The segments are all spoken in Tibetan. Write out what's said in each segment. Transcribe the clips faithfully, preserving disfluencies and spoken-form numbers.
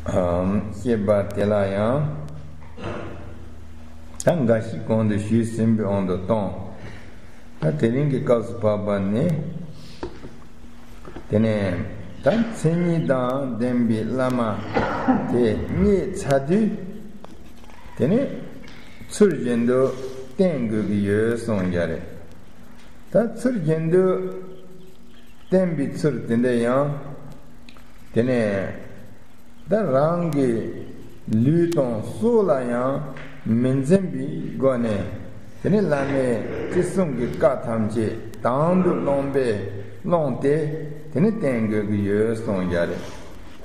ཨམ། བཤད་པ་དེ་ལ་ཡང་ད་འགའ་ཞིག་གོང་དུ་ཞུས་ཟིན་པའི་དབང་དུ་གཏོང་། ད་དེ་རིང་གི་སྐབས་སུ་བབ་པ་ནི། དེ་ནས་ད་མཚན་ཉིད་དང་ལྡན་པའི་བླ་མ་དེ་རྙེད་ཚར་དུས། དེ་ནས་ཚུལ་བཞིན་དུ་བསྟེན་དགོས་ཀྱི་ཡོད་གསུངས་ཀྱི་རེད། ད་ཚུལ་བཞིན་དུ་བསྟེན་པའི་ཚུལ་དེ་འདྲ་ཡང་། དེ་ནས་ད་རང་གི་ལུས་དང་སྲོག་ལ་ཡང་མི་འཛེམ་པའི་སྒོ་ནས། དེ་ནས་བླ་མའི་ཅི་གསུང་གི་བཀའ་ཐམས་ཅད་དང་དུ་བླངས་པས་བླངས་ཏེ། དེ་ནས་བསྟེན་དགོས་ཀྱི་ཡོད་གསུངས་ཀྱི་རེད།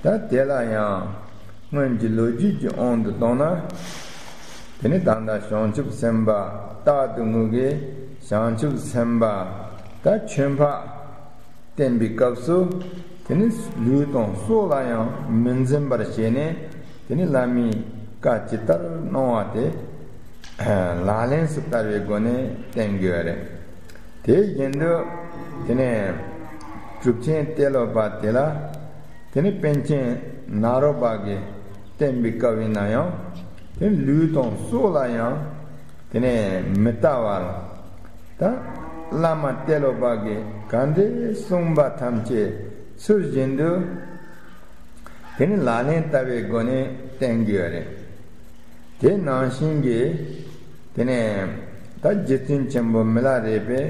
ད་དེ་ལ་ཡང་སྔོན་གྱི་ལོ་རྒྱུས་ཀྱི་དབང་དུ་བཏང་ན། དེ་ནས་ད་ལྟ་བྱང་ཆུབ་སེམས་དཔའ་རྟག་ཏུ་ངུ་གིས་བྱང་ཆུབ་སེམས་དཔའ་ད་ཆོས་འཕགས་བསྟེན་པའི་སྐབས་སུ། དེ་ནི་ལུས་དང་སྲོག་ལ་ཡང་མི་འཛེམ་པར་བྱས་ནས། དེ་ནི་བླ་མའི་བཀའ་ཇི་ལྟར་གནང་བ་དེ་ལག་ལེན་དུ་བསྟར་བའི་སྒོ་ནས་བསྟེན་དགོས་པ་རེད། དེ་བཞིན་དུ་དེ་ནས་གྲུབ་ཆེན་ཏེ་ལོ་པ་དེ་ལ། དེ་ནི་པཎ་ཆེན་ནཱ་རོ་པ་གིས་བསྟེན་པའི་སྐབས་ཡིན་ན་ཡང་། དེ་ནི་ལུས་དང་སྲོག་ལ་ཡང་དེ་ནས་མི་ལྟ་བར། ད་བླ་མ་ཏེ་ལོ་པ་གིས་ག་འདྲའི་གསུངས་པ་ཐམས་ཅད་ཚུལ་བཞིན་དུ་དེ་ནི་ལག་ལེན་བསྟར་བའི་སྒོ་ནས་བསྟེན་དགོས་པ་རེད། དེ་ནང་བཞིན་གྱི་དེ་ནས་ད་རྗེ་བཙུན་ཆེན་པོ་མི་ལ་རས་པས་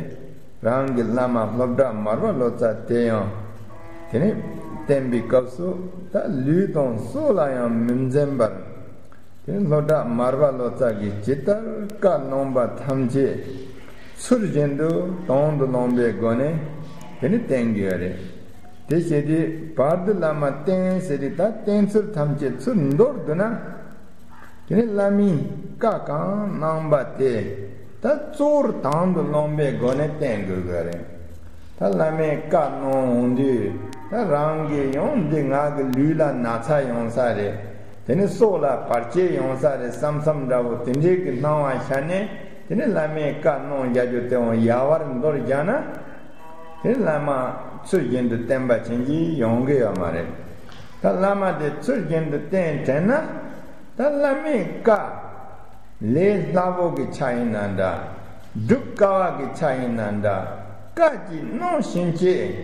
རང་གི་བླ་མ་སློབ་གྲྭ་མར་པ་ལོ་ཙཱ་དེ་ཡང་དེ་ནས་བསྟེན་པའི་སྐབས་སུ། ད་ལུས་དང་སྲོག་ལ་ཡང་མི་འཛེམ་པར། དེ་ནས་སློབ་གྲྭ་མར་པ་ལོ་ཙཱ་གིས་ཇི་ལྟར་བཀའ་གནང་བ་ཐམས་ཅད་ཚུལ་བཞིན་དུ་དང་དུ་བླངས་པའི་སྒོ་ནས་དེ་ནི་བསྟེན་དགོས་པ་རེད། དེ་བྱས་ཏེ་བར་དུ་བླ་མ་བསྟེན་ཟེར་ཏེ། ད་བསྟེན་ཚུལ་ཐམས་ཅད་ཚུར་མདོར་བསྡུ་ན། དེ་ནི་བླ་མའི་བཀའ་གང་གནང་བ་དེ་ད་གཙོ་བོར་དང་དུ་བླངས་པའི་སྒོ་ནས་བསྟེན་དགོས་ཀྱི་རེད། ད་བླ་མས་བཀའ་གནང་འོང་དུས། ད་རང་གི་ཡང་འདི་ང་གི་ལུས་ལ་ན་ཚ་ཡོང་ས་རེད། དེ་ནི་སྲོག་ལ་བར་ཆད་ཡོང་ས་རེད་བསམ་བསམ་འདྲ་བོ་དེ་འདྲའི་གི་སྣང་བ་ཤར་ནས། དེ་ནི་བླ་མས་བཀའ་གནང་བཞག་རྒྱུ་དེའང་ཡལ་བར་འདོར་བཞག་ན། དེ་ནི་བླ་མ་ཚུལ་བཞིན་དུ་བསྟེན་པ་ཅན་གྱི་ཡོང་གི་ཡོད་མ་རེད། ད་བླ་མ་དེ་ཚུལ་བཞིན་དུ་བསྟེན་དྲན་ན། ད་བླ་མའི་བཀའ་ལས་སླ་བོ་གི་ཆ་ཡིན་ན་འདྲ། སྒྲུབ་དཀའ་བ་གི་ཆ་ཡིན་ན་འདྲ། བཀའ་ཅིག་གནང་ཕྱིན་ཆད།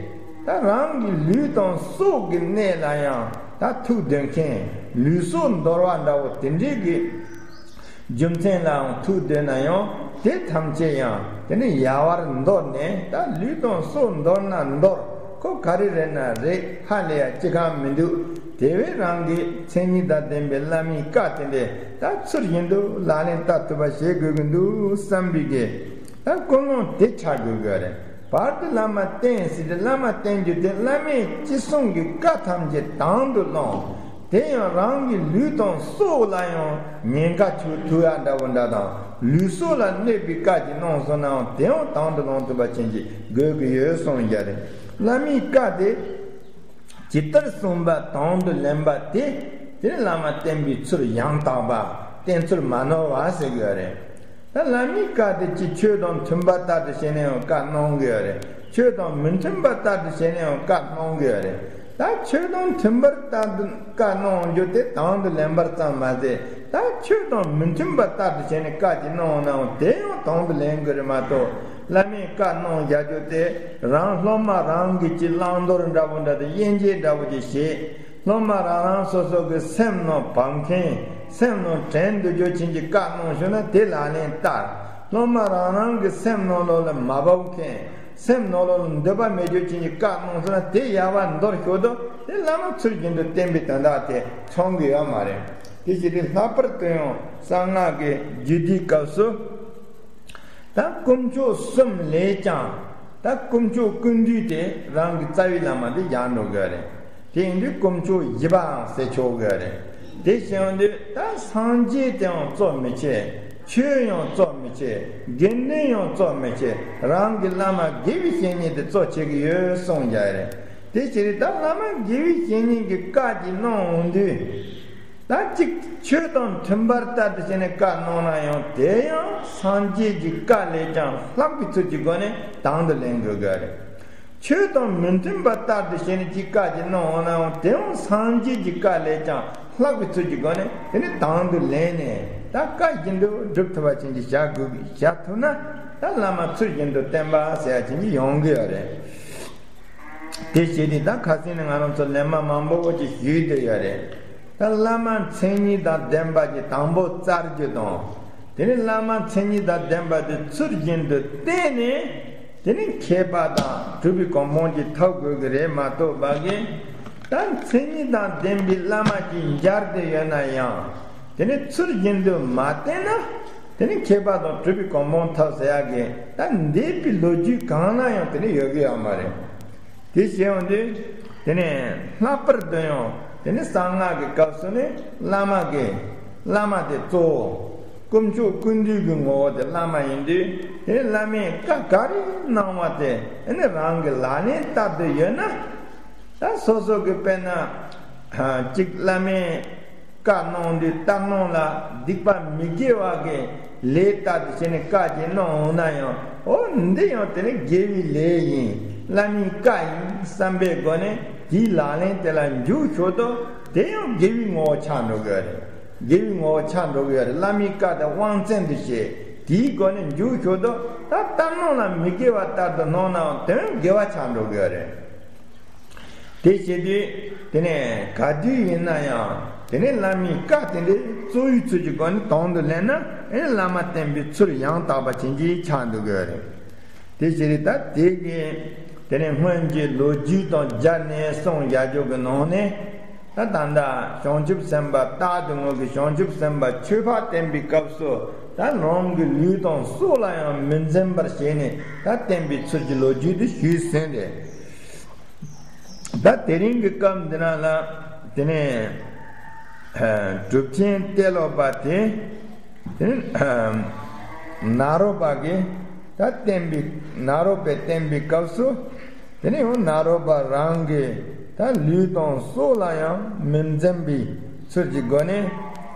ད་རང་གི་ལུས་དང་སྲོག་གི་གནད་ལ་ཡང་ད་ཐུགས་འདོད་མཁན། ལུས་སྲོག་འདོར་བ་འདྲ་བོ་དེ་འདྲའི་གི་རྒྱུ་མཚན་ལའང་ཐུགས་འདོད་ན་ཡང་། དེ་ཐམས་ཅད་ཡང་དེ་ནི་ཡལ་བར་འདོར་ནས། ད་ལུས་དང་སྲོག་འདོར་ན་འདོར། ཁོ་ག་རེ་རེད་ན་རེད། ཧ་ལས་ཡ་ཅི་གང་མི་འདུག་དེ་བས་རང་གི་མཚན་ཉིད་དང་ལྡན་པའི་བླ་མའི་བཀའ་དེ་འདྲ་ད་ཚུལ་བཞིན་དུ་ལག་ལེན་བསྟར་ཐུབ་པ་བྱེད་དགོས་ཀྱི་འདུག་བསམ་པའི་གི་ད་ཀུན་སློང་དེ་ཆགས་དགོས་ཀྱི་རེད། བར་དུ་བླ་མ་བསྟེན་ཟེར་ཏེ། བླ་མ་བསྟེན་རྒྱུ་དེ་བླ་མས་ཅི་གསུང་གི་བཀའ་ཐམས་ཅད་དང་དུ་བླངས། དེ་ཡང་རང་གི་ལུས་དང་སྲོག་ལ་ཡང་ཉེན་ཁ་ཐུག་ཐུག་ཡ་འདྲ་བོ་འདྲ་དང་། ལུས་སྲོག་ལ་གནོད་པའི་བཀའ་ཅིག་གནང་སོང་ནའང་། དེའང་དང་དུ་བླངས་ཐུབ་པ་ཅན་ཅིག་དགོས་ཀྱི་ཡོད་གསུངས་ཀྱི་རེད། བླ་མའི་བཀའ་དེ་ཇི་ལྟར་གསུངས་པ་དང་དུ་ལེན་པ་དེ། དེ་ནི་བླ་མ་བསྟེན་པའི་ཚུལ་ཡང་དག་པ། བསྟེན་ཚུལ་མ་ནོར་བ་ཟེར་གྱི་ཡོད་རེད། ད་བླ་མའི་བཀའ་དེ་ཅིག་ཆོས་དང་མཐུན་པ་ལྟར་དུ་བྱས་ནས་ཡང་བཀའ་གནང་གི་ཡོད་རེད། ཆོས་དང་མི་མཐུན་པ་ལྟར་དུ་བྱས་ནས་ཡང་བཀའ་གནང་གི་ཡོད་རེད། ད་ཆོས་དང་མཐུན་པར་ལྟར་དུ་བཀའ་གནང་རྒྱུ་དེ་དང་དུ་ལེན་པར་ཙམ་མ་ཟད། ད་ཆོས་དང་མི་མཐུན་པ་ལྟར་དུ་བྱས་ནས་བཀའ་ཅིག་གནང་ནའང་དེ་ཡང་དང་དུ་ལེན་དགོས་རེད་མ་གཏོགས། བླ་མས་བཀའ་གནང་བཞག་རྒྱུ་དེ་རང་སློབ་མ་རང་གིས་ཅིག་བླང་དོར་འདྲ་བོ་འདྲ་དེ། དབྱེ་འབྱེད་འདྲ་བོ་ཅིག་བྱེད། སློབ་མ་རང་རང་སོ་སོ་གི་སེམས་ནང་བབ་མཁན། སེམས་ནང་དྲན་འདུག་རྒྱུ་ཅན་གྱི་བཀའ་གནང་བྱུང་ན་དེ་ལག་ལེན་བསྟར། སློབ་མ་རང་རང་གི་སེམས་ནང་ལོགས་ལ་མ་བབ་མཁན། སེམས་ནང་ལོགས་ལ་འདོད་པ་མེད་རྒྱུ་ཅན་གྱི་བཀའ་གནང་སོང་ན་དེ་ཡལ་བར་འདོར་ཞོར་དུ། དེ་བླ་མ་ཚུལ་བཞིན་དུ་བསྟེན་པའི་དོན་དག་དེ་ཚང་གི་ཡོད་མ་རེད། དེ་བྱས་ཏེ་ལྷག་པར་དུ་ཡང་གསང་སྔགས་ཀྱི་རྒྱུད་སྡེའི་སྐབས་སུ། ད་དཀོན་མཆོག་གསུམ་ལས་ཀྱང་། ད་དཀོན་མཆོག་ཀུན་འདུས་དེ་རང་གི་རྩ་བའི་བླ་མ་དེ་བཞག་འགྲོ་དགོས་རེད། དེ་ཡིན་དུས་དཀོན་མཆོག་བཞི་པའང་ཟེར་ཆོག་དགོས་རེད། དེ་བྱུང་དུས་ད་སངས་རྒྱས་དེའང་གཙོ་མི་བྱེད། ཆོས་ཡང་གཙོ་མི་བྱེད། དགེ་འདུན་ཡང་གཙོ་མི་བྱེད། རང་གི་བླ་མ་དགེ་བའི་བཤེས་གཉེན་དེ་གཙོ་བྱེད་ཀྱི་ཡོད་གསུངས་བཞག་རེད། དེ་ཕྱིར་ད་བླ་མ་དགེ་བའི་བཤེས་གཉེན་གྱི་བཀའ་ཅིག་གནང་འོང་དུས། ད་གཅིག་ཆོས་དང་མཐུན་པར་ལྟར་དུ་བྱས་ནས་བཀའ་གནང་ན་ཡང་། དེ་ཡང་སངས་རྒྱས་ཀྱི་བཀའ་ལས་ཀྱང་ལྷག་པའི་ཚུལ་གྱི་སྒོ་ནས་དང་དུ་ལེན་དགོས་དགོས་རེད། ཆོས་དང་མི་མཐུན་པ་ལྟར་དུ་བྱས་ནས་ཅིག་བཀའ་ཅིག་གནང་འོང་ན་ཡང་དེའང་སངས་རྒྱས་ཀྱི་བཀའ་ལས་ཀྱང་ལྷག་པའི་ཚུལ་གྱི་སྒོ་ནས་དེ་ནི་དང་དུ་ལེན་ནས་ད་བཀའ་བཞིན་དུ་སྒྲུབ་ཐུབ་པ་ཅན་གྱི་བྱ་དགོས་བྱ་ཐུབ་ན་ད་བླ་མ་ཚུལ་བཞིན་དུ་བསྟེན་པ་ཟེར་ཡ་ཅན་གྱི་ཡོང་གི་ཡོད་རེད། དེ་བྱས་ཏེ་ད་ཁ་སང་ནས་ང་རང་ཚོ་ལན་མ་མང་པོ་ཅིག་ཞུས་བསྡད་ཡོད་རེད། ད་བླ་མ་མཚན་ཉིད་དང་ལྡན་པ་ཅིག་དང་པོ་བཙལ་རྒྱུ་དང་། དེ་ནས་བླ་མ་མཚན་ཉིད་དང་ལྡན་པ་དེ་ཚུལ་བཞིན་དུ་བསྟེན་ནས། དེ་ནས་མཁས་པ་དང་གྲུབ་པའི་གོ་འཕང་ཅིག་ཐོབ་དགོས་ཀྱི་རེད་མ་གཏོགས་པ་གི། ད་མཚན་ཉིད་དང་ལྡན་པའི་བླ་མ་ཅིག་མཇལ་ཏེ་ཡོད་ན་ཡང་། དེ་ནས་ཚུལ་བཞིན་དུ་མ་བསྟེན་ན། དེ་ནས་མཁས་པ་དང་གྲུབ་པའི་གོ་འཕང་ཐོབ་ཟེར་ཡག་གི་ད་འདས་པའི་ལོ་རྒྱུས་གང་ན་ཡང་དེ་ནས་ཡོད་ཀྱི་ཡོད་མ་རེད། དེ་བྱས་ཡོང་དུས། དེ་ནས་ལྷག་པར་དུ་ཡང་དེ་ནས་གསང་སྔགས་ཀྱི་སྐབས་སུ་ནི་བླ་མ་གི་བླ་མ་དེ་གཙོ་བོ། དཀོན་མཆོག་ཀུན་འདུས་ཀྱི་ངོ་བོ་དེ་བླ་མ་ཡིན་དུས། དེ་ནས་བླ་མས་བཀའ་ག་རེ་གནང་བ་དེ་ཨ་ནི་རང་གི་ལག་ལེན་བསྟར་དུ་ཡོད་ན། ད་སོ་སོ་གི་དཔེར་ན། གཅིག་བླ་མས་བཀའ་གནང་དུས་ལྟར་སྣང་ལ་སྡིག་པ་མི་དགེ་བ་གི་ལས་ལྟར་དུ་བྱས་ནས་བཀའ་ཅིག་གནང་འོང་ན་ཡང་། ཨོ་འདི་ཡང་དེ་ནི་དགེ་བའི་ལས་ཡིན། བླ་མའི་བཀའ་ཡིན་བསམ་པའི་སྒོ་ནས་དེའི་ལག་ལེན་དེ་ལ་འཇུག་ཆོག་དོ། དེ་ཡང་དགེ་བའི་ངོ་བོ་ཆགས་འགྲོ་གི་ཡོད་རེད། དགེ་བའི་ངོ་བོ་ཆགས་འགྲོ་གི་ཡོད་རེད། བླ་མའི་བཀའ་དེ་དབང་བཙན་དུ་བྱས། དེའི་སྒོ་ནས་འཇུག་ཆོག་དོ། ད་ལྟར་སྣང་ལ་མི་དགེ་བ་ལྟར་དུ་སྣང་ནའང་དོན་དགེ་བ་ཆགས་འགྲོ་གི་ཡོད་རེད། དེ་བྱེད་དུས། དེ་ནས་ག་དུས་ཡིན་ན་ཡང་། དེ་ནས་བླ་མའི་བཀའ་དེ་འདྲའི་གཙོ་བོའི་ཚུལ་གྱི་སྒོ་ནས་དང་དུ་ལེན་ན། ཨེ་བླ་མ་བསྟེན་པའི་ཚུལ་ཡང་དག་པ་ཅན་གྱི་ཆགས་འདུག་གི་རེད། དེ་བྱེད་དུས་ད་དེ་གི། དེ་ནས་སྔོན་གྱི་ལོ་རྒྱུས་དང་སྦྱར་ནས་གསུངས་ཡ་ཅོག་གི་ནང་ནས། ད་ད་ལྟ་བྱང་ཆུབ་སེམས་དཔའ་རྟག་ཏུ་ངུ་གི་བྱང་ཆུབ་སེམས་དཔའ་ཆོས་འཕགས་བསྟེན་པའི་སྐབས་སུ། ད་རང་གི་ལུས་དང་སྲོག་ལ་ཡང་མི་འཛེམ་པར་བྱས་ནས་ད་བསྟེན་པའི་ཚུལ་གྱི་ལོ་རྒྱུས་དེ་ཞུས་ཟིན་ཏེ། ད་དེ་རིང་གི་སྐབས་འདི་ན་ལ། དེ་ནས་གྲུབ་ཆེན་ཏེ་ལོ་པ་དེ། དེ་ནས་ནཱ་རོ་པ་གིས་ད་བསྟེན་པའི་ནཱ་རོ་པས་བསྟེན་པའི་སྐབས་སུ། དེ་ནས་ཡང་ནཱ་རོ་པ་རང་གི་ད་ལུས་དང་སྲོག་ལ་ཡང་མི་འཛེམ་པའི་ཚུལ་གྱི་སྒོ་ནས།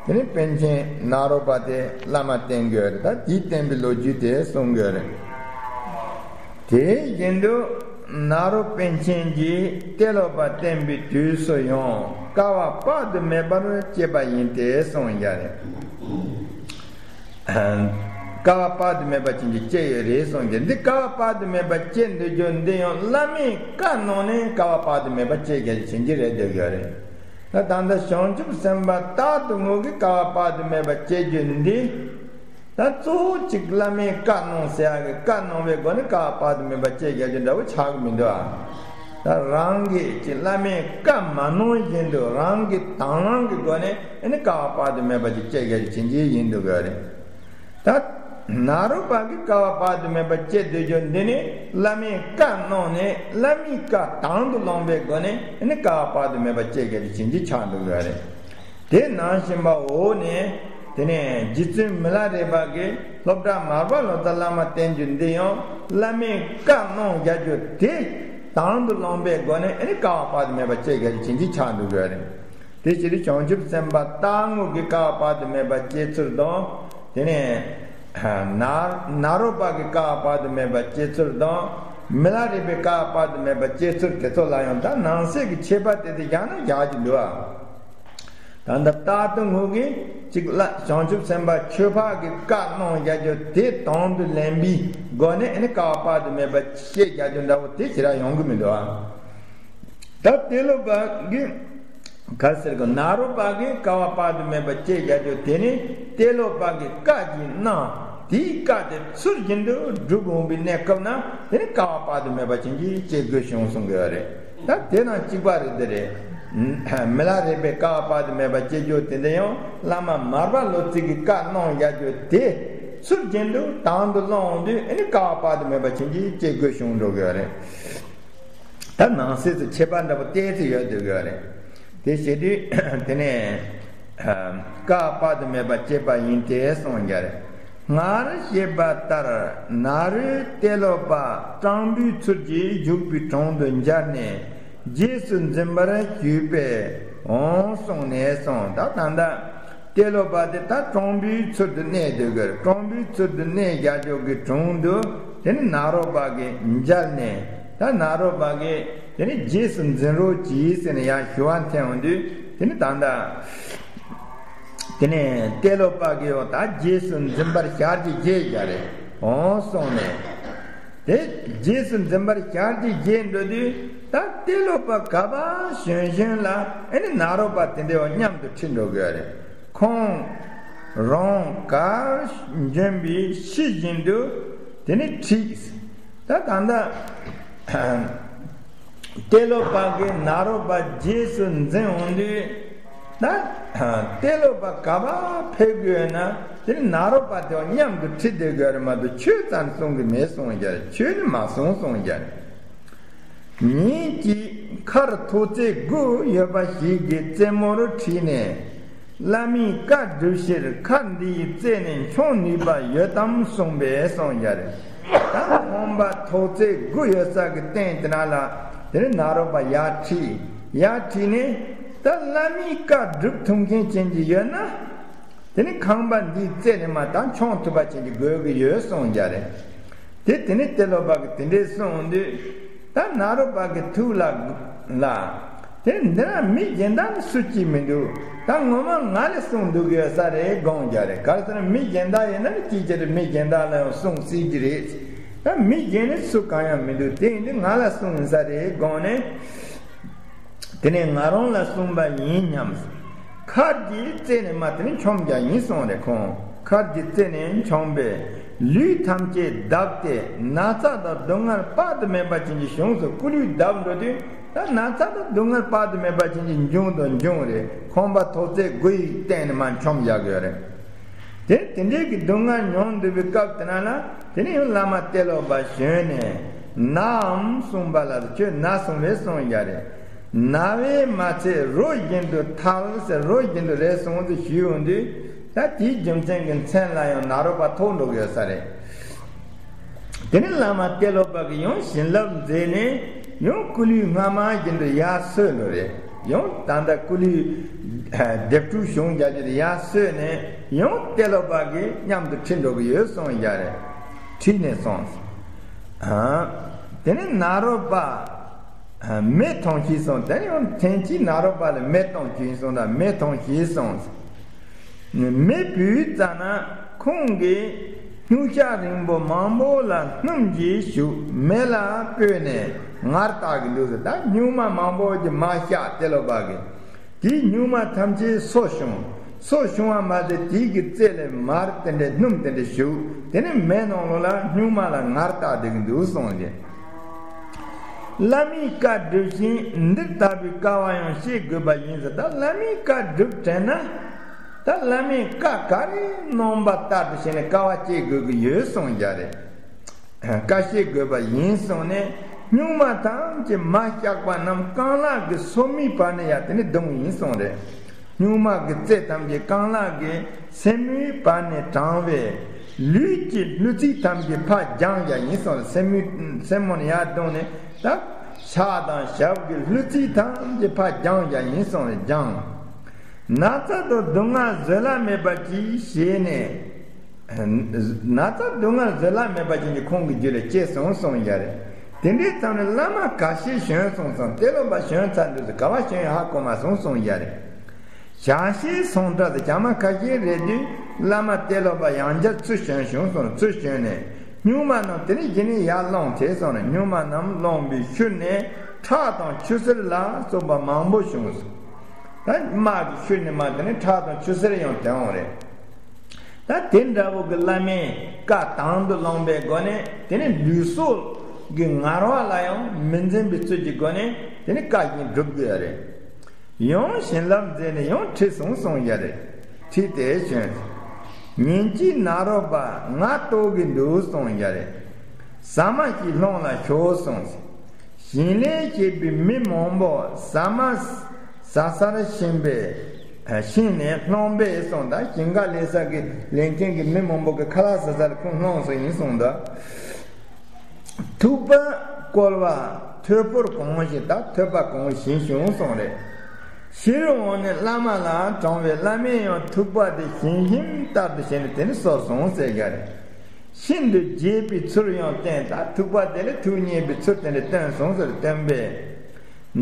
དེ་ནས་པཎ་ཆེན་ནཱ་རོ་པ་དེ་བླ་མ་བསྟེན་དགོས་རེད། ད་དེའི་བསྟེན་པའི་ལོ་རྒྱུས་དེ་གསུང་དགོས་རེད། དེ་བཞིན་དུ་ནཱ་རོ་པཎ་ཆེན་གྱིས་ཏེ་ལོ་པ་བསྟེན་པའི་དུས་སུ་ཡང་དཀའ་བ་དཔག་ཏུ་མེད་པར་སྤྱད་པ་ཡིན་ཏེ་གསུངས་ཡ་རེད། དཀའ་བ་དཔག་ཏུ་མེད་པ་ཅན་གྱིས་སྤྱད་ཡོད་རེད་གསུངས་ཀྱི། འདི་དཀའ་བ་དཔག་ཏུ་མེད་པ་སྤྱད་འདོད་རྒྱུ་འདི་ཡང་བླ་མས་བཀའ་གནང་ནས་དཀའ་བ་དཔག་ཏུ་མེད་པ་སྤྱད་རྒྱུ་ཅན་གྱི་རེད་འདོད་ཀྱི་ཡོད་རེད། ད་ད་ལྟ་བྱང་ཆུབ་སེམས་དཔའ་རྟག་ཏུ་ངུ་གི་དཀའ་བ་དཔག་ཏུ་མེད་པ་སྤྱད་རྒྱུ་འདི། ད་གཙོ་བོ་གཅིག་བླ་མས་བཀའ་གནང་ཟེར་ཡག་གི་བཀའ་གནང་བའི་སྒོ་ནས་དཀའ་བ་དཔག་ཏུ་མེད་པ་སྤྱད་རྒྱུ་འདྲ་བོ་ཆགས་ཀྱི་མི་འདུག་ཨ། ད་རང་གིས་ཀྱི་བླ་མས་བཀའ་མ་གནང་བཞིན་དུ་རང་གི་དང་བླངས་ཀྱི་སྒོ་ནས་ཨ་ནི་དཀའ་བ་དཔག་ཏུ་མེད་པ་ཅིག་སྤྱད་རྒྱུ་ཅན་གྱི་ཡིན་འདུག་གི་རེད། ད་ནཱ་རོ་པ་གིས་དཀའ་བ་དཔག་ཏུ་མེད་པ་སྤྱད་འདོད་རྒྱུ་འདི་ནི་བླ་མས་བཀའ་གནང་ནས་བླ་མའི་བཀའ་དང་དུ་བླངས་པའི་སྒོ་ནས་ཨ་ནི་དཀའ་བ་དཔག་ཏུ་མེད་པ་སྤྱད་རྒྱུ་ཅན་གྱི་ཆགས་འདུག་གི་རེད། དེ་ནང་བཞིན་པ་འོ་ནས། དེ་ནས་རྗེ་བཙུན་མི་ལ་རས་པ་གིས་སློབ་གྲྭ་མར་པ་ལོ་ཙཱ་བླ་མ་བསྟེན་རྒྱུ་འདི་ཡང་བླ་མས་བཀའ་གནང་རྒྱག་རྒྱུ་དེ་དང་དུ་བླངས་པའི་སྒོ་ནས་ཨ་ནི་དཀའ་བ་དཔག་ཏུ་མེད་པ་སྤྱད་རྒྱུ་ཅན་གྱི་ཆགས་འདུག་གི་རེད། དེ་ཕྱིར་བྱང་ཆུབ་སེམས་དཔའ་རྟག་ངུ་གི་དཀའ་བ་དཔག་ཏུ་མེད་པ་སྤྱད་ཚུལ་དང་། དེ་ནས་ནཱ་ནཱ་རོ་པ་གི་དཀའ་བ་དཔག་ཏུ་མེད་པ་སྤྱད་ཚུལ་དང་། མི་ལ་རས་པའི་དཀའ་བ་དཔག་ཏུ་མེད་པ་སྤྱད་ཚུལ་དེ་ཚོ་ལ་ཡང་ད་ནང་གསེས་ཀྱི་ཁྱད་པར་དེ་དེ་བཞག་ན་བཞག་རྒྱུ་འདུག་ཨ། ད་ལྟ་རྟག་ཏུ་ངུ་གི་གཅིག་ལ་བྱང་ཆུབ་སེམས་དཔའ་ཆོས་འཕགས་ཀྱི་བཀའ་གནང་རྒྱག་རྒྱུ་དེ་དང་དུ་ལེན་པའི་སྒོ་ནས་ཨ་ནི་དཀའ་བ་དཔག་ཏུ་མེད་པ་སྤྱད་རྒྱག་རྒྱུ་འདྲ་བོ་དེ་ཞེ་དྲག་ཡོང་གི་མི་འདུག་ཨ། ད་ཏེ་ལོ་པ་གི་ག་ཟེར་གི་ནཱ་རོ་པ་གི་དཀའ་བ་དཔག་ཏུ་མེད་པ་སྤྱད་རྒྱག་རྒྱུ་དེ་ནི་ཏེ་ལོ་པ་གི་བཀའ་གྱིས་གནང་དེའི་བཀའ་དེ་ཚུལ་བཞིན་དུ་སྒྲུབ་འོང་པའི་གནས་སྐབས་ན་དེ་ནི་དཀའ་བ་དཔག་ཏུ་མེད་པ་ཅན་གྱིས་སྤྱད་དགོས་བྱུང་གསུང་གི་ཡོད་རེད། ད་དེ་དང་གཅིག་པ་རེད་དེ་རེད། མི་ལ་རས་པའི་དཀའ་བ་དཔག་ཏུ་མེད་པ་སྤྱད་རྒྱུ་དེ་འདི་ཡང་བླ་མ་མར་པ་ལོ་ཙཱ་གི་བཀའ་གནང་རྒྱག་རྒྱུ་དེ་ཚུལ་བཞིན་དུ་དང་དུ་བླངས་འོང་དུས་ཨ་ནི་དཀའ་བ་དཔག་ཏུ་མེད་པ་ཅན་གྱིས་སྤྱད་དགོས་བྱུང་འགྲོ་གི་ཡོད་རེད། ད་ནང་གསེས་སུ་ཁྱད་པར་འདྲ་པོ་ཏོག་ཙམ་ཡོད་འདུག་གི་རེད། དེ་བྱེད་དུས་དེ་ནས་དཀའ་བ་དཔག་ཏུ་མེད་པ་སྤྱད་པ་ཡིན་ཏེ་གསུངས་ཀྱི་རེད། སྔར་བཤད་པ་ལྟར་ནཱ་རོས་ཏེ་ལོ་པ་སྤྲང་པོའི་ཚུལ་གྱིས་བཞུགས་པའི་དྲུང་དུ་མཇལ་ནས་རྗེས་སུ་འཛིན་པར་ཞུས་པས་འོང་གསུངས་ནས་གསུངས། ད་ད་ལྟ། ཏེ་ལོ་པ་དེ་ད་སྤྲང་པོའི་ཚུལ་དུ་གནས་སྡོད་དགོས། སྤྲང་པོའི་ཚུལ་དུ་གནས་རྒྱག་རྒྱུ་གི་དྲུང་དུ་དེ་ནི་ནཱ་རོ་པ་གིས་མཇལ་ནས་ ད་ནཱ་རོ་པ་གིས་དེ་ནི་རྗེས་སུ་འཛིན་རོགས་གྱིས་ཟེར་ནས་ཡང་ཞུ་བ་འཐེན་འོང་དུས། དེ་ནི་ད་ལྟ་དེ་ནས་ཏེ་ལོ་པ་གིས་འོ་ད་རྗེས་སུ་འཛིན་པར་ཞལ་གྱིས་བཞེས་བྱ་རེད་འོང་གསུངས་ནས། དེ་རྗེས་སུ་འཛིན་པར་ཞལ་གྱིས་བཞེས་འགྲོ་དུས། ད་ཏེ་ལོ་པ་ག་པར་བྱོན་བྱོན་ལ་ཨེ་ནི་ནཱ་རོ་པ་དེ་འདྲའི་འོ་མཉམ་དུ་ཁྲིད་འགྲོ་དགོས་རེད། ཁོང་རང་གར་འབྱོན་པའི་ཤུལ་བཞིན་དུ་དེ་ནི་ཁྲིད། ད་ད་ལྟ་ཏེ་ལོ་པ་གིས་ནཱ་རོ་པ་རྗེས་སུ་འཛིན་འོང་དུས། ད་ཏེ་ལོ་པ་ག་པར་ཕེབས་དགོས་ན་དེ་ནི་ནཱ་རོ་པ་དེ་མཉམ་དུ་ཁྲིད་བསྡད་དགོས་རེད་མ་གཏོགས་ཆོས་ཙམ་གསུང་གི་མེད་གསུངས་བྱ་རེད། ཆོས་ནི་མ་གསུང་གསུངས་བྱ་རེད། ཉིན་གཅིག་མཁར་ཐོག་བརྩེགས་དགུ་ཡོད་པ་ཞིག་གི་རྩེ་མོར་ཁྲིད་ནས། བླ་མའི་བཀའ་སྒྲུབ་ཕྱིར་མཁར་འདིའི་རྩེ་ནས་མཆོང་ནུས་པ་ཡོད་དམ་གསུངས་པས་གསུངས་བྱ་རེད། ད་ཁང་པ་ཐོག་བརྩེགས་དགུ་ཡོད་ས་གི་སྟེང་དེ་ན་ལ་དེ་ནི་ནཱ་རོ་པ་ཡར་ཁྲིད། ཡར་ཁྲིད་ནས་ད་བླ་མའི་བཀའ་སྒྲུབ་ཐུབ་མཁན་ཅན་གྱི་ཡོད་ན། དེ་ནི་ཁང་པ་འདིའི་རྩེ་ནས་མར་ད་མཆོང་ཐུབ་པ་ཅན་གྱི་དགོས་ཀྱི་ཡོད་གསུངས་བྱ་རེད། དེ་དེ་ནི་ཏེ་ལོ་པ་གིས་དེ་འདྲས་གསུངས་དུས། ད་ནཱ་རོ་པ་གི་ཐུགས་ལ་ལ། དེ་འདི་ན་མི་གཞན་དག་ནི་སུ་གཅིག་མི་འདུག་ད་ངོ་མ་ང་ལ་གསུང་འདོད་ཀྱི་ཡོད་ས་རེད་དགོངས་བྱ་རེད། ག་རེ་ཟེར་ན་མི་གཞན་དག་ཡིན་ན་ནི་ཅིའི་ཕྱིར་མི་གཞན་དག་ལ་ཡང་གསུང་སྲིད་ཀྱི་རེད། ད་མི་གཞན་ནི་སུ་གང་ཡང་མི་འདུག་དེ་ཡིན་དུས་ང་ལ་གསུང་ཡིན་ས་རེད་དགོངས་ནས། དེ་ནས་ང་རང་ལ་གསུངས་པ་ཡིན་སྙམ། མཁར་གྱི་རྩེ་ནས་མར་དེ་ནས་མཆོང་བྱ་ཡིན་གསུངས་རེད་ཁོང་། མཁར་གྱི་རྩེ་ནས་མཆོང་བས་ལུས་ཐམས་ཅད་བརྡབས་ཏེ་ན་ཚ་དང་སྡུག་བསྔལ་དཔག་ཏུ་མེད་པ་ཅན་གྱི་བྱུང་སོང་། སྐུ་ལུས་བརྡབས་འགྲོ་དུས་ད་ན་ཚ་དང་སྡུག་བསྔལ་དཔག་ཏུ་མེད་པ་ཅན་གྱི་འབྱུང་དང་འབྱུང་རེད། ཁང་པ་ཐོག་བརྩེགས་དགུ་ཡི་སྟེང་ནས་མར་མཆོང་བྱ་དགོས་རེད། དེ་དེ་འདྲའི་གི་སྡུག་བསྔལ་མྱོང་འདུག་པའི་སྐབས་དེ་ན་ལ་དེ་ནས་ཡང་བླ་མ་ཏེ་ལོ་པ་བྱོན་ནས་ནའམ་གསུངས་པ་ལ་ཁྱོད་ན་གསུངས་པས་གསུངས་ཡ་རེད། ན་བས་མ་ཚད་རོ་བཞིན་དུ་ཐལ་ཟེར་རོ་བཞིན་དུ་རེད་གསུངས་ཏེ་ཞུས་འོང་དུས། ད་དེའི་རྒྱུ་མཚན་གྱི་མཚན་ལ་ཡང་ནཱ་རོ་པ་ཐོགས་འགྲོ་གི་ཡོད་ས་རེད། དེ་ནས་བླ་མ་ཏེ་ལོ་པ་གིས་ཡང་བྱིན་རླབས་མཛད་ནས་ཡང་སྐུ་ལུས་སྔ་མ་བཞིན་དུ་ཡར་སོས་འགྲོ་རེད། ཡང་ད་ལྟ་སྐུ་ལུས་སྡེབ་སྤྲོད་བྱུང་རྒྱ་ཆེ་དེ་ཡར་སོས་ནས་ཡང་ཏེ་ལོ་པ་གིས་མཉམ་དུ་ཁྲིད་འགྲོ་གི་ཡོད་གསུངས་ཡ་རེད། ཁྲིད་ནས་སོང་། ཨ། དེ་ནས་ནཱ་རོ་པ་མེ་ཐོང་ཞིག་སོང་། དེ་ནས་ཡང་ཐེངས་གཅིག་ནཱ་རོ་པ་ལ་མེ་ཐོང་ཞིག་སོང་དང་མེ་ཐོང་ཞིག་སོང་། མེ་བུད་ཙ་ན་ཁོང་གིས་སྨྱུག་ཞགས་རིང་པོ་མང་པོ་ལ་སྣུམ་གྱིས་བྱུགས་མེ་ལ་སྤོས་ནས་ངར་བཏགས་ཀྱི་འདུག་ཟེར། ད་སྨྱུག་མ་མང་པོ་གྱིས་མར་བཤགས་ཏེ་ལོ་པ་གིས། དེའི་སྨྱུག་མ་ཐམས་ཅད་སོ་བྱུང་། སོ་བྱུང་བ་མ་ཟད་དེའི་གི་རྩེ་ལས་མར་དེ་འདྲའི་སྣུམ་དེ་འདྲ་བྱུགས། དེ་ནས་མེ་ནང་ལོགས་ལ་སྨྱུག་མ་ལ་ངར་བཏགས་བསྡད་ཀྱི་འདུག་གསུངས་ཏེ། བླ་མའི་བཀའ་སྒྲུབ་ཞིང་འདི་ལྟ་བུའི་དཀའ་བ་ཡང་སྤྱད་དགོས་པ་ཡིན་ཟེར། ད་བླ་མའི་བཀའ་སྒྲུབ་དྲན་ན། ད་བླ་མའི་བཀའ་ག་རེ་གནང་བ་ལྟར་དུ་བྱས་ནས་དཀའ་བ་སྤྱད་དགོས་ཀྱི་ཡོད་གསུངས་ཡ་རེད། བཀའ་བཤད་དགོས་པ་ཡིན་གསུངས་ནས་སྨྱུག་མ་ཐམས་ཅད་མར་བཤགས་པ་རྣམས་རྐང་ལག་གི་སོ་མའི་བར་ནས་ཡར་དེ་ནས་བརྡུངས་ཡིན་གསུངས་རེད། སྨྱུག་མ་གི་རྩེ་ཐམས་ཅད་རྐང་ལག་གི་སེན་མོའི་བར་ནས་དྲངས་པས་ལུས་ཀྱི་ལྷུ་ཚིགས་ཐམས་ཅད་ཕར་བརྒྱངས་བཞག་ཡིན་གསུངས་རེད། སེན་མོའི་སེན་མོ་ནས་ཡར་བརྡུངས་ནས་ད་ཕྱག་དང་ཞབས་ཀྱི་ལྷུ་ཚིགས་ཐམས་ཅད་ཕར་བརྒྱངས་བཞག་ཡིན་གསུངས་རེད། བརྒྱངས། ན་ཚ་དང་སྡུག་བསྔལ་བཟོད་གླགས་མེད་པ་ཅིག་བྱས་ནས། ན་ཚ་སྡུག་བསྔལ་བཟོད་གླགས་མེད་པ་ཅན་གྱི་ཁོང་གི་རྒྱུད་ལ་སྐྱེས་སོང་གསུངས་ཡ་རེད། དེ་འདྲའི་མཚམས་ནས་བླ་མ་འགའ་ཤས་བྱོན་སོང་ཙང་ཏེ་ལོ་པ་བྱོན་ཚར་འདུག་ཟེར། ག་བ་བྱོན་ཡང་ཧ་གོ་མ་སོང་གསུངས་ཡ་རེད། ཇག་ཤེས་སོང་འདྲ་ཟེར། ཇག་མ་ཁ་ཤས་རེད་དུས་བླ་མ་ཏེ་ལོ་པ་ཡང་བསྐྱར་ཚུར་བྱོན་བྱུང་སོང་། ཚུར་བྱོན་ནས་སྨྱུག་མ་རྣམས་དེ་ནས་གཞི་ནས་ཡར་བླངས་བྱས་སོང་ནས་སྨྱུག་མ་རྣམས་བླངས་པའི་ཤུལ་ནས་ཁྲག་དང་ཆུ་སེར་ལ་སོགས་པ་མང་པོ་བྱུང་སོང་། ད་དམག་གི་ཤུལ་ནས་མར་དེ་ནས་ཁྲག་དང་ཆུ་སེར་ཡང་ཐོན་འོང་རེད། ད་དེ་འདྲ་བོ་གི་བླ་མའི་བཀའ་དང་དུ་བླངས་པའི་སྒོ་ནས་དེ་ནས་ལུས་སྲོག་གི་ངར་བ་ལ་ཡང་མི་འཛེམ་པའི་ཚུལ་གྱི་སྒོ་ནས་དེ་ནས་བཀའ་བཞིན་སྒྲུབ་དགོས་རེད། ཡང་བྱིན་རླབས་མཛད་ནས་ཡང་ཁྲིད་སོང་གསུངས་ཡ་རེད། ཁྲིད་དེ་བྱོན། ཉིན་གཅིག་ནཱ་རོ་པ་ང་ལྟོགས་ཀྱི་འདུག་གསུངས་ཡ་རེད། ཟ་མ་ཞིག་སློང་ལ་ཤོག་གསུངས། ཞིང་ལས་སྐྱེས་པའི་མི་མང་པོ་ཟ་མ་ཟ་སར་ཕྱིན་པས་ཕྱིན་ནས་སློང་པས་གསུངས། ད་ཞིང་ཁ་ལས་ས་གི་ལས་མཁན་གྱི་མི་མང་པོ་གི་ཁ་ལག་ཟ་ས་ལ་ཁོང་སློང་སོང་ཡིན་གསུངས་འདུག་ཐུག་པ་བསྐོལ་བ་ཐོད་ཕོར་གང་བཞིན་ད་ཐོད་པ་གང་བཞིན་བྱུང་གསུངས་རེད། ཕྱིར་འོང་ནས་བླ་མ་ལ་དྲངས་པས་བླ་མས་ཡང་ཐུག་པ་དེ་ཞིམ་ཞིམ་ལྟར་དུ་བྱས་ནས་དེ་ནི་གསོལ་སོང་ཟེར་བཞག་རེད། ཤིན་ཏུ་རྒྱས་པའི་ཚུལ་ཡང་བསྟན། ད་ཐུབ་པ་དེ་ལ་ཐུགས་མཉེས་པའི་ཚུལ་དེ་འདྲ་བསྟན་སོང་ཟེར། བསྟན་པས།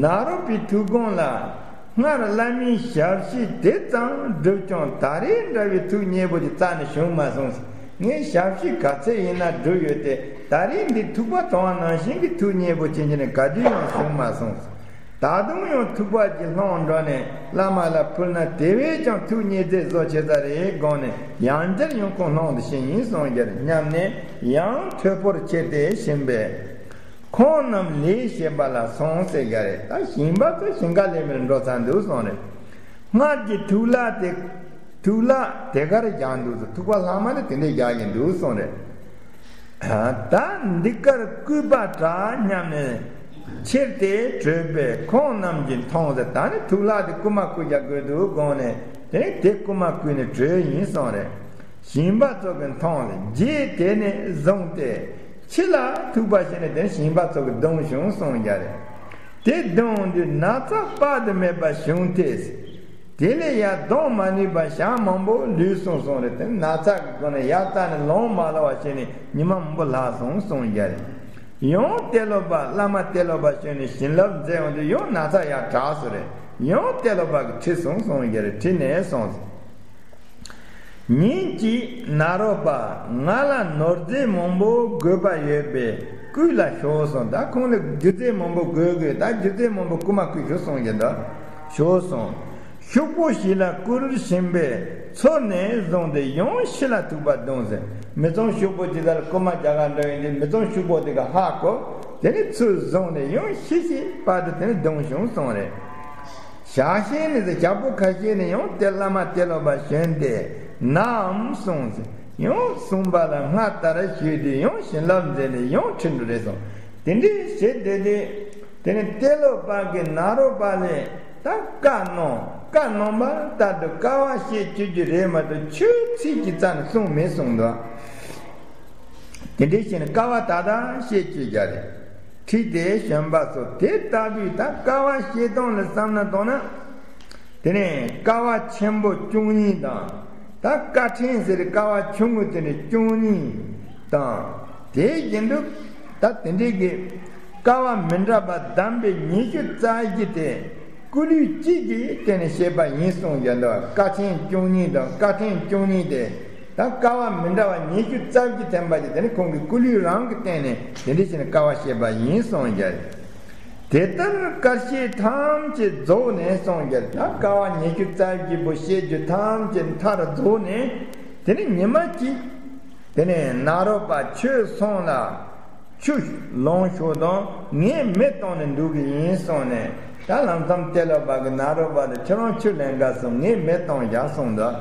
ནཱ་རོ་པའི་ཐུགས་དགོངས་ལ། སྔར་བླ་མའི་ཞབས་ཕྱི་དེ་ཙམ་བསྒྲུབས་ཀྱང་ད་རེས་འདྲ་བའི་ཐུགས་མཉེས་པོ་ཅིག་རྩ་ནས་བྱུང་མ་སོང་། ངས་ཞབས་ཕྱི་ག་ཚད་ཡིན་ན་བསྒྲུབས་ཡོད་དེ། ད་རེས་འདི་ཐུབ་པ་དང་བ་ནང་བཞིན་གྱི་ཐུགས་མཉེས་པོ་ཅན་གྱི་ནི་ག་དུས་ཡང་བྱུང་མ་སོང་། ད་དུང་ཡང་ཐུག་པ་གྱི་ལྷང་འགྲོ་ནས་བླ་མ་ལ་ཕུལ་ན་དེ་བས་ཀྱང་ཐུགས་མཉེས་ཚད་བཟོ་ཆེ་ས་རེད་དགོངས་ནས། ཡང་བསྐྱར་ཡང་ཁོང་ལྷང་དུ་ཕྱིན་ཡིན་གསུངས་རྒྱུར་སྙམ་ནས་ཡང་ཁྲོ་བོར་ཁྱེར་ཏེ་ཕྱིན་པས། ཁོང་རྣམས་ལས་བྱེད་པ་ལ་སོང་ཟེར་ག་རེད། ད་ཞིང་པ་ཚོ་ཞིང་ཁ་ལས་མིར་འགྲོ་ཚར་འདུག་གསུངས་རེད། སྔར་གྱི་ཐུག་ལྷག་དེ། ཐུག་ལྷག་དེ་གར་བཞག་འདུག་ཟེར། ཐུག་པ་ལྷག་མ་ནི་དེ་འདྲས་བཞག་གིན་འདུག་གསུངས་རེད། ད་འདི་གར་བརྐུས་པ་དྲག་སྙམ་ནས་ཁྱེར་ཏེ་བྲོས་པས། ཁོང་རྣམས་ཀྱིས་མཐོང་ཟེར། ད་ནི་ཐུག་ལྷག་དེ་རྐུ་མ་བརྐུས་བཞག་དགོས་འདུག་དགོངས་ནས་དེ་ནས་དེ་རྐུ་མ་བརྐུས་ནས་བྲོས་ཡིན་གསུངས་རེད། ཞིང་པ་ཚོ་གིས་མཐོང་ཟེར། རྗེས་དེད་ནས་བཟུང་སྟེ་ཕྱི་ལ་ཐུག་པ་བྱས་ནས་དེ་ནས་ཞིང་པ་ཚོ་གིས་བརྡུངས་བྱུང་གསུངས་རྒྱུ་རེད། དེ་བརྡུངས་དུས་ན་ཚ་དཔག་ཏུ་མེད་པ་བྱུང་སྟེ། དེ་ལས་ཡར་ལྡང་མ་ནུས་པར་ཞག་མང་པོ་ལུས་སོང་གསུངས་རེད། དེ་ན་ཚ་གི་སྒོ་ནས་ཡར་རྩ་ནས་ལོང་མ་སླ་བ་བྱས་ནས་ཉི་མ་མང་པོ་ལྷག་སོང་གསུངས་རྒྱུ་རེད། ཡང་ཏེ་ལོ་པ་བླ་མ་ཏེ་ལོ་པ་བྱོན་ནས་བྱིན་རླབས་མཛད་འོང་དུས་ཡང་ན་ཚ་ཡར་དྲག་སོང་རེད། ཡང་ཏེ་ལོ་པ་གིས་ཁྲིད་སོང་གསུངས་རྒྱུ་རེད། ཁྲིད་ནས་སོང་ཟེར། ཉིན་གཅིག་ནཱ་རོ་པ་ང་ལ་ནོར་རྫས་མང་པོ་དགོས་པ་ཡོད་པས་བརྐུས་ལ་ཞོག་གསུངས། ད་ཁོང་ལ་རྒྱུ་རྫས་མང་པོ་དགོས་དགོས། ད་རྒྱུ་རྫས་མང་པོ་རྐུ་མ་བརྐུས་ཞོག་གསུངས་ཀྱི་འདུག་ཞོག་གསུངས། ཤོག་བུ་ཞིག་ལ་བརྐུས་ཕྱིན་པས་ཚུར་ནས་བཟུང་སྟེ་ཡང་ཕྱི་ལ་ཐུག་པ་བརྡུངས་ཟེར། མི་ཚང་ཤོག་བུ་ཅིག་ལ་རྐུ་མ་རྒྱག་ག་འགྲོ་ཡིན་དུས་མི་ཚང་ཤོག་བུ་དེ་ག་ཧ་གོ། དེ་ནས་ཚུར་བཟུང་ནས་ཡང་ཕྱི་ཕྱི་བར་དུ་དེ་ནས་བརྡུངས་བྱུང་གསུངས་རེད། ཞག་གཞན་ནས་ཟེར། ཞག་པོ་ཁ་ཤས་ནས་ཡང་ཏེ་བླ་མ་ཏེ་ལོ་པ་བྱོན་ཏེ་ནའམ་གསུངས་ཟེར། ཡང་གསུངས་པ་ལ་སྔར་ལྟར་ཞུས་ཏེ་ཡང་བྱིན་རླབས་མཛད་ནས་ཡང་ཁྲིད་འགྲོ་རེད་གསུངས། དེ་འདྲའི་བྱེད་དེ་དེ། དེ་ནས་ཏེ་ལོ་པ་གིས་ནཱ་རོ་པ་ལ་ད་བཀའ་གནང་། བཀའ་གནང་བ་ལྟར་དུ་དཀའ་བ་སྤྱད་བཅུག་རྒྱུ་རེད་མ་གཏོགས་ཆོས་ཚིག་གི་རྩ་ནས་གསུངས་མེད་གསུངས་འདུག་དེ་འདྲའི་བྱས་ནས་དཀའ་བ་ད་ལྟ་སྤྱད་བཅུག་རྒྱུ་རེད། ཁྲིད་དེ་བྱོན་པ་སོགས་དེ་ལྟ་བུའི་ད་དཀའ་བ་སྤྱད་སྟངས་ལ་བསམ་ན་བཏང་ན། དེ་ནས་དཀའ་བ་ཆེན་པོ་བཅུ་གཉིས་དང་། ད་དཀའ་ཕྲན་ཟེར་དཀའ་བ་ཆུང་ངུ་དེ་འདྲ་བཅུ་གཉིས་དང་། དེ་བཞིན་དུ་ད་དེ་འདྲའི་གི་དཀའ་བ་མི་འདྲ་བ་གདམས་པའི་ཉི་ཤུ་རྩ་བཞི་དེ་སྐུ་ལུས་གཅིག་གིས་བརྟེན་ནས་བཤད་པ་ཡིན་གསུངས་ཀྱང་འདུག་དཀའ་ཕྲན་བཅུ་གཉིས་དང་དཀའ་ཕྲན་བཅུ་གཉིས་དེ་ད་དཀའ་བ་མི་འདྲ་བ་ཉི་ཤུ་རྩ་བཞི་ཐོན་པ་ཞིག་དེ་ནི་ཁོང་གི་སྐུ་ལུས་རང་གིས་བརྟེན་ནས་དེ་འདྲ་བྱས་ནས་དཀའ་བ་བཤད་པ་ཡིན་གསུངས་ཀྱང་། དེ་ལྟར་དཀའ་སྤྱད་ཐམས་ཅད་རྫོགས་ནས་གསུངས་ཀྱང་། ད་དཀའ་བ་ཉི་ཤུ་རྩ་བཞི་པོ་བཤད་རྒྱུ་ཐམས་ཅད་མཐར་རྫོགས་ནས་དེ་ནི་ཉི་མ་གཅིག་དེ་ནས་ནཱ་རོ་པ་ཁྱོད་སོང་ལ་ཆུ་ལོངས་ཤོག་དང་ངས་མེ་བཏང་ནས་འདུག་གི་ཡིན་གསུངས་ནས། ད་ལམ་སང་ཏེ་ལོ་པ་གིས་ནཱ་རོ་པ་ལ་ཁྱོད་རང་ཆུ་ལེན་ག་སོང་། ངས་མེ་བཏང་བཞག་གསུངས་འདུག་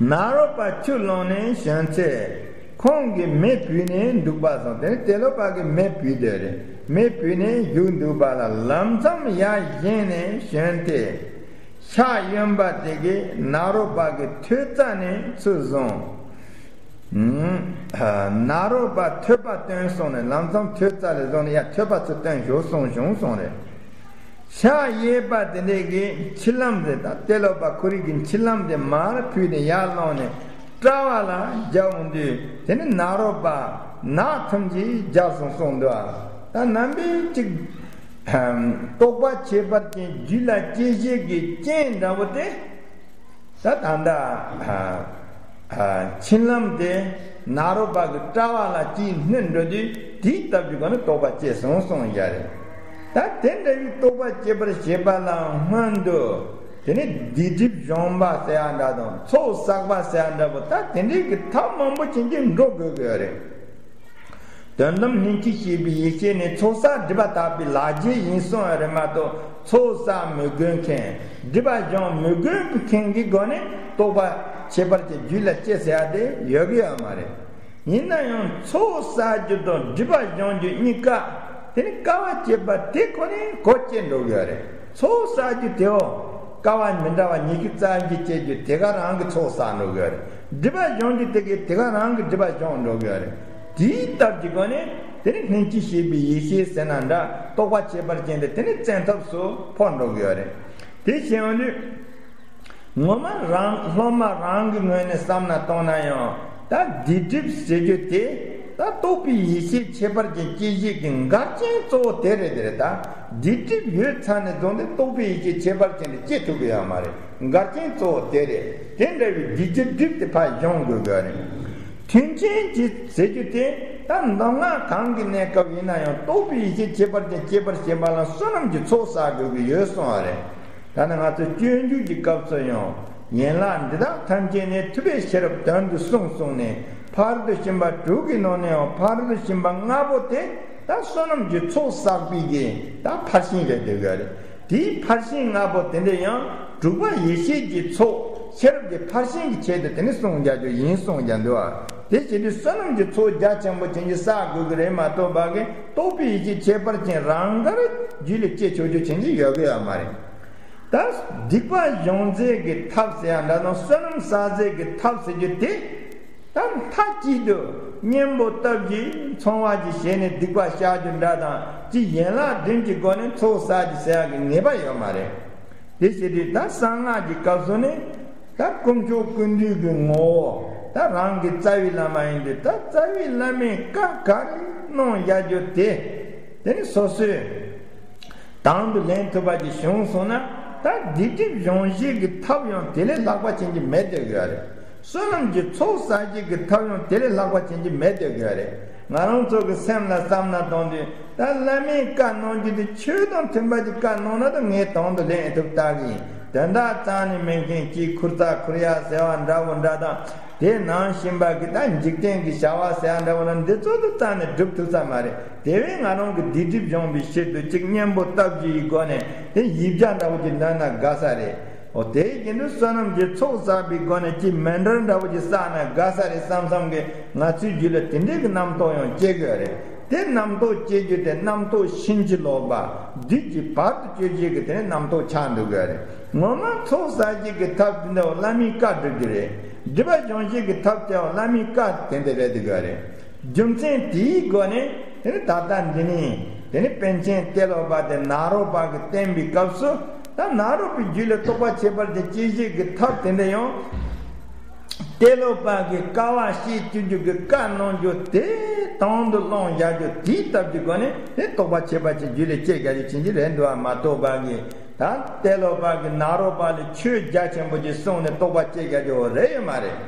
ནཱ་རོ་པ་ཆུ་ལོངས་ནས་བྱོན་ཚེ་ཁོང་གིས་མེ་ཕུལ་ནས་འདུག་པ་སོང་། དེ་ནས་ཏེ་ལོ་པ་གིས་མེ་ཕུལ་དེ་རེད། མེ་ཕུལ་ནས་བཞུགས་འདུག་པ་ལ་ལམ་མཚམས་ཡར་བཞེངས་ནས་བྱོན་ཏེ། ཕྱག་གཡོན་པ་དེ་གིས་ནཱ་རོ་པ་གི་ཐོད་རྩ་ནས་ཚུར་བཟུང་། ནཱ་རོ་པ་ཐོད་པ་བཏོན་གསུངས་ནས་ལམ་མཚམས་ཐོད་རྩ་ལས་བཟུང་ནས་ཡར་ཐོད་པ་ཚུར་བཏོན་ཞོག་གསུངས་བྱུང་གསུངས་རེད། ཕྱག་གཡས་པ་དེ་འདྲས་ཀྱིས་མཆིལ་ལྷམ་ཟེར། ད་ཏེ་ལོ་པ་ཁོ་རང་གིས་མཆིལ་ལྷམ་དེ་མར་ཕུད་ནས་ཡར་བླངས་ནས་དཔྲལ་བ་ལ་བརྒྱབ་འོང་དུས་དེ་ནི་ནཱ་རོ་པ་ནག་ཐུམ་གྱིས་བརྒྱབ་སོང་གསུངས་འདུག་ད་ནམ་པའི་ཅིག་རྟོག་པ་ཁྱད་པར་ཅན་རྒྱུད་ལ་སྐྱེ་བྱེད་ཀྱི་རྐྱེན་འདྲ་བོ་དེ། ད་ད་ལྟ་མཆིལ་ལྷམ་དེ་ནཱ་རོ་པ་གི་དཔྲལ་བ་ལ་ཅིག་བསྣུན་འགྲོ་དུས་དེའི་སྟབས་ཀྱིས་གོ་ནས་རྟོག་པ་སྐྱེས་སོང་གསུངས་ཡ་རེད། ད་དེ་འདྲ་བའི་རྟོག་པ་སྐྱེ་བར་བྱེད་པ་ལ་སྔོན་དུ་དེ་ནི་སྡིག་སྒྲིབ་སྦྱོང་བ་ཟེར་ཡ་འདྲ་དང་ཚོགས་བསགས་པ་ཟེར་ཡ་འདྲ་པོ་ད་དེ་འདྲའི་གི་ཐབས་མང་པོ་ཅན་གྱིས་འགྲོ་དགོས་ཀྱི་ཡོད་རེད། དོན་དམ་ལྷན་ཅིག་སྐྱེས་པའི་ཡེ་ཤེས་ནི་ཚོགས་བསགས་སྒྲིབ་པ་དག་པའི་ལག་རྗེས་ཡིན་གསུངས་ཡོད་རེད་མ་གཏོགས་ཚོགས་བསགས་མི་དགོས་མཁན་སྒྲིབ་པ་སྦྱོང་མི་དགོས་མཁན་གྱི་སྒོ་ནས་རྟོག་པ་ཁྱད་པར་གྱི་རྒྱུད་ལ་སྐྱེ་ཟེར་ཡ་དེ་ཡོད་ཀྱི་ཡོད་མ་རེད། ཡིན་ན་ཡང་ཚོགས་བསགས་རྒྱུ་དང་སྒྲིབ་པ་སྦྱོང་རྒྱུ་གཉིས་ཀ་དེ་ནི་དཀའ་བ་སྤྱད་པ་དེ་ཁོ་ནས་གོ་སྐྱེ་འགྲོ་གི་ཡོད་རེད། ཚོགས་བསགས་རྒྱུ་དེའོ་དཀའ་བ་མི་འདྲ་བ་ཉི་ཤུ་རྩ་བཞི་སྐྱེ་རྒྱུ་དེ་ག་རང་གི་ཚོགས་བསགས་འགྲོ་གི་ཡོད་རེད། སྒྲིབ་པ་སྦྱོང་རྒྱུ་དེ་གས་དེ་ག་རང་གི་སྒྲིབ་པ་སྦྱོང་འགྲོ་གི་ཡོད་རེད། དེའི་སྟབས་ཀྱི་སྒོ་ནས་དེ་ནི་ལྷན་ཅིག་སྐྱེས་པའི་ཡེ་ཤེས་ཟེར་ན་འདྲ་རྟོག་པ་ཁྱད་པར་ཅན་དེ་དེ་ནི་བཙན་ཐབས་སུ་འཕོ་འགྲོ་གི་ཡོད་རེད། དེ་བྱས་ཡོང་དུས་ངོ་མ་རང་སློབ་མ་རང་གི་ངོས་ནས་བསམ་ན་གཏོང་ན་ཡང་ ད་སྡིག་སྒྲིབ་ཟེར་རྒྱུ་དེ། ད་རྟོག་པའི་ཡེ་ཤེས་ཁྱད་པར་ཅན་སྐྱེ་བྱེད་ཀྱི་འགལ་རྐྱེན་གཙོ་བོ་དེ་རེད། དེ་རེད། ད་སྡིག་སྒྲིབ་ཡོད་ཚར་ནས་བཟུང་སྟེ་རྟོག་པའི་ཡེ་ཤེས་ཁྱད་པར་ཅན་དེ་སྐྱེ་ཐུབ་ཀྱི་ཡོད་མ་རེད། འགལ་རྐྱེན་གཙོ་བོ་དེ་རེད། དེ་འདྲ་བའི་སྡིག་སྒྲིབ་དེ་ཕར་སྦྱོང་དགོས་ཀྱི་རེད། མཐུན་རྐྱེན་གྱི་ཟེར་རྒྱུ་དེ། ད་མདོ་སྔགས་གང་གི་གནས་སྐབས་ཡིན་ན་ཡང་རྟོག་པའི་ཡེ་ཤེས་ཁྱད་པར་ཅན་སྐྱེ་བར་བྱེད་པ་ལ་བསོད་ནམས་ཀྱི་ཚོགས་བསགས་དགོས་ཀྱི་ཡོད་གསུངས་པ་རེད། ད་ནི་ང་ཚོ་སྤྱོད་འཇུག་གི་སྐབས་སུ་ཡང་། ཡན་ལག་འདི་དག་ཐམས་ཅད་ནི། ཐུབ་པས་ཤེས་རབ་དོན་དུ་གསུངས་གསུངས་ནས། ཕ་རོལ་ཏུ་ཕྱིན་པ་དྲུག་གི་ནང་ནས་ཡང་ཕ་རོལ་ཏུ་ཕྱིན་པ་ལྔ་པོ་དེ། ད་བསོད་ནམས་ཀྱི་ཚོགས་བསགས་པའི་གི་ད་ཕར་ཕྱིན་རེད་འདོད་ཀྱི་རེད། དེའི་ཕར་ཕྱིན་ལྔ་པོ་དེ་འདྲ་ཡང་དྲུག་པ་ཡེ་ཤེས་ཀྱི་ཚོགས་ཤེས་རབ་ཀྱི་ཕར་ཕྱིན་གྱི་ཆེད་དུ་དེ་ནི་གསུངས་རྒྱག་རྒྱུ་ཡིན་གསུངས་ཀྱང་འདུག་ཨ། དེ་བྱེད་དུས་བསོད་ནམས་ཀྱི་ཚོགས་རྒྱ་ཆེན་པོ་ཅན་གྱི་བསགས་དགོས་ཀྱི་རེད་མ་གཏོགས་པ་གི་རྟོག་པའི་ཡེ་ཤེས་ཁྱད་པར་ཅན་རང་དགར་རྒྱུད་ལ་སྐྱེ་ཆོག་རྒྱུ་ཅན་གྱི་ཡོད་ཀྱི་ཡོད་མ་རེད། ད་སྡིག་པ་སྦྱོང་ཚད་ཀྱི་ཐབས་ཟེར་ཡ་འདྲ་དང་བསོད་ནམས་བསགས་ཚད་ཀྱི་ཐབས་ཟེར་རྒྱུ་དེ། ད་མཐའ་གཅིག་ཏུ་གཉེན་པོ་སྟབས་ཀྱིས་འཚོང་བ་ཅིག་བྱས་ནས་སྡིག་པ་བཤགས་རྒྱུ་འདྲ་དང་ཅིག་ཡན་ལག་བདུན་གྱི་སྒོ་ནས་ཚོགས་བསགས་ཀྱི་ཟེར་ཡ་གི་ངེས་པ་ཡོད་མ་རེད། དེ་བྱེད་དུས་ད་གསང་སྔགས་ཀྱི་སྐབས་སུ་ནི། ད་དཀོན་མཆོག་ཀུན་འདུས་ཀྱི་ངོ་བོ། ད་རང་གི་རྩ་བའི་བླ་མ་ཡིན་དུས་ད་རྩ་བའི་བླ་མའི་བཀའ་ག་རེ་གནང་བཞག་རྒྱུ་དེ། དེ་ནི་སོ་སོས། དང་དུ་ལེན་ཐུབ་པ་ཅིག་བྱུང་སོང་ན། ད་སྡིག་སྒྲིབ་སྦྱོང་བྱེད་ཀྱི་ཐབས་ཡང་དེ་ལས་ལྷག་པ་ཅན་གྱི་མེད་དེ་ཡོད་རེད། བསོད་ནམས་ཀྱི་ཚོགས་བསགས་བྱེད་ཀྱི་ཐབས་ཡང་དེ་ལས་ལྷག་པ་ཅན་གྱི་མེད་དེ་ཡོད་རེད། ང་རང་ཚོ་གི་སེམས་ལ་བསམ་ན་གཏོང་དུས་ད་བླ་མའི་བཀའ་གནང་རྒྱུ་དེ་ཆོས་དང་མཐུན་པ་ཅིག་བཀའ་གནང་ན་ད་ངས་དང་དུ་ལེན་ཐུབ་ལྟ་གི་ཡིན། དོན་དག་རྩ་ནས་མེད་མཁན་གྱི་ཁུར་ཚ་ཁུར་ཡ་ཟེར་བ་འདྲ་བོ་འདྲ་དང་། དེ་ནང་བཞིན་པ་གི་ད་འཇིག་རྟེན་གྱི་བྱ་བ་ཟེར་ཡ་འདྲ་བོ་ལ་འདི་ཚོ་དུ་རྩ་ནས་སྒྲུབ་ཐུབ་ས་མ་རེད། དེ་བས་ང་རང་གི་སྡིག་སྒྲིབ་སྦྱོང་བའི་ཕྱིར་དུ་གཅིག་གཉེན་པོ་སྟབས་ཀྱིས་ཡི་སྒོ་ནས་དེ་ཡིབ་རྒྱ་འདྲ་བོ་ཅིག་འདོན་ན་དགའ་ས་རེད། འོ་དེ་ཡིན་དུས་བསོད་ནམས་ཀྱི་ཚོགས་བསགས་པའི་སྒོ་ནས་ཅིག་མཎྜལ་འདྲ་བོ་ཅིག་བསགས་ན་དགའ་ས་རེད་བསམ་བསམ་གི་ང་ཚོའི་རྒྱུད་ལ་དེ་འདྲའི་གི་རྣམ་རྟོག་ཡང་སྐྱེ་དགོས་རེད། དེ་རྣམ་རྟོག་སྐྱེ་རྒྱུ་དེ་རྣམ་རྟོག་ཕྱིན་ཅི་ལོག་པ། བདུད་ཀྱིས་བར་དུ་གཅོད་བྱེད་ཀྱི་དེ་ནི་རྣམ་རྟོག་ཆགས་འགྲོ་དགོས་རེད། ངོ་མ་ཚོགས་བསགས་བྱེད་ཀྱི་ཐབས་དེ་འདྲ་བ་བླ་མའི་བཀའ་སྒྲུབ་རྒྱུ་རེད། སྒྲིབ་པ་སྦྱོང་བྱེད་ཀྱི་ཐབས་དེ་བ་བླ་མའི་བཀའ་དེ་འདྲ་རེད་འདུག་ག་རེད། རྒྱུ་མཚན་དེའི་སྒོ་ནས་དེ་ནི་ད་ལྟ་འདི་ནི་དེ་ནི་པཎ་ཆེན་ཏེ་ལོ་པ་དེ་ནཱ་རོ་པ་གིས་བསྟན་པའི་སྐབས་སུ་ད་ནཱ་རོ་པའི་རྒྱུད་ལ་རྟོགས་པ་ཁྱད་པར་ཅན་སྐྱེ་བྱེད་ཀྱི་ཐབས་དེ་འདྲ་ཡང་། ཏེ་ལོ་པ་གིས་དཀའ་བ་སྤྱད་བཅུག་རྒྱུ་གི་བཀའ་གནང་རྒྱུ་དེ་དང་དུ་བླངས་བཞག་རྒྱུ་དེའི་སྟབས་ཀྱི་སྒོ་ནས་དེ་རྟོགས་པ་ཁྱད་པར་ཅན་རྒྱུད་ལ་སྐྱེ་བཞག་རྒྱུ་ཅན་གྱི་རེད་འདུག་བ་མ་གཏོགས་པ་གི་ད་ཏེ་ལོ་པ་གིས་ནཱ་རོ་པ་ལ་ཆོས་རྒྱ་ཆེན་པོ་ཅིག་གསུངས་ནས་རྟོགས་པ་སྐྱེ་བཞག་རྒྱུ་རེད་ཡོད་མ་རེད།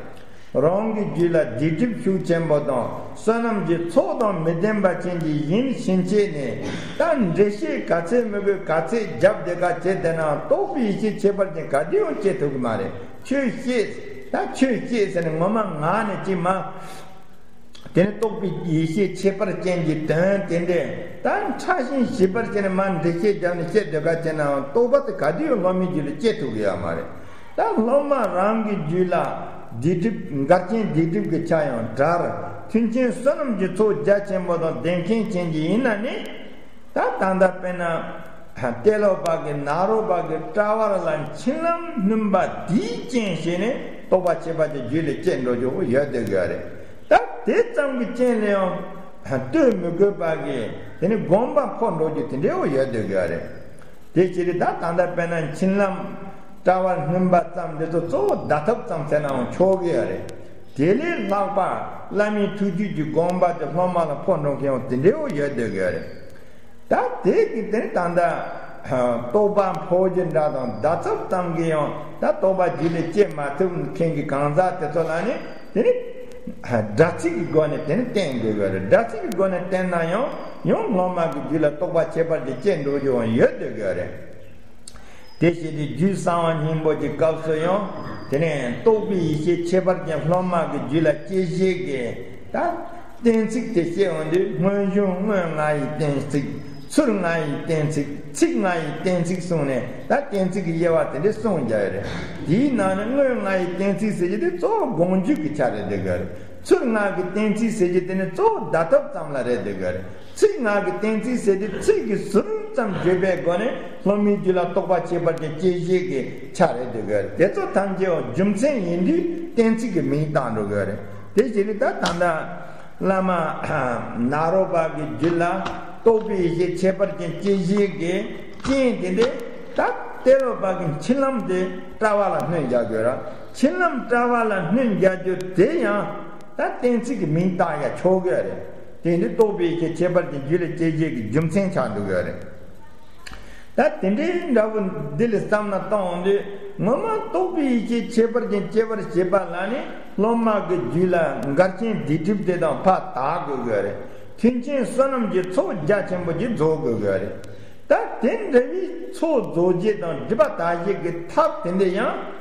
རང་གི་རྒྱུད་ལ་སྡིག་སྒྲིབ་ཤུགས་ཆེན་པོ་དང་བསོད་ནམས་ཀྱི་ཚོགས་དང་མི་ལྡན་པ་ཅན་གྱི་ཡིན་ཕྱིན་ཆད་ནས་ད་འགྲེལ་བཤད་ག་ཚད་མི་དགོས་ག་ཚད་རྒྱབ་བསྡད་ག་བྱེད་བསྡད་ན་རྟོགས་པའི་ཡེ་ཤེས་ཁྱད་པར་ཅན་ག་དུས་ཡང་སྐྱེ་ཐུབ་ཀྱི་མ་རེད། ཆོས་བཤད། ད་ཆོས་བཤད་ཟེར་ནས་ངོ་མ་ངག་ནས་ཅིག་མ། དེ་ནི་རྟོགས་པའི་ཡེ་ཤེས་ཁྱད་པར་ཅན་གྱི་དོན་དེ་འདྲས་ད་ཕྲ་ཞིང་ཞིབ་པར་བྱས་ནས་མ་འགྲེལ་བཤད་བརྒྱབ་ནས་བཤད་སྡོད་ག་བྱས་ནའང་རྟོགས་པ་དེ་ག་དུས་ཡང་སློབ་མའི་རྒྱུད་ལ་སྐྱེ་ཐུབ་ཀྱི་ཡོད་མ་རེད། ད་སློབ་མ་རང་གི་རྒྱུད་ལ་སྡིག་སྒྲིབ་འགལ་རྐྱེན་སྡིག་སྒྲིབ་ཀྱི་ཆ་ཡང་དྲག་མཐུན་རྐྱེན་བསོད་ནམས་ཀྱི་ཚོགས་རྒྱ་ཆེན་པོ་དང་ལྡན་མཁན་ཅན་གྱི་ཡིན་ན་ནི། ད་ད་ལྟ་དཔེར་ན། ཏེ་ལོ་པ་གི་ནཱ་རོ་པ་གི་དྲ་བར་ལ་མཆིལ་ལྷམ་སྣུན་པ་དེའི་རྐྱེན་བྱས་ནས་རྟོགས་པ་ཁྱད་པར་ཅན་རྒྱུད་ལ་སྐྱེ་འགྲོ་རྒྱུ་ཡོད་སྡོད་ཀྱི་རེད། ད་དེ་ཙམ་གྱི་རྐྱེན་ལ་ཡང་ལྟོས་མི་དགོས་པ་གི་དེ་ནི་དགོངས་པ་འཕོ་འགྲོ་རྒྱུ་དེ་འདྲའི་ཡོད་སྡོད་ཀྱི་རེད། དེ་ཕྱིར་ད་ད་ལྟ་དཔེར་ན་མཆིལ་ལྷམ་དྲ་བར་སྣུན་པ་ཙམ་འདི་ཚོ་གཙོ་བོ་བརྡ་ཐབས་ཙམ་ཟེར་ནའང་ཆོག་གི་ཡོད་རེད། དེ་ལས་ལྷག་པ་བླ་མའི་ཐུགས་རྒྱུད་ཀྱི་དགོངས་པ་དེ་སློབ་མ་ལ་འཕོ་འགྲོ་མཁན་ཡང་དེ་འདྲའི་ཡོད་སྡོད་ཀྱི་ཡོད་རེད། ད་དེ་གི་དེ་ནི་ད་ལྟ་རྟོགས་པ་འཕོ་རྒྱུ་འདྲ་དང་བརྡ་ཐབས་ཙམ་གྱིས་ཡང་ད་རྟོགས་པ་རྒྱུད་ལ་སྐྱེ་མ་ཐུབ་མཁན་གྱི་གང་ཟག་དེ་ཚོ་ལ་ནི་དེ་ནི་སྒྲ་ཚིག་གི་སྒོ་ནས་དེ་ནི་བསྟན་དགོས་ཀྱི་རེད། སྒྲ་ཚིག་གི་སྒོ་ནས་བསྟན་ན་ཡང་ཡང་སློབ་མ་གི་རྒྱུད་ལ་རྟོགས་པ་ཁྱད་པར་ཅན་སྐྱེ་འགྲོ་རྒྱུ་ཡང་ཡོད་སྡོད་ཀྱི་རེད། དེ་བཞིན་དུ་རྒྱུད་གསང་བ་སྙིང་པོ་གྱི་སྐབས་སུ་ཡང་དེ་ནས་རྟོགས་པའི་ཡེ་ཤེས་ཁྱད་པར་ཅན་སློབ་མ་གི་རྒྱུད་ལ་སྐྱེ་བྱེད་ཀྱི་ད་གཏན་ཚིགས་དེ་བཤད་འོང་དུས་སྔོན་བྱུང་དངོས་ལྔ་ཡི་གཏན་ཚིགས། ཚུལ་ལྔ་ཡི་གཏན་ཚིགས། ཚིག་ལྔ་ཡི་གཏན་ཚིགས་གསུངས་ནས་ད་གཏན་ཚིགས་ཀྱི་དབྱེ་བ་དེ་འདྲ་གསུངས་བཞག་ཡོད་རེད། དེའི་ནང་ནས་དངོས་ལྔ་ཡི་གཏན་ཚིགས་ཟེར་གྱི་དེ་གཙོ་བོ་སྒོམ་རྒྱུད་ཀྱི་ཆ་རེད་འདུག་གི་རེད། ཚུལ་ལྔ་གི་གཏན་ཚིགས་ཟེར་གྱི་དེ་ནི་གཙོ་བོ་བརྡ་ཐབས་ཙམ་ལ་རེད་འདུག་གི་རེད། ཚིག་ལྔ་གི་གཏན་ཚིགས་ཟེར་དུས་ཚིག་གི་ཟུར་ཙམ་བརྗོད་པའི་སྒོ་ནས་སློབ་མའི་རྒྱུད་ལ་རྟོགས་པ་ཁྱད་པར་ཅན་སྐྱེ་བྱེད་ཀྱི་ཆ་རེད་འདུག་གི་རེད། དེ་ཚོ་ཐམས་ཅད་རྒྱུ་མཚན་ཡིན་དུས་གཏན་ཚིགས་ཀྱི་མིང་བཏགས་འགྲོ་གི་རེད། དེ་བཞིན་དུ་ད་ད་ལྟ་བླ་མ་ནཱ་རོ་པ་གི་རྒྱུད་ལ་རྟོགས་པའི་ཡེ་ཤེས་ཁྱད་པར་ཅན་སྐྱེ་བྱེད་ཀྱི་རྐྱེན་དེ་འདྲས་ད་ཏེ་ལོ་པ་གི་མཆིལ་ལྷམ་དེ་དྲ་བ་ལ་སྣུན་རྒྱག་དགོས་ར། མཆིལ་ལྷམ་དྲ་བ་ལ་སྣུན་རྒྱག་རྒྱུ་དེ་ཡང་། ད་གཏན་ཚིགས་ཀྱི་མིང་བཏགས་ཡ་ཆོག་གི་རེད། དེ་འདི་རྟོགས་པའི་ཡེ་ཤེས་ཁྱད་པར་ཅན་རྒྱུད་ལ་སྐྱེད་བྱེད་ཀྱི་རྒྱུ་མཚན་ཆགས་འདུག་གི་རེད། ད་དེ་འདྲའི་འདྲ་བོ་འདི་ལ་བསམ་ན་གཏོང་དུས། ངོ་མ་རྟོགས་པའི་ཡེ་ཤེས་ཁྱད་པར་ཅན་སྐྱེ་བར་བྱེད་པ་ལ་ནི། སློབ་མ་གི་རྒྱུད་ལ་འགལ་རྐྱེན་སྡིག་སྒྲིབ་དེ་དག་ཕར་དག་དགོས་ཀྱི་རེད། མཐུན་རྐྱེན་བསོད་ནམས་ཀྱི་ཚོགས་རྒྱ་ཆེན་པོ་ཅིག་རྫོགས་དགོས་ཀྱི་རེད། ད་དེ་འདྲ་བའི་ཚོགས་རྫོགས་བྱེད་དང་སྒྲིབ་པ་དག་བྱེད་ཀྱི་ཐབས་དེ་འདྲ་ཡང་།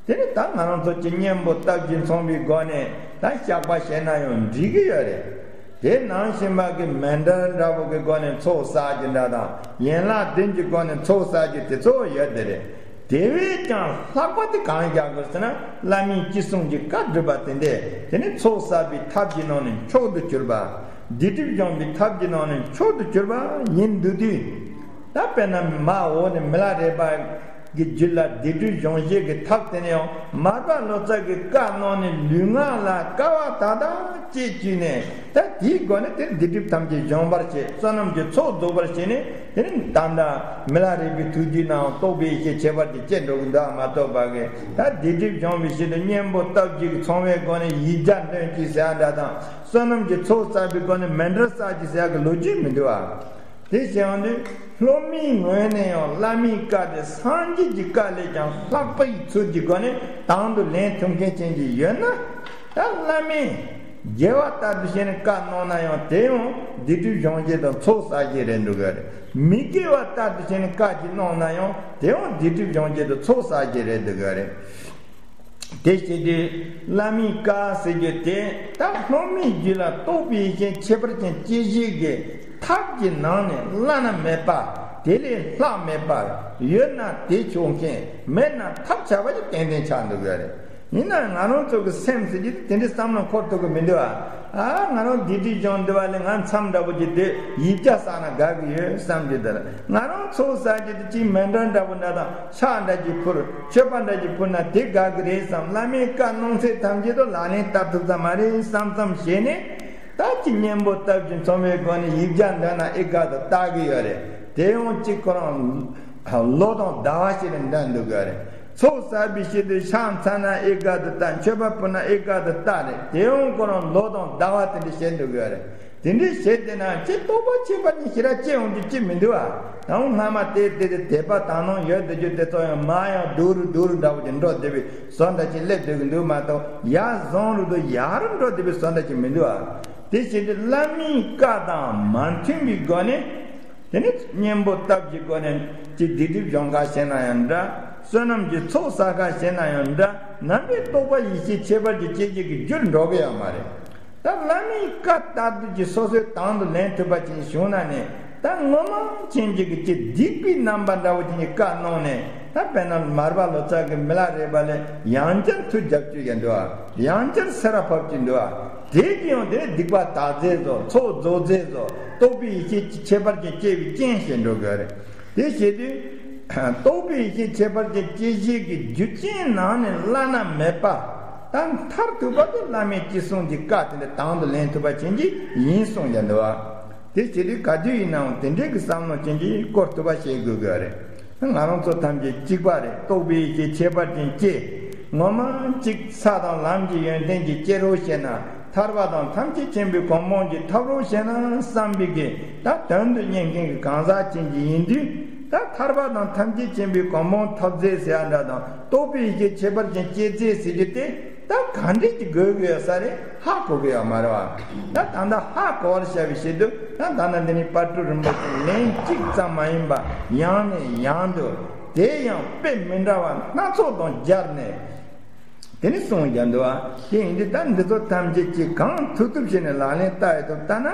དེ་ནི་ད་ང་རང་ཚོ་གི་གཉེན་པོ་སྟོབས་ཀྱིས་མཚུངས་པའི་སྒོ་ནས། ད་བཤགས་པ་བྱས་ན་ཡང་འགྲིག་གི་ཡོད་རེད། དེ་ནང་བཞིན་པ་གི་མཎྜལ་འདྲ་བོ་གི་སྒོ་ནས་ཚོགས་བསགས་རྒྱུ་འདྲ་དང་། ཡན་ལག་བདུན་གྱི་སྒོ་ནས་ཚོགས་བསགས་རྒྱུ་དེ་ཚོ་ཡོད་དེ་རེད། དེ་བས་ཀྱང་ལྷག་པ་དེ་གང་རྒྱག་དགོས་ཟེར་ན། བླ་མའི་ཅི་གསུང་གི་བཀའ་སྒྲུབ་པ་དེ་འདྲས། དེ་ནི་ཚོགས་བསགས་པའི་ཐབས་ཀྱི་ནང་ནས་མཆོག་ཏུ་གྱུར་པ། སྡིག་སྒྲིབ་སྦྱོང་བའི་ཐབས་ཀྱི་ནང་ནས་མཆོག་ཏུ་གྱུར་པ་ཡིན་འདུག་དུས། ད་དཔེར་ན་མ་འོག་ནས་མི་ལ་རས་པ་གི་རྒྱུད་ལ་སྡིག་སྒྲིབ་སྦྱོང་བྱེད་ཀྱི་ཐབས་དེ་ནི་ཡང་མར་པ་ལོ་ཙཱ་གི་བཀའ་གནང་ནས་ལུས་ངག་ལ་དཀའ་བ་དག་དག་སྤྱད་བཅུག་ནས། ད་དེའི་སྒོ་ནས་དེ་སྡིག་སྒྲིབ་ཐམས་ཅད་སྦྱོང་བར་བྱེད། བསོད་ནམས་ཀྱི་ཚོགས་རྫོགས་པར་བྱེད་ནས། དེ་ནི་ད་ལྟ་མི་ལ་རས་པའི་ཐུགས་རྒྱུད་ནའང་རྟོགས་པའི་ཡེ་ཤེས་ཁྱད་པར་ཅན་སྐྱེ་འགྲོ་གི་འདུག་ཨ། མ་གཏོགས་པ་གི་ད་སྡིག་སྒྲིབ་སྦྱོང་བའི་ཆེད་དུ་གཉེན་པོ་སྟོབས་ཀྱིས་མཚུངས་པའི་སྒོ་ནས་ཡིག་བརྒྱ་འདོན་གྱིས་ཟེར་ཡ་འདྲ་དང་། བསོད་ནམས་ཀྱི་ཚོགས་བསགས་པའི་སྒོ་ནས་མཎྜལ་བསགས་ཀྱིས་ཟེར་ཡ་གི་ལོ་རྒྱུས་མི་འདུག་ཨ། དེ་བྱས་ཡོང་དུས་སློབ་མའི་ངོས་ནས་ཡང་བླ་མའི་བཀའ་དེ་སངས་རྒྱས་ཀྱི་བཀའ་ལས་ཀྱང་ལྷག་པའི་ཚུལ་གྱི་སྒོ་ནས་དང་དུ་ལེན་ཐུབ་མཁན་ཅན་གྱི་ཡོད་ན། ད་བླ་མས་དགེ་བ་ལྟར་དུ་བྱས་ནས་བཀའ་གནང་ན་ཡང་དེ་ཡང་སྡིག་སྒྲིབ་སྦྱོང་བྱེད་དང་ཚོགས་བསགས་བྱེད་རེད་འདུག་ག་རེད། མི་དགེ་བ་ལྟར་དུ་བྱས་ནས་བཀའ་ཅིག་གནང་ན་ཡང་དེ་ཡང་སྡིག་སྒྲིབ་སྦྱོང་བྱེད་དང་ཚོགས་བསགས་བྱེད་རེད་འདུག་ག་རེད། དེ་བྱེད་དུས་བླ་མའི་བཀའ་ཟེར་རྒྱུ་དེ་ད་སློབ་མའི་རྒྱུད་ལ་རྟོགས་པའི་ཡེ་ཤེས་ཁྱད་པར་ཅན་སྐྱེད་བྱེད་ཀྱི་ཐབས་ཀྱི་ནང་ནས་བླ་ན་མེད་པ། དེ་ལས་ལྷག་མེད་པ། ཡོད་ན་དེ་ཆོག་མཁན། མེད་ན་ཐབས་ཆག་པ་ཅིག་ཏན་ཏན་ཆགས་འདུག་ག་རེད། ཡིན་ན་ང་རང་ཚོ་གི་སེམས་ཟེར་རྒྱུ་དེ་འདྲའི་བསམ་བློ་འཁོར་ཐུབ་གི་མི་འདུག་ཨ། ཨ། ང་རང་སྡིག་སྒྲིབ་སྦྱོང་འདི་བ་ལས་ང་མཚམས་འདྲ་པོ་ཅིག་སྡོད། ཡིག་བརྒྱ་བསགས་ན་དགའ་གི་ཡོད་བསམ་གྱི་འདུག་ང་རང་ཚོགས་བསགས་རྒྱུ་དེ་ཅིག་མཎྜལ་འདྲ་པོ་འདྲ་དང་ཕྱག་འདྲ་ཅིག་ཕུལ། མཆོད་པ་འདྲ་ཅིག་ཕུལ་ན་དེ་དགའ་གི་རེད་བསམ། བླ་མའི་བཀའ་གནང་ཚད་ཐམས་ཅད་དུ་ལག་ལེན་བསྟར་ཐུབ་ས་མ་རེད་བསམ་བསམ་བྱས་ནས། ད་ཅིག་གཉེན་པོ་སྟོབས་ཀྱིས་མཚུངས་པའི་སྒོ་ནས་ཡིག་བརྒྱ་འདོན་ན་ཨེ་དགའ་དུ་བལྟ་གི་ཡོད་རེད། དེ་ཡང་ཅིག་ཁོ་རང་ལོ་དང་ཟླ་བ་ཞིག་ལ་འདོན་འདུག་གི་རེད། ཚོགས་བསགས་པའི་ཆེད་དུ་ཕྱག་འཚལ་ན་ཨེ་དགའ་དུ་བལྟ། མཆོད་པ་ཕུལ་ན་ཨེ་དགའ་དུ་བལྟ་རེད། དེ་ཡང་ཁོ་རང་ལོ་དང་ཟླ་བ་དེ་འདྲ་བྱེད་འདུག་གི་རེད། དེ་འདྲ་བྱེད་དེ་ན་ཅི་རྟོགས་པ་ཁྱད་པར་ཅན་ཞེ་དྲག་སྐྱེ་ཡོང་རྒྱུ་ཅི་མི་འདུག་ཨ། ད་སྔ་མ་དེ་དེ་དེ་དད་པ་དག་སྣང་ཡོད་དུ་རྒྱུ་དེ་ཚོ་ཡང་མར་ཡང་སྡུག་རུ་སྡུག་རུ་འདྲ་བོ་ཅིག་འགྲོ་བསྡད་པའི་བཟོ་འདྲ་ཅིག་སླེབས་སྡོད་ཀྱི་འདུག་མ་གཏོགས། ཡར་བཟང་རུ་དུ་ཡག་རུ་འགྲོ་བསྡད་པའི་བཟོ་འདྲ་ཅིག་མི་འདུག་ཨ། དེ་བཞིན་དུ་བླ་མའི་བཀའ་དང་མ་མཐུན་པའི་སྒོ་ནས། དེ་ནི་གཉེན་པོ་སྟོབས་ཀྱི་སྒོ་ནས་ཀྱི་སྡིག་སྒྲིབ་སྦྱོང་ག་བྱས་ན་ཡང་འདྲ། བསོད་ནམས་ཀྱི་ཚོགས་བསགས་ག་བྱས་ན་ཡང་འདྲ། ནམ་པའི་རྟོགས་པ་ཡེ་ཤེས་ཁྱད་པར་ཅན་སྐྱེད་བྱེད་ཀྱི་རྒྱུར་འགྲོ་གི་ཡོད་མ་རེད། ད་བླ་མའི་བཀའ་ལྟར་དུ་ཀྱི་སོ་སོའི་དང་དུ་ལེན་ཐུབ་པ་ཅིག་བྱུང་ན་ནི། ད་ངོ་མ་ཅན་གྱི་ཀྱི་སྡིག་པའི་རྣམ་པ་འདྲ་བོ་ཅིག་གི་བཀའ་གནང་ནས། ད་དཔེར་ན་མར་པ་ལོ་ཙཱ་གི་མི་ལ་རས་པ་ལས་ཡང་བསྐྱར་མཐུ་རྒྱབ་བཅུག་ཡ་འདུག་ཨ། ཡང་བསྐྱར་སེ་ར་ཕབ་ཀྱི་འདུག་ཨ། དེ་གི་ཡང་དེ་སྡིག་པ་དག་མཛད་བཟོ། ཚོགས་རྫོགས་མཛད་བཟོ། རྟོགས་པའི་ཡེ་ཤེས་ཁྱད་པར་ཅན་སྐྱེ་བའི་རྐྱེན་བྱེད་འགྲོ་གི་རེད། དེ་བྱེད་དུས། རྟོགས་པའི་ཡེ་ཤེས་ཁྱད་པར་ཅན་སྐྱེད་བྱེད་ཀྱི་རྒྱུ་རྐྱེན་ནང་ནས་བླ་ན་མེད་པ། ད་མཐར་ཐུག་པ་དེ་བླ་མའི་ཅི་གསུང་གི་བཀའ་དེ་འདྲ་དང་དུ་ལེན་ཐུབ་པ་ཅན་གྱི་ཡིན་གསུང་ཡ་འདུག་བ། དེ་བྱེད་དུས་ག་དུས་ཡིན་ནའང་དེ་འདྲའི་གི་བསམ་བློ་ཅན་གྱི་སྐོར་ཐུབ་པ་བྱེད་དགོས་དགོས་རེད། ང་རང་ཚོ་ཐམས་ཅད་གཅིག་པ་རེད། རྟོགས་པའི་ཡེ་ཤེས་ཁྱད་པར་ཅན་སྐྱེ། ངོ་མ་གཅིག་ས་དང་ལམ་གྱི་ཡོན་ཏན་གྱི་སྐྱེ་རོགས་བྱས་ན། ཐར་པ་དང་ཐམས་ཅད་མཁྱེན་པའི་གོ་འཕང་གི་ཐོབ་རོགས་བྱས་ན་བསམ་པའི་གི་ད་དོན་དུ་གཉེར་མཁན་གྱི་གང་ཟག་ཅན་གྱི་ཡིན་དུས། ད་ཐར་པ་དང་ཐམས་ཅད་མཁྱེན་པའི་གོ་འཕང་ཐོབ་མཛད་ཟེར་ཡ་འདྲ་དང་རྟོགས་པའི་ཡེ་ཤེས་ཁྱད་པར་ཅན་སྐྱེ་མཛད་ཟེར་རྒྱུ་དེ། ད་ག་འདྲས་ཀྱི་དགོས་དགོས་ས་རེད། ཧ་གོ་གི་ཡོད་མ་རེད་བ། ད་ད་ལྟ་ཧ་གོ་བར་བྱ་བའི་ཆེད་དུ། ད་ད་ལྟ་འདི་ནི་དཔལ་སྤྲུལ་རིན་པོ་ཆེ་ལན་གཅིག་ཙམ་མ་ཡིན་པ་ཡང་ནས་ཡང་དུ། དེ་ཡང་དཔེ་མི་འདྲ་བ་སྣ་ཚོགས་དང་སྦྱར་ནས། དེ་ནི་གསུངས་ཀྱང་འདུག་བ། དེ་ཡིན་དུས་ད་འདི་ཚོ་ཐམས་ཅད་ཀྱིས་གང་ཐུབ་ཐུབ་བྱས་ནས་ལག་ལེན་བསྟར་ཡ་ཐུབ་ལྟ་ན།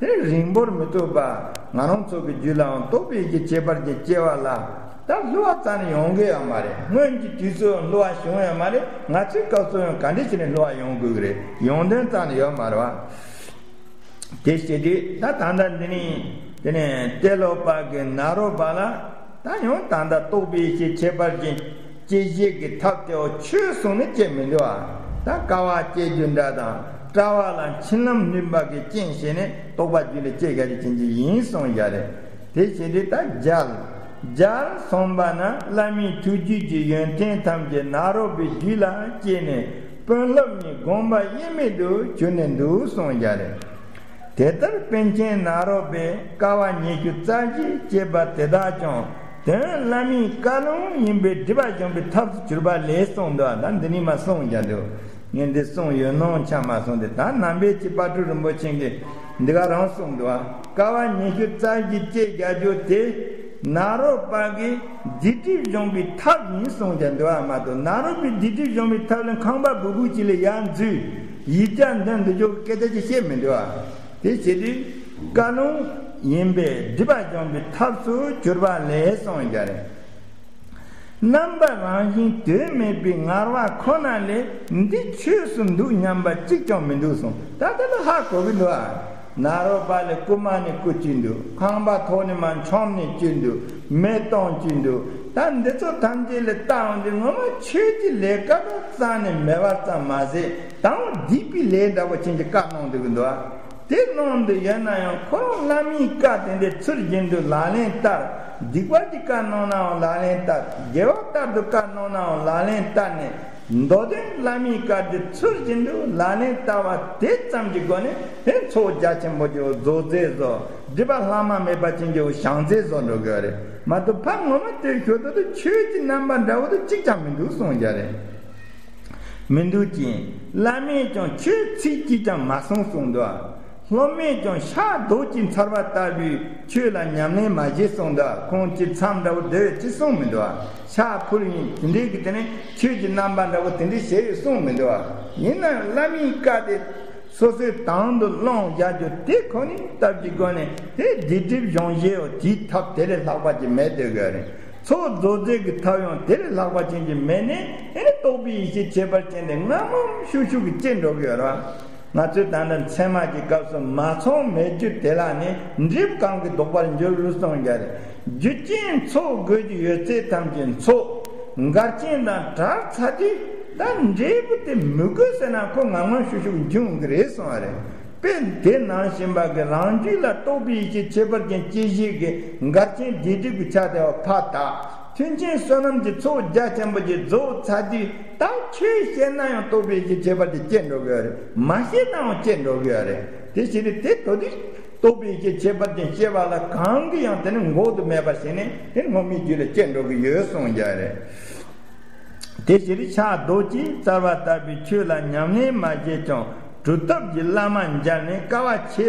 དེ་ནི་རིང་པོར་མི་ཐུབ་པ། ང་རང་ཚོ་གི་རྒྱུད་ལའང་རྟོགས་པའི་ཡེ་ཤེས་ཁྱད་པར་ཅན་སྐྱེ་བ་ལ། ད་བསླུ་བ་རྩ་ནས་ཡོང་གི་ཡོད་མ་རེད། སྔོན་གྱི་དུས་སུ་བསླུ་བ་བྱུང་ཡོད་མ་རེད། ང་ཚོའི་སྐབས་སུ་ཡང་ག་འདྲ་བྱས་ནས་བསླུ་བ་ཡོང་དགོས་ཀྱི་རེད། ཡོང་དོན་རྩ་ནས་ཡོད་མ་རེད་བ། དེ་བྱེད་དུས་ད་ད་ལྟ་འདི་ནི་དེ་ནས་ཏེ་ལོ་པ་གི་ནཱ་རོ་པ་ལ། ད་ཡང་ད་ལྟ་རྟོགས་པའི་ཡེ་ཤེས་ཁྱད་པར་ཅན་སྐྱེད་བྱེད་ཀྱི་ཐབས་དེའོ་ཆོས་གསུངས་ནས་སྐྱེ་མི་འདུག་ཨ། ད་དཀའ་བ་སྤྱད་རྒྱུ་འདྲ་དང་། དཀའ་བ་ལ་འཆི་ལམ་བསྣུན་པ་གི་རྐྱེན་བྱས་ནས་རྟོགས་པ་རྒྱུད་ལ་སྐྱེ་ག་རེ་ཅན་གྱི་ཡིན་གསུངས་ཡ་རེད། དེ་བྱེད་དུས་ད་རྒྱལ། རྒྱལ་གསུངས་པ་ན་བླ་མའི་ཐུགས་རྒྱུད་ཀྱི་ཡོན་ཏན་ཐམས་ཅད་ནཱ་རོ་པའི་རྒྱུད་ལ་སྐྱེས་ནས། དཔོན་སློབ་གཉིས་དགོངས་པ་དབྱེར་མེད་དུ་གྱུར་ནས་འདུག་གསུངས་ཀྱང་རེད། དེ་ལྟར་པཎ་ཆེན་ནཱ་རོ་པས་དཀའ་བ་ཉི་ཤུ་རྩ་བཞི་སྤྱད་པ་དེ་དག་ཀྱང་དོན་བླ་མའི་བཀའ་ལུང་ཡིན་པས་སྒྲིབ་པ་སྦྱོང་བའི་ཐབས་སུ་གྱུར་པ་ལས་གསུངས་འདུག་ད་འདི་ནས་མར་གསུངས་ཀྱང་འདུག་ངས་འདི་གསུངས་ཡོད་ནོ་ཆ་མ་སོང་སྟེ། ད་ནང་པའི་ཆོས་དཔལ་སྤྲུལ་རིན་པོ་ཆེ་གིས་འདི་ག་རང་གསུངས་འདུག་དཀའ་བ་ཉི་ཤུ་རྩ་བཞི་སྤྱད་རྒྱག་རྒྱུ་དེ་ནཱ་རོ་པ་གིས་སྡིག་སྒྲིབ་སྦྱོང་བའི་ཐབས་ཡིན་གསུངས་ཀྱང་འདུག་མ་གཏོགས། ནཱ་རོ་པའི་སྡིག་སྒྲིབ་སྦྱོང་བའི་ཐབས་ལ་ཁང་པ་སྦུག་སྦུག་ཅིག་ལ་ཡར་འཛུལ། ཡིག་ཆ་འདོན་འདི་ཆོ་སྐད་ཆ་ཅིག་བཤད་མི་འདུག་དེ་བྱེད་དུས་བཀའ་ལུང་ཡིན་པས་སྒྲིབ་པ་སྦྱོང་བའི་ཐབས་སུ་གྱུར་པ་ལས་གསུངས་ཀྱང་རེད། རྣམ་པ་རང་བཞིན་དོན་མེད་པའི་ངར་བ་ཁོ་ན་ལས་འདི་ཆོས་སུ་འདུག་སྙམ་པ་གཅིག་ཀྱང་མི་འདུག་གསུངས། ད་ལྟ་ལ་ཧ་གོ་གི་འདུག་ཨ། ནཱ་རོ་པ་ལ་རྐུ་མ་ནས་རྐུ་གྱིན་འདུག་ཁང་པ་ཐོག་ནས་མར་མཆོངས་ནས་གྱིན་འདུག་མེ་གཏོང་གྱིན་འདུག་ད་འདི་ཚོ་ཐམས་ཅད་ལ་བལྟ་འོང་དུས་ངོ་མ་ཆོས་ཀྱི་ལས་ཀ་དང་རྩ་ནས་མེད་པ་ཙམ་མ་ཟད། དང་པོ་སྡིག་པའི་ལས་འདྲ་པོ་ཅན་གྱི་བཀའ་གནང་འདུག་གི་འདུག་ཨ། དེ་གནང་འདུག་ཡོད་ན་ཡང་ཁོ་རང་བླ་མའི་བཀའ་དེ་འདྲའི་ཚུལ་བཞིན་དུ་ལག་ལེན་བསྟར། སྡིག་པ་གི་བཀའ་གནང་ནའང་ལག་ལེན་བསྟར། དགེ་བ་ལྟར་དུ་བཀའ་གནང་ནའང་ལག་ལེན་བསྟར་ནས། མདོ་དོན་བླ་མའི་བཀའ་དེ་ཚུལ་བཞིན་དུ་ལག་ལེན་བསྟར་བ་དེ་ཙམ་གྱི་སྒོ་ནས་དེ་ཚོགས་རྒྱ་ཆེན་པོ་ཀྱི་རྫོགས་རྫས་བཟོ། སྒྲིབ་པ་ལྷག་མ་མེད་པ་ཅན་གྱི་བྱང་རྫས་བཟོ་འགྲོ་གི་རེད་མ་གཏོགས། ཕ་ངོ་མ་དེ་ཞོར་དུ་ཆོས་ཀྱི་རྣམ་པ་འདྲ་བོ་དེ་གཅིག་ཀྱང་མི་འདུག་གསུངས་ཀྱང་རེད། མི་འདུག་ཅིང་། བླ་མས་ཀྱང་ཆོས་ཚིག་གཅིག་ཀྱང་མ་གསུངས་གསུངས་འདུག་སློབ་མས་ཀྱང་ཕྱག་རྡོག་གཅིག་འཚལ་བ་ལྟ་བུའི་ཆོས་ལ་ཉམས་ལེན་མ་བྱས་གསུངས་འདུག་ཁོང་ཅིག་མཚམས་འདྲ་བོ་བསྡད་ཡོད་ཅེས་གསུངས་མི་འདུག་ཕྱག་ཕུལ་ཡིན་དེ་འདྲའི་གི་དེ་ནས་ཆོས་ཀྱི་རྣམ་པ་འདྲ་བོ་དེ་འདྲའི་བྱས་ཡོད་གསུངས་མི་འདུག་ཡིན་ནའང་བླ་མའི་བཀའ་དེ་སོ་སོའི་དང་དུ་བླངས་བཞག་རྒྱུ་དེ་ཁོ་ནའི་སྟབས་ཀྱི་སྒོ་ནས་དེ་སྡིག་སྒྲིབ་སྦྱོང་བྱེད་འོ་དེའི་ཐབས་དེ་ལས་ལྷག་པ་ཅིག་མེད་དེ་དགོས་རེད། ཚོགས་རྫོགས་རྫས་ཀྱི་ཐབས་ཡང་དེ་ལས་ལྷག་པ་ཅན་གྱི་མེད་ནས། ཨེ་ནི་རྟོགས་པའི་ཡེ་ཤེས་ཁྱད་པར་ཅན་དེ་སྔ་མོ་ཤུགས་ཤུགས་ཀྱིས་སྐྱེ་འགྲོ་གི་ཡོད་རེད། ང་ཚོས་ད་ལྟ་མཚན་མ་གི་སྐབས་སུ་མ་ཚང་མེད་རྒྱུ་དེ་ལ་ནི་འབྲས་བུ་གང་གིས་ལྡོག་པར་འགྱུར་གསུངས་ཀྱང་རེད། རྒྱུ་རྐྱེན་ཚོགས་དགོས་ཀྱི་ཡོད་ཚད་ཐམས་ཅད་ཚོགས་འགལ་རྐྱེན་དང་བྲལ་ཚར་དུས་ད་འབྲས་བུ་དེ་མི་དགོས་ཟེར་ན་ཁོ་སྔ་མོ་ཤུགས་ཤུགས་འབྱུང་གི་རེད་གསུངས་པ་རེད། དཔེ་དེ་ནང་བཞིན་པ་གི་རང་རྒྱུད་ལ་རྟོགས་པའི་ཡེ་ཤེས་ཁྱད་པར་ཅན་སྐྱེ་གཞི་གི་འགལ་རྐྱེན་སྡིག་སྒྲིབ་ཀྱི་ཆ་དེ་བ་ཕར་དག་མཐུན་རྐྱེན་བསོད་ནམས་ཀྱི་ཚོགས་རྒྱ་ཆེན་པོ་ཅིག་རྫོགས་ཚར་དུས་ད་ཆོས་བཤད་ན་ཡང་རྟོགས་པའི་ཡེ་ཤེས་ཁྱད་པར་ཅན་སྐྱེ་འགྲོ་གི་ཡོད་རེད། མ་བཤད་ན་ཡང་སྐྱེ་འགྲོ་གི་ཡོད་རེད། དེ་བཞིན་དུ་དེ་དོ་དུས་རྟོགས་པའི་ཡེ་ཤེས་ཁྱད་པར་ཅན་སྐྱེ་བ་ལ་གང་གིས་ཡང་དེ་ནི་འགོག་ཏུ་མེད་པར་བྱས་ནས་དེ་སྔོན་མའི་རྒྱུད་ལ་སྐྱེ་འགྲོ་གི་ཡོད་གསུངས་ཀྱང་རེད། དེ་ཕྱིར་ཕྱག་རྡོག་གཅིག་འཚལ་བ་ལྟ་བུའི་ཆོས་ལ་ཉམས་ལེན་མ་བྱས་ཀྱང་གྲུབ་ཐོབ་ཀྱི་བླ་མ་མཇལ་ནས་དཀའ་བ་ཆེ་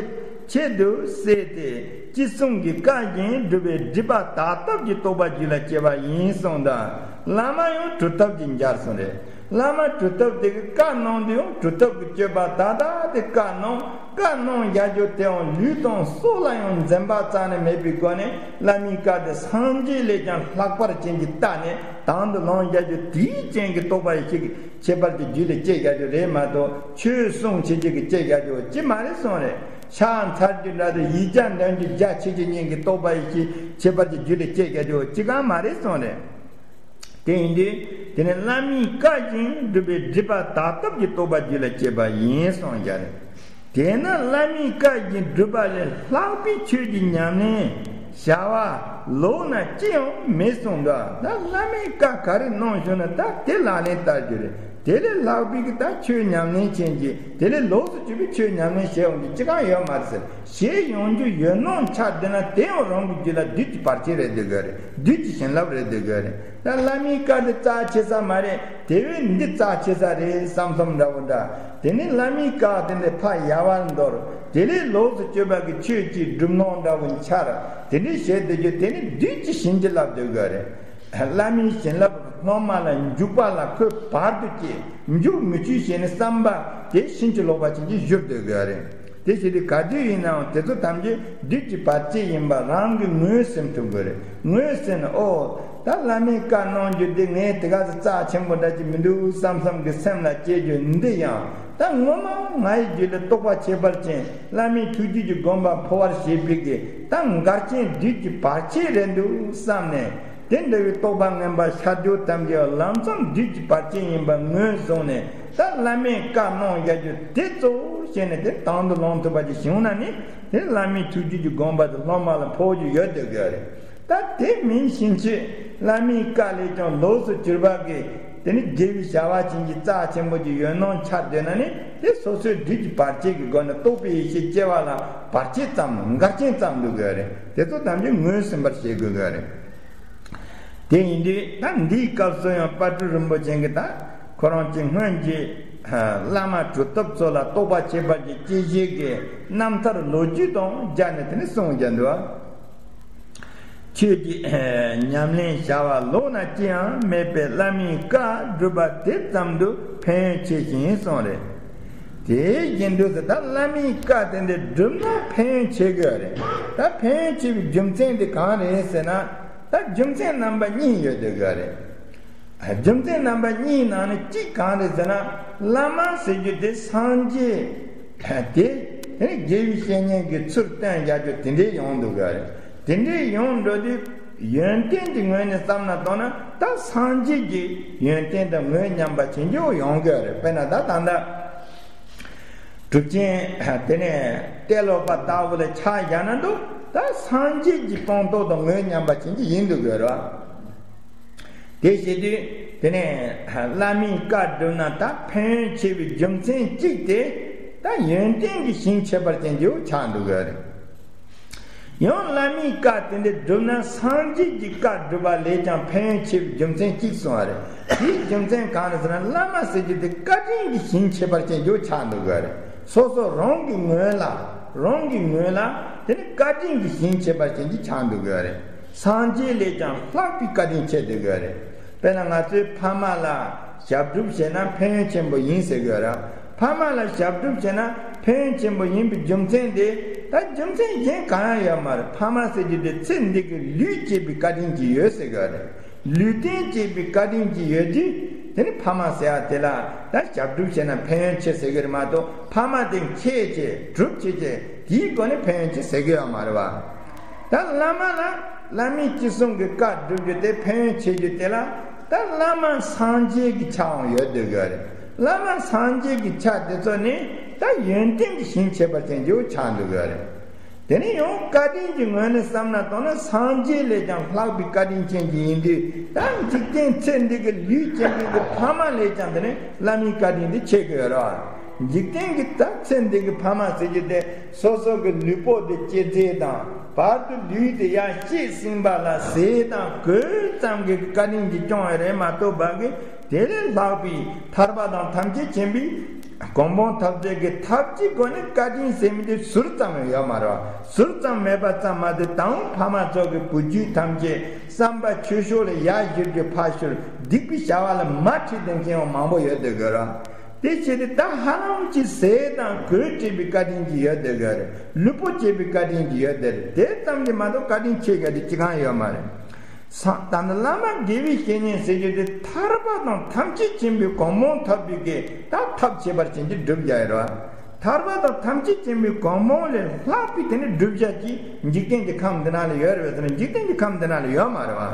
ཆེད་དུ་བསལ་ཏེ་ཅི་གསུང་གི་བཀའ་བཞིན་སྒྲུབ་པའི་སྒྲིབ་པ་དག་ཐབས་ཀྱི་རྟོགས་པ་རྒྱུད་ལ་སྐྱེ་བ་ཡིན་གསུངས་དང་། བླ་མ་ཡང་གྲུབ་ཐོབ་ཀྱིས་མཇལ་གསུངས་རེད། བླ་མ་གྲུབ་ཐོབ་དེ་གིས་བཀའ་གནང་དུས་ཡང་གྲུབ་ཐོབ་ཀྱི་སྤྱོད་པ་དག་དག་དེ་བཀའ་གནང་། བཀའ་གནང་བཞག་རྒྱུ་དེའང་ལུས་དང་སྲོག་ལ་ཡང་འཛེམ་པ་རྩ་ནས་མེད་པའི་སྒོ་ནས་བླ་མའི་བཀའ་དེ་སངས་རྒྱས་ལས་ཀྱང་ལྷག་པར་ཅན་གྱི་ལྟ་ནས་དང་དུ་བླངས་བཞག་རྒྱུ་དེའི་རྐྱེན་གྱིས་རྟོགས་པ་ཡེ་ཤེས་ཀྱི་ཁྱད་པར་གྱི་རྒྱུད་ལ་སྐྱེ་བཞག་རྒྱུ་རེད་མ་གཏོགས། ཆོས་གསུང་བྱེད་རྒྱུ་གི་སྐྱེ་བཞག་རྒྱུ་ཅི་མ་རེད་གསུངས་རེད། ཕྱག་འཚལ་རྒྱུ་འདྲ་དང་ཡིག་བརྒྱ་འདོན་རྒྱུ་རྒྱ་ཆེ་ཆེ་གཉིས་ཀྱིས་རྟོགས་པ་ཡེ་ཤེས་ཁྱད་པར་གྱི་རྒྱུད་ལ་སྐྱེ་བཞག་རྒྱུ་ཅི་གང་མ་རེད་གསུངས་རེད། དེ་ཡིན་དུས་དེ་ནི་བླ་མའི་བཀའ་བཞིན་སྒྲུབ་པའི་སྒྲིབ་པ་དག་ཐབས་ཀྱི་རྟོགས་པ་རྒྱུད་ལ་སྐྱེས་པ་ཡིན་གསུངས་ཀྱང་རེད། དེས་ན་བླ་མའི་བཀའ་བཞིན་སྒྲུབ་པ་ལས་ལྷག་པའི་ཆོས་ཀྱི་ཉམས་ལེན་བྱ་བ་ལོགས་ན་ཅི་ཡང་མེད་གསུངས་འདུག་ད་བླ་མའི་བཀའ་ག་རེ་གནང་བྱུང་ན་ད་དེ་ལག་ལེན་བསྟར་རྒྱུ་རེད། དེ་ལས་ལྷག་པའི་གི་ད་ཆོས་ཉམས་ལེན་བྱེད་ཀྱི་དེ་ལས་ལོགས་སུ་གྱུར་པའི་ཆོས་ཉམས་ལེན་བྱེད་འོང་གི་ཅི་གང་ཡོད་མ་རེད་ཟེར། བྱེད་ཡོང་རྒྱུ་ཡོད་ནོ་ཆ་བདེན་ན་དེ་ཡང་རང་གི་རྒྱུད་ལ་བདུད་ཀྱི་བར་ཆད་རེད་འདོད་དགོས་རེད། བདུད་ཀྱི་བྱིན་རླབས་རེད་འདོད་དགོས་རེད། ད་བླ་མའི་བཀའ་འདི་རྩ་ཆེ་ས་མ་རེད། དེ་བས་འདི་རྩ་ཆེ་ས་རེད་བསམ་བསམ་འདྲ་བོ་འདྲ། དེ་ནི་བླ་མའི་བཀའ་དེ་འདི་ཕ་ཡ་བར་འདོར། དེ་ལས་ལོགས་སུ་གྱུར་པ་གི་ཆོས་ཀྱི་སྒྲུབ་སྣང་འདྲ་བོ་འཆར། དེ་འདྲའི་བྱེད་སྡོད་རྒྱུ་དེ་ནི་བདུད་ཀྱི་བྱིན་གྱིས་བརླབས་སྡོད་དགོས་རེད། བླ་མའི་བྱིན་རླབས་སློབ་མ་ལ་འཇུག་པ་ལ་ཁོས་བར་དུ་བཅད། འཇུག་མི་བཅུག་བྱས་ནས་བསམ་པ་དེ་ཕྱིན་ཅི་ལོག་པ་ཅན་གྱི་བཞུར་སྡོད་དགོས་རེད། དེ་བྱེད་དུས་ག་དུས་ཡིན་ནའང་དེ་ཚོ་ཐམས་ཅད་བདུད་ཀྱི་བར་ཆད་ཡིན་པ་རང་གིས་ངོས་ཟིན་ཐུབ་དགོས་རེད། ངོས་ཟིན་ནས་ཨོ། ད་བླ་མའི་བཀའ་གནང་རྒྱུ་དེ་ངས་དེ་ག་ཚོད་རྩ་ཆེན་པོ་འདྲ་ཅིག་མི་འདུག་བསམ་བསམ་གྱི་སེམས་ལ་སྐྱེ་རྒྱུ་འདི་ཡང་ད་ངོ་མ་ངའི་རྒྱུད་ལ་རྟོགས་པ་ཁྱད་པར་ཅན་བླ་མའི་ཐུགས་རྒྱུད་ཀྱི་དགོངས་པ་འཕོ་བར་བྱེད་པའི་གི་ད་འགལ་རྐྱེན་བདུད་ཀྱི་བར་ཆད་རེད་འདུག་བསམ་ནས། དེ་འདྲ་བའི་རྟོགས་པ་ངན་པ་ཤར་རྒྱུ་ཐམས་ཅད་ལམ་སང་བདུད་ཀྱི་བར་ཆད་ཡིན་པ་ངོས་བཟུང་ནས་ད་བླ་མས་བཀའ་གནང་བཞག་རྒྱུ་དེ་གཙོ་བོ་བྱས་ནས་དེ་དང་དུ་བླང་ཐུབ་པ་ཅིག་བྱུང་ན་ནི་དེ་བླ་མའི་ཐུགས་རྒྱུད་ཀྱི་དགོངས་པ་དེ་སློབ་མ་ལ་འཕོ་རྒྱུ་ཡོད་སྡོད་དགོས་རེད། ད་དེ་མིན་ཕྱིན་ཆད་བླ་མའི་བཀའ་ལས་ཀྱང་ལོགས་སུ་གྱུར་པ་གི་ དེ་ནི་དགེ་བའི་བྱ་བ་ཅན་གྱི་རྩ་ཆེན་པོ་གྱི་ཡོད་སྣང་འཆར་འདོད་ན་ནི་དེ་སོ་སོའི་སྒྲིབ་ཀྱི་བར་ཆད་ཀྱི་སྒོ་ནས་རྟོག་པའི་ཡེ་ཤེས་སྐྱེ་བ་ལ་བར་ཆད་ཙམ་འགལ་རྐྱེན་ཙམ་འདུག་དགོས་རེད། དེ་ཚོ་ཐམས་ཅད་ངོས་ཟིན་པར་བྱེད་དགོས་དགོས་རེད། དེ་ཡིན་དུས་ད་འདིའི་སྐབས་སུ་ཡང་དཔལ་སྤྲུལ་རིན་པོ་ཆེ་གིས་ད་ཁོ་རང་གི་སྔོན་གྱི་བླ་མ་གྲུབ་ཐོབ་ཚོ་ལ་རྟོགས་པ་ཁྱད་པར་གྱི་སྐྱེ་བྱེད་ཀྱི་རྣམ་ཐར་ལོ་རྒྱུས་དང་སྦྱར་ནས་དེ་ནས་གསུངས་བཞག་འདུག་ཁྱོད་ཀྱི་ཉམས་ལེན་བྱ་བ་ལོག་ན་ཅི་ཡང་མེད་པའི་བླ་མའི་བཀའ་སྒྲུབ་པ་དེ་ཙམ་དུ་ཕན་ཡོན་ཆེ་ཞིང་གསུངས་རེད། དེ་བཞིན་དུ་ད་བླ་མའི་བཀའ་དེ་འདྲ་བསྒྲུབ་ན་ཕན་ཡོན་ཆེ་གི་རེད། ད་ཕན་ཡོན་ཆེ་བའི་རྒྱུ་མཚན་དེ་གང་རེད་ཟེར་ན། ད་རྒྱུ་མཚན་རྣམ་པ་གཉིས་ཡོད་དེ་ག་རེད། རྒྱུ་མཚན་རྣམ་པ་གཉིས་ནང་ནས་གཅིག་གང་རེད་ཟེར་ན། བླ་མ་ཟེར་རྒྱུ་དེ་སངས་རྒྱས་དེ་དེ་ནི་དགེ་བའི་བཤེས་གཉེན་གྱི་ཚུལ་སྟོན་རྒྱག་རྒྱུ་དེ་འདྲའི་ཡོང་འདུག་ག་རེད། དེ་འདྲའི་ཡོང་འགྲོ་དུས་ཡོན་ཏན་གྱི་ངོས་ནས་བསམ་ན་དང་ན་ད་སངས་རྒྱས་ཀྱི་ཡོན་ཏན་དང་ངོས་མཉམ་པ་ཅན་གྱི་ཡོང་གི་རེད། དཔེར་ན་ད་ད་ལྟ་གྲུབ་ཆེན་དེ་ནས་ཏེ་ལོ་པ་ལྟ་བུ་ལ་ཆ་བཞག་ན་འདུག་ད་སངས་རྒྱས་ཀྱི་སྤངས་རྟོགས་དང་ངོས་མཉམ་པ་ཅན་གྱི་ཡིན་འདུག་གི་རེད། དེ་བྱེད་དུས་དེ་ནས་བླ་མའི་བཀའ་བསྒྲུབ་ན་ད་ཕན་ཡོན་ཆེ་བའི་རྒྱུ་མཚན་གཅིག་དེ་ད་ཡོན་ཏན་གྱི་ཞིང་ཁྱད་པར་ཅན་གྱི་ཆགས་འདུག་གི་རེད། ཡང་བླ་མའི་བཀའ་དེ་འདྲ་བསྒྲུབ་ན་སངས་རྒྱས་ཀྱི་བཀའ་བསྒྲུབ་པ་ལས་ཀྱང་ཕན་ཡོན་ཆེ་བའི་རྒྱུ་མཚན་གཅིག་གསུངས་པ་རེད། དེའི་རྒྱུ་མཚན་གང་རེད་ཟེར་ན་བླ་མ་ཟེར་རྒྱུ་དེ་བཀའ་དྲིན་གྱི་ཞིང་ཁྱད་པར་ཅན་གྱི་ཆགས་འདུག་གི་རེད། སོ་སོ་རང་གི་ངོས་ལ་རང་གི་ངོས་ལ་དེ་ནི་བཀའ་དྲིན་གྱི་ཞིང་ཁྱད་པར་ཅན་གྱི་ཆགས་འདུག་གི་རེད། སངས་རྒྱས་ལས་ཀྱང་ལྷག་པའི་བཀའ་དྲིན་ཆེ་འདུག་གི་རེད། དཔེར་ན་ང་ཚོའི་ཕ་མ་ལ་ཞབས་བྲོ་བྱས་ན་ཕན་ཡོན་ཆེན་པོ་ཡིན་ཟེར་གི་རེད། ཕ་མ་ལ་ཞབས་བྲོ་བྱས་ན་ཕན་ཡོན་ཆེན་པོ་ཡིན་པའི་རྒྱུ་མཚན་དེ་ད་རྒྱུ་མཚན་གཞན་གང་ཡང་ཡོད་མ་རེད། ཕ་མ་ཟེར་རྒྱུ་དེ་ཚེ་འདི་གི་ལུས་བསྐྱེད་པའི་བཀའ་དྲིན་གྱིས་ཡོད་ཟེར་གི་རེད། ལུས་རྟེན་བསྐྱེད་པའི་བཀའ་དྲིན་གྱིས་ཡོད་དུས་དེ་ནི་ཕ་མ་ཟེར་ཡ་དེ་ལ་ད་ཞབས་བྲོ་བྱས་ན་ཕན་ཡོན་ཆེ་ཟེར་གི་རེད་མ་གཏོགས་ཕ་མ་དེ་མཁས་ཆེ་གྲུབ་ཆེ་ཆེ་དེའི་སྒོ་ནས་ཕན་ཡོན་ཆེ་ཟེར་གི་ཡོད་མ་རེད་བ། ད་བླ་མ་ལ་བླ་མའི་ཅི་གསུང་གི་བཀའ་སྒྲུབ་རྒྱུ་དེ་ཕན་ཡོན་ཆེ་རྒྱུ་དེ་ལ་ད་བླ་མ་སངས་རྒྱས་ཀྱི་ཆ་འང་ཡོད་དེ་གི་རེད། བླ་མ་སངས་རྒྱས་ཀྱི་ཆ་དེ་ཚོ་ནི་ད་ཡོན་ཏན་གྱི་ཞིང་ཁྱད་པར་ཅན་གྱི་ཆགས་འདུག་གི་རེད། དེ་ནས་ཡང་བཀའ་དྲིན་གྱི་ངོས་ནས་བསམ་ན་དང་ན་སངས་རྒྱས་ལས་ཀྱང་ལྷག་པའི་བཀའ་དྲིན་ཅན་གྱི་ཡིན་དུས་ད་འཇིག་རྟེན་ཚེ་འདི་གི་ལུས་སྐྱེ་མཁན་གྱི་ཕ་མ་ལས་ཀྱང་དེ་ནི་བླ་མའི་བཀའ་དྲིན་དེ་ཆེ་གི་ཡོད་རེད། འཇིག་རྟེན་གྱི་ད་ཚེ་འདི་གི་ཕ་མ་ཟེར་རྒྱུ་དེ་སོ་སོ་གི་ལུས་པོ་དེ་སྐྱེ་ཚེ་དང་བར་དུ་ལུས་དེ་ཡར་སྐྱེས་ཟིན་པ་ལ་ཟས་དང་གོས་ཙམ་གྱི་བཀའ་དྲིན་གྱིས་སྐྱོང་བ་རེད་མ་གཏོགས་པ་གི་དེ་ལས་ལྷག་པའི་ཐར་པ་དང་ཐམས་ཅད་མཁྱེན་པའི་གོ་འཕང་ཐོབ་བྱེད་ཀྱི་ཐབས་ཀྱི་སྒོ་ནས་བཀའ་དྲིན་ཟེར་མི་དེ་ཟུར་ཙམ་ཡང་ཡོད་མ་རེད། ཟུར་ཙམ་མེད་པ་ཙམ་མ་ཟད་དང་ཕ་མ་ཚོ་གི་བུ་རྒྱུད་ཐམས་ཅད་བསམ་པ་ཆོས་ཕྱོགས་ལ་ཡར་བཞུར་རྒྱུ་ཕར་ཞོར་སྡིག་པའི་བྱ་བ་ལ་མ་ཁྲིད་དེ་མཁན་བ་མང་པོ་ཡོད་དེ་གི་རེད། དེ་བྱས་ཏེ་ད་ཧ་ལམ་གྱི་ཟས་དང་གོས་སྤྲད་པའི་བཀའ་དྲིན་གྱི་ཡོད་དེ་གི་རེད། ལུས་པོ་སྐྱེས་པའི་བཀའ་དྲིན་གྱི་ཡོད་དེ་རེད། དེ་ཙམ་གྱི་མ་གཏོགས་བཀའ་དྲིན་ཆེ་ག་དེ་ཅི་གང་ཡོད་མ་རེད། སངས་ད་ནི་བླ་མ་དགེ་བའི་བཤེས་གཉེན་ཟེར་རྒྱུ་དེ་ཐར་པ་དང་ཐམས་ཅད་མཁྱེན་པའི་གོ་འཕང་ཐོབ་པའི་གི་ད་ཐབས་ཁྱད་པར་ཅན་གྱི་སྒྲུབ་བྱ་ཡིན་རོ། ཐར་པ་དང་ཐམས་ཅད་མཁྱེན་པའི་གོ་འཕང་ལས་ལྷག་པའི་དེ་ནི་སྒྲུབ་བྱ་ཅིག་འཇིག་རྟེན་གྱི་ཁམས་འདི་ན་ལ་ཡོད་རེད་པས་ཟེར་ན་འཇིག་རྟེན་གྱི་ཁམས་འདི་ན་ལ་ཡོད་མ་རེད་བ།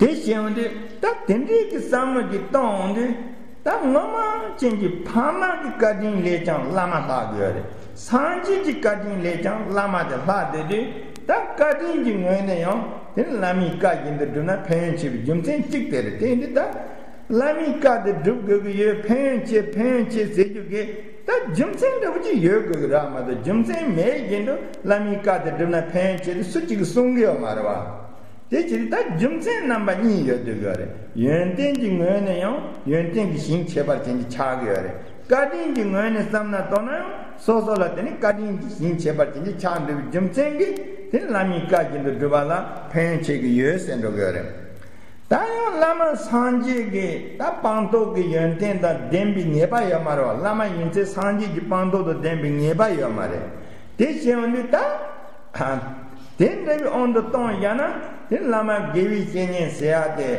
དེ་བྱས་ཡོང་དུས་ད་དེ་འདྲའི་གི་བསམ་བློ་ཅིག་བཏང་ཡོང་དུས། ད་ངོ་མ་ཅན་གྱི་ཕ་མ་གི་བཀའ་དྲིན་ལས་ཀྱང་བླ་མ་ལྷག་དགོས་རེད། སངས་རྒྱས་ཀྱི་བཀའ་དྲིན་ལས་ཀྱང་བླ་མ་དེ་ལྷག་བསྡད་དུས་ད་བཀའ་དྲིན་གྱི་ངོས་ནས་ཡང་དེ་ནི་བླ་མའི་བཀའ་བཞིན་དུ་བསྒྲུབས་ན་ཕན་ཡོན་ཆེ་བའི་རྒྱུ་མཚན་གཅིག་དེ་རེད། དེ་ཡིན་དུས་ད་བླ་མའི་བཀའ་དེ་སྒྲུབ་དགོས་ཀྱི་ཡོད། ཕན་ཡོན་ཆེ་ཕན་ཡོན་ཆེ་ཟེར་རྒྱུ་གི་ད་རྒྱུ་མཚན་འདྲ་བོ་ཅིག་ཡོད་དགོས་ཀྱི་རེད་མ་གཏོགས་རྒྱུ་མཚན་མེད་བཞིན་དུ་བླ་མའི་བཀའ་དེ་བསྒྲུབས་ན་ཕན་ཡོན་ཆེ་དེ་སུ་གཅིག་གིས་གསུང་གི་ཡོད་མ་རེད་བ། དེ་ཕྱིར་ད་རྒྱུ་མཚན་རྣམ་པ་གཉིས་ཡོད་དུས་ག་རེད། ཡོན་ཏན་གྱི་ངོས་ནས་ཡང་ཡོན་ཏན་གྱི་ཞིང་ཁྱད་པར་ཅན་གྱི་ཆགས་ཀྱི་ཡོད་རེད། བཀའ་དྲིན་གྱི་ངོས་ནས་བསམ་ན་དོ་ན་ཡང་སོ་སོ་ལ་དེ་ནི་བཀའ་དྲིན་གྱི་ཞིང་ཁྱད་པར་ཅན་གྱི་ཆགས་འགྲོ་བའི་རྒྱུ་མཚན་གྱིས་དེ་ནི་བླ་མའི་བཀའ་བཞིན་དུ་སྒྲུབ་པ་ལ་ཕན་ཡོན་ཆེ་གི་ཡོད་ཟེར་འགྲོ་གི་ཡོད་རེད། ད་ཡང་བླ་མ་སངས་རྒྱས་ཀྱི་ད་སྤངས་རྟོགས་ཀྱི་ཡོན་ཏན་དང་ལྡན་པའི་ངེས་པ་ཡོད་མ་རེད་བ། བླ་མ་ཡིན་ཚེ་སངས་རྒྱས་ཀྱི་སྤངས་རྟོགས་དང་ལྡན་པའི་ངེས་པ་ཡོད་མ་རེད། དེ་བྱས་ཡོང་དུས་ད། དེ་འདྲ་བའི་དབང་དུ་གཏོང་བཞག་ན་དེ་བླ་མ་དགེ་བའི་བཤེས་གཉེན་ཟེར་ཡ་དེ་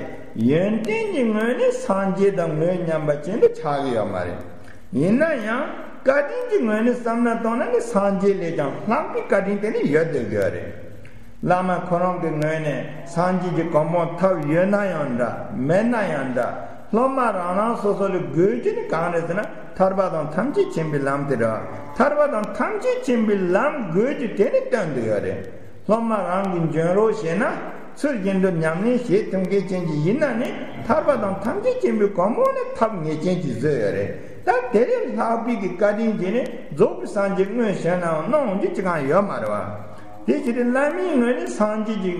ཡོན་ཏན་གྱི་ངོས་ནས་སངས་རྒྱས་དང་ངོས་མཉམ་པ་ཅན་དུ་ཆགས་ཀྱི་ཡོད་མ་རེད། ཡིན་ན་ཡང་བཀའ་དྲིན་གྱི་ངོས་ནས་བསམ་ན་གཏོང་ན་ནི་སངས་རྒྱས་ལས་ཀྱང་ལྷག་པའི་བཀའ་དྲིན་དེ་ནི་ཡོད་བསྡད་ཀྱི་ཡོད་རེད། བླ་མ་ཁོ་རང་གི་ངོས་ནས་སངས་རྒྱས་ཀྱི་གོ་འཕང་ཐོབ་ཡོད་ན་ཡང་འདྲ་མེད་ན་ཡང་འདྲ། སློབ་མ་རང་རང་སོ་སོ་ལ་དགོས་རྒྱུ་ནི་གང་རེད་ཟེར་ན་ཐར་པ་དང་ཐམས་ཅད་མཁྱེན་པའི་ལམ་དེ་རེད། ཐར་པ་དང་ཐམས་ཅད་མཁྱེན་པའི་ལམ་དགོས་རྒྱུ་དེ་ནི་སྟོན་དུ་ཡོད་རེད། སློབ་མ་རང་གིས་འཇོན་རོགས་བྱས་ན་ ཚུལ་བཞིན་དུ་ཉམས་ལེན་བྱེད་ཐུབ་མཁན་ཅན་ཅིག་ཡིན་ན་ནི་ཐར་པ་དང་ཐམས་ཅད་མཁྱེན་པའི་གོ་འཕང་ནི་ཐོབ་ངེས་ཅན་ཅིག་བཟོས་ཡོད་རེད། ད་དེ་ལས་ལྷག་པའི་གི་བཀའ་དྲིན་གྱིས་ནི་རྫོགས་པའི་སངས་རྒྱས་དངོས་བྱོན་ནའང་གནང་རྒྱུ་ཅི་གང་ཡོད་མ་རེད་བ། དེ་ཕྱིར་བླ་མའི་ངོས་ནས་སངས་རྒྱས་ཀྱི་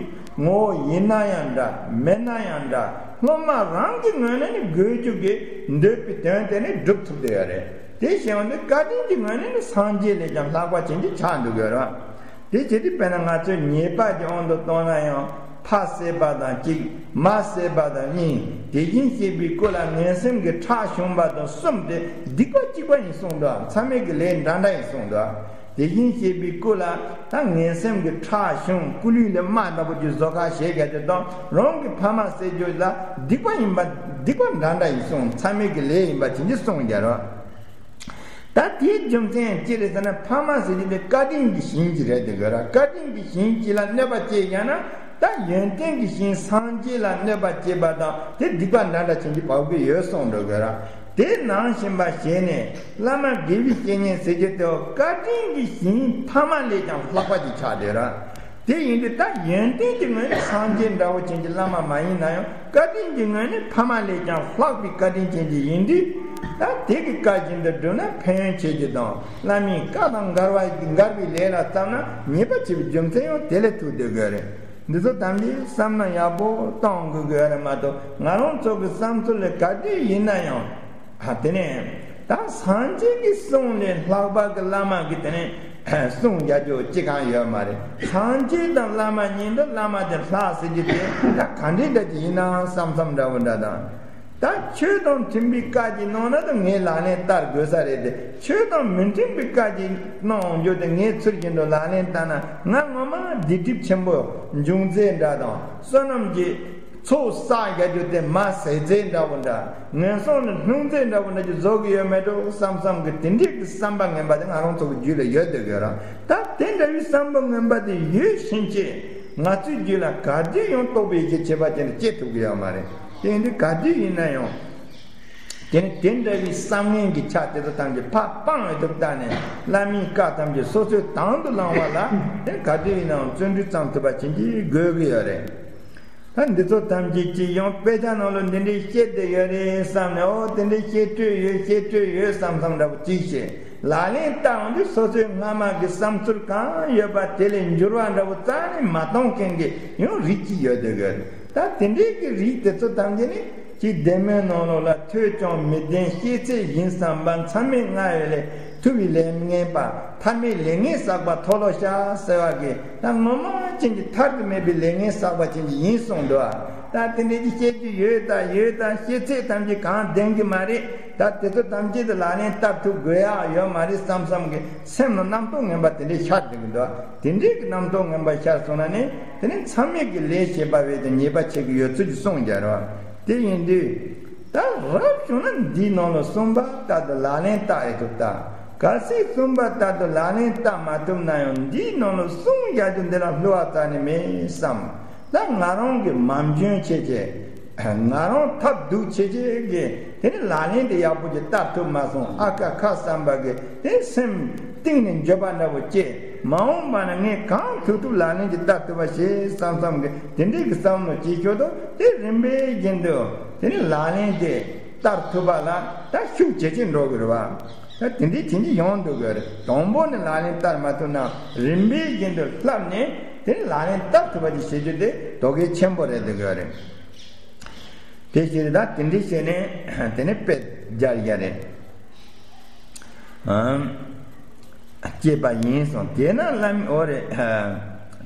ངོ་བོ་ཡིན་ན་ཡང་འདྲ་མིན་ན་ཡང་འདྲ། སློབ་མ་རང་གི་ངོས་ནས་ནི་དགོས་རྒྱུ་གི་འདོད་པའི་དོན་དེ་ནི་སྒྲུབ་ཐུབ་བསྡད་ཡོད་རེད། དེ་བྱས་པ་འདི་བཀའ་དྲིན་གྱི་ངོས་ནས་ནི་སངས་རྒྱས་ལས་ཀྱང་ལྷག་པ་ཅན་གྱི་ཆགས་འདུག་ཡོད་རེད། དེ་བྱས་ཏེ་དཔེར་ན་ང་ཚོས་ཉེས་པ་གི་དབང་དུ་བཏང་ན་ཡང་ཕ་བསད་པ་དང་གཅིག་མ་བསད་པ་དང་གཉིས། དེ་བཞིན་གཤེགས་པའི་སྐུ་ལ་ངན་སེམས་ཀྱི་ཁྲག་ཕྱུང་བ་དང་གསུམ་སྟེ་སྡིག་པ་གཅིག་པ་ཡིན་གསུངས་འདུག་མཚམས་མེད་ཀྱི་ལས་འདྲ་འདྲ་ཡིན་གསུངས་འདུག་དེ་བཞིན་གཤེགས་པའི་སྐུ་ལ་ད་ངན་སེམས་ཀྱི་ཁྲག་ཕྱུང་། སྐུ་ལུས་ལ་རྨ་འདྲ་པོ་ཅིག་བཟོ་ཁ་བྱེད་མཁན་དེ་དང་རང་གི་ཕ་མ་བསད་རྒྱུ་ལ་སྡིག་པ་ཡིན་པ་སྡིག་པ་འདྲ་འདྲ་ཡིན་གསུངས། མཚམས་མེད་ཀྱི་ལས་ཡིན་པ་དེ་འདྲ་གསུངས་རྒྱུ་རེད། ད་དེའི་རྒྱུ་མཚན་ཅི་རེད་ཟེར་ན་ཕ་མ་ཟེར་རྒྱུ་དེ་བཀའ་དྲིན་གྱི་ཞིང་ཅིག་རེད་དེ་དགོས་ར། བཀའ་དྲིན་གྱི་ཞིང་ཅིག་ལ་གནོད་པ་སྐྱེལ་ཡང་ན་ད་ཡོན་ཏན་གྱི་ཞིང་སངས་རྒྱས་ལ་གནོད་པ་སྐྱེལ་བ་དང་དེ་སྡིག་པ་འདྲ་འདྲ་ཅན་གྱི་བབ་ཀྱི་ཡོད་གསུངས་འགྲོ་དགོས་ར། དེ་ནང་བཞིན་པ་བྱས་ནས་བླ་མ་དགེ་བའི་བཤེས་གཉེན་ཟེར་རྒྱུ་དེ་བཀའ་དྲིན་གྱི་ཞིང་ཕ་མ་ལས་ཀྱང་ལྷག་པ་ཅིག་ཆགས་བསྡད་ར། དེ་ཡིན་དུས་ད་ཡོན་ཏན་གྱི་ངོས་ནས་སངས་རྒྱས་འདྲ་བོ་ཅན་གྱི་བླ་མ་མ་ཡིན་ན་ཡང་བཀའ་དྲིན་གྱི་ངོས་ནས་ཕ་མ་ལས་ཀྱང་ལྷག་པའི་བཀའ་དྲིན་ཅན་གྱི་ཡིན་དུས། ད་དེ་གི་བཀའ་བཞིན་དུ་བསྒྲུབས་ན་ཕན་ཡོན་ཆེ་རྒྱུ་དང་བླ་མའི་བཀའ་དང་འགལ་བ་འགལ་བའི་ལས་ལ་བརྩམས་ན་ཉེས་པ་ཆེ་བའི་རྒྱུ་མཚན་ཡང་དེ་ལས་ཐུག་བསྡད་དགོས་རེད། འདི་ཚོ་ཐམས་ཅད་བསམ་བློ་ཡག་པོ་གཏོང་དགོས་དགོས་རེད་མ་གཏོགས་ང་རང་ཚོ་གི་བསམ་ཚུལ་ལ་ག་དུས་ཡིན་ན་ཡང་། ཨ་དེ་ནས་ད་སངས་རྒྱས་ཀྱི་གསུང་ལས་ལྷག་པ་གི་བླ་མ་གི་དེ་ནས་གསུང་རྒྱག་རྒྱུ་ཅི་གང་ཡོད་མ་རེད། སངས་རྒྱས་དང་བླ་མ་གཉིས་འདུ་བླ་མ་དེ་ལྷག་ཟེར་རྒྱུ་དེ་ད་ག་འདྲའི་འདྲ་ཅིག་ཡིན་ནའང་བསམ་བསམ་འདྲ་བོ་འདྲ་དང་། ད་ཆོས་དང་མཐུན་པའི་བཀའ་ཅིག་གནང་ན་ད་ངས་ལག་ལེན་བསྟར་དགོས་ས་རེད་དེ། ཆོས་དང་མི་མཐུན་པའི་བཀའ་ཅིག་གནང་རྒྱུ་དེ་ངས་ཚུལ་བཞིན་དུ་ལག་ལེན་བསྟར་ན་ང་ངོ་མ་སྡིག་སྒྲིབ་ཆེན་པོ་འབྱུང་རྩིས་འདྲ་དང་བསོད་ནམས་ཀྱི་ཚོགས་བསགས་རྒྱག་རྒྱུ་དེ་མ་ཟད་རྩིས་འདྲ་བོ་འདྲ། ངན་སོང་ནས་ལྷུང་རྩིས་འདྲ་བོ་འདྲ་ཅིག་བཟོ་གི་ཡོད་མེད་འགྲོ་བསམ་བསམ་གི་དེ་འདྲའི་གི་བསམ་པ་ངན་པ་དེ་ང་རང་ཚོ་གི་རྒྱུད་ལ་ཡོད་བསྡད་ཡོད་ར། ད་དེ་འདྲ་བའི་བསམ་པ་ངན་པ་དེ་ཡོད་བཞིན་ཅིག་ང་ཚོའི་རྒྱུད་ལ་ག་དུས་ཡང་རྟོགས་པའི་ཡེ་ཤེས་ཁྱད་པར་ཅན་དུ་སྐྱེ་ཐུབ་ཀྱི་ཡོད་མ་རེད། དེ་ཡིན་དུས་ག་དུས་ཡིན་ན་ཡང་། དེ་ནི་དེ་འདྲ་བའི་བསམ་ངན་གྱི་ཆ་དེ་ཚོ་ཐམས་ཅད་ཕར་སྤང་ཡོད་ཐུབ་ལྟ་ནས་བླ་མའི་བཀའ་ཐམས་ཅད་སོ་སོའི་དང་དུ་བླང་བ་ལ་དེ་ག་དུས་ཡིན་ནའང་བརྩོན་འགྲུས་བརྩམས་ཐུབ་པ་བྱིན་གྱིས་དགོས་ཀྱི་ཡོད་རེད། ད་འདི་ཚོ་ཐམས་ཅད་ཀྱིས་ཡང་དཔེ་ཆ་ནང་ལ་འདི་འདྲའི་བཤད་བསྡད་ཡོད་རེད་བསམ་ནས་ཨོ་དེ་འདྲའི་བཤད་སྲོལ་ཡོད་བཤད་སྲོལ་ཡོད་བསམ་བསམ་འདྲ་པོ་ཅིག་བྱས་ལག་ལེན་བསྟར་འོང་དུས་སོ་སོའི་སྔ་མ་གི་བསམ་ཚུལ་གང་ཡོད་པ་དེ་ལས་འགྱུར་བ་འདྲ་པོ་རྩ་ནས་མ་གཏོང་མཁན་གྱི་ཡང་རིགས་ཅིག་ཡོད་བསྡད་ཡོད་རེད། ད་དེ་འདྲའི་གི་རིགས་དེ་ཚོ་ཐམས་ཅད་ནི། ཅིག་བདེ་སྨོན་ནང་ལོགས་ལ་ཐོས་ཀྱང་མི་བདེན་ཤེས་ཚད་ཡིན་བསམ་པ་མཚམས་མེད་ལྔ་ཡོད་ལས་ཐུབ་པའི་ལས་ངན་པ་ཐར་མེད་ལས་ངན་བསགས་པ་མཐོལ་ལོ་བཤགས་ཟེར་བ་གི་ད་ངོ་མ་ཅན་གྱི་ཐར་དུ་མེད་པའི་ལས་ངན་བསགས་པ་ཅན་གྱི་ཡིན་གསུངས་འདུག་ད་དེ་འདྲའི་གི་བཤད་རྒྱུ་ཡོད་ད་ཡོད་ད་ཤེས་ཚད་ཐམས་ཅད་གང་བདེན་གི་མ་རེད། ད་དེ་ཚོ་ཐམས་ཅད་དུ་ལག་ལེན་བསྟར་ཐུབ་དགོས་ཡག་ཡོད་མ་རེད་བསམ་བསམ་གི་སེམས་ལ་རྣམ་རྟོག་ངན་པ་དེ་འདྲའི་ཤར་འགྲོ་གི་འདུག་དེ་འདྲའི་གི་རྣམ་རྟོག་ངན་པ་ཤར་སོང་ན་ནི་དེ་ནི་མཚམས་མེད་ཀྱི་ལས་བྱེད་པ་བས་ཀྱང་ཉེས་པ་ཆེ་གི་ཡོད་ཚུལ་གྱི་གསུངས་རྒྱུ་རེད། དེ་ཡིན་དུས། ད་རབ་བྱུང་ན་འདིའི་ནང་ལ་གསུངས་པ་ལྟར་དུ་ལག་ལེན་བསྟར་ཡོད་ཐུབ་ད། གལ་སྲིད་གསུངས་པ་ལྟར་དུ་ལག་ལེན་བསྟར་མ་ཐུབ་ན་ཡང་འདིའི་ནང་ལ་གསུང་རྒྱག་རྒྱུ་འདི་ལ་བསླུ་བ་རྩ་ནས་མེད་བསམ། ད་ང་རང་གི་མ་འཇོན་ཆེ་ཆེ། ང་རང་ཐབས་སྡུག་ཆེ་ཆེ་གི་དེ་ནི་ལག་ལེན་དེ་ཡག་པོ་ཅིག་བསྟར་ཐུབ་མ་སོང་ཨ་ཁ་ཁ་བསམ་པ་གི་དེ་སེམས་གཏིང་ནས་འགྱོད་པ་འདྲ་པོ་སྐྱེས་མ་འོངས་པ་ན་ངས་གང་ཐུབ་ཐུབ་ལག་ལེན་ཅིག་བསྟར་ཐུབ་པ་བྱེད་བསམ་བསམ་གི་དེ་འདྲའི་གི་བསམ་བློ་སྐྱེས་ཆོག་ཏུ་དེ་རིམ་པས་བཞིན་དུ། དེ་ནི་ལག་ལེན་དེ་བསྟར་ཐུབ་པ་ལ་ད་ཤུགས་ཇེ་ཆེར་འགྲོ་དགོས་རེད་བ། ད་དེ་འདྲའི་དེ་འདྲའི་ཡོང་འདུག་གི་རེད། དང་པོ་ནི་ལག་ལེན་བསྟར་མ་ཐུབ་ན་རིམ་པས་བཞིན་དུ་བསླབས་ནས་དེ་ནི་ལག་ལེན་བསྟར་ཐུབ་པ་ཅིག་བྱེད་རྒྱུ་དེ་དོ་གལ་ཆེན་པོ་རེད་འདུག་གི་རེད། དེ་ཕྱིར་ད་དེ་འདྲའི་བྱས་ནས་དེ་ནི་དཔེ་སྦྱར་ཡ་རེད། ཨམ། སྐྱེས་པ་ཡིན་གསུངས། དེས་ན་བླ་མའི་འོ་རེད།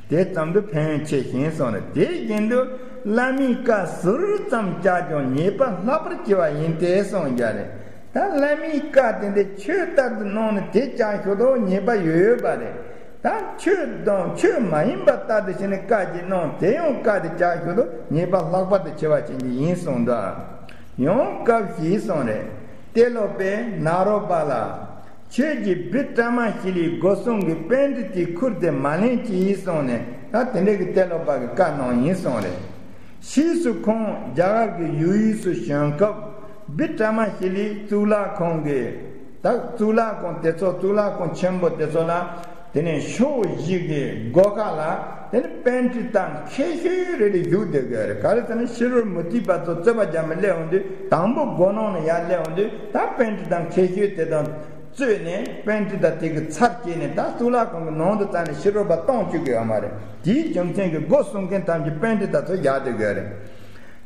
དེ་ཙམ་དུ་ཕན་ཡོན་ཆེ་ཞིང་གསུངས་རེད། དེ་བཞིན་དུ་བླ་མའི་བཀའ་ཟུར་ཙམ་བཅག་ཀྱང་ཉེས་པ་ལྷག་པར་སྐྱེ་བ་ཡིན་ཏེ་གསུངས་རྒྱུ་རེད། ད་བླ་མའི་བཀའ་དེ་འདྲ་ཆོས་ལྟར་དུ་གནང་ནས་དེ་བཅག་ཞོར་དུ་ཉེས་པ་ཡོད་ཡོད་པ་རེད། ད་ཆོས་དང་ཆོས་མ་ཡིན་པ་ལྟར་དུ་བྱས་ནས་བཀའ་ཅིག་གནང་དེ་ཡང་བཀའ་དེ་བཅག་ཞོར་དུ་ཉེས་པ་ལྷག་པར་དུ་ཆེ་བ་ཅན་གྱི་ཡིན་གསུངས་འདུག་ཡང་སྐབས་ཤིག་གསུངས་རེད། ཏེ་ལོ་པས་ནཱ་རོ་པ་ལ། ཁྱོད་ཀྱིས་བི་ཀྲ་མ་ཤི་ལའི་སྒོ་སྲུང་གི་པཎྜི་ཏའི་ཁུར་དེ་མ་ལེན་ཅིག་གསུངས་ནས་ད་དེ་འདྲ་གི་ཏེ་ལོ་པ་གི་བཀའ་གནང་ཡིན་གསུངས་རེད། ཕྱིས་སུ་ཁོང་རྒྱ་གར་གྱི་ཡུལ་དབུས་སུ་བྱོན་སྐབས་བི་ཀྲ་མ་ཤི་ལའི་གཙུག་ལག་ཁང་གི་ད་གཙུག་ལག་ཁང་དེ་ཚོ་གཙུག་ལག་ཁང་ཆེན་པོ་དེ་ཚོ་ལ་དེ་ནས་ཕྱོགས་བཞི་གི་སྒོ་ཁ་ལ་ དེ་ནི་པཎྜི་ཏ་མཁས་ཤོས་རེ་རེ་བཞུགས་བསྡད་དགོས་རེད། ག་རེ་ཟེར་ན་ཕྱི་རོལ་མུ་སྟེགས་པ་ཚོ་རྩོད་པ་རྒྱག་མི་སླེབས་འོང་དུས། དང་པོ་སྒོ་ནང་ནས་ཡར་སླེབས་འོང་དུས། ད་པཎྜི་ཏ་མཁས་ཤོས་དེ་དང་རྩོད་ནས། པཎྜི་ཏ་དེ་གི་ཚར་བཅད་ནས། ད་གཙུག་ལག་ཁང་གི་ནང་དུ་བཙལ་ནས་ཕྱི་རོལ་པ་གཏོང་བཅུག་གི་ཡོད་མ་རེད། དེའི་རྒྱུ་མཚན་གྱིས་སྒོ་སྲུང་མཁན་ཐམས་ཅད་པཎྜི་ཏ་ཚོ་བཞག་སྡོད་དགོས་རེད།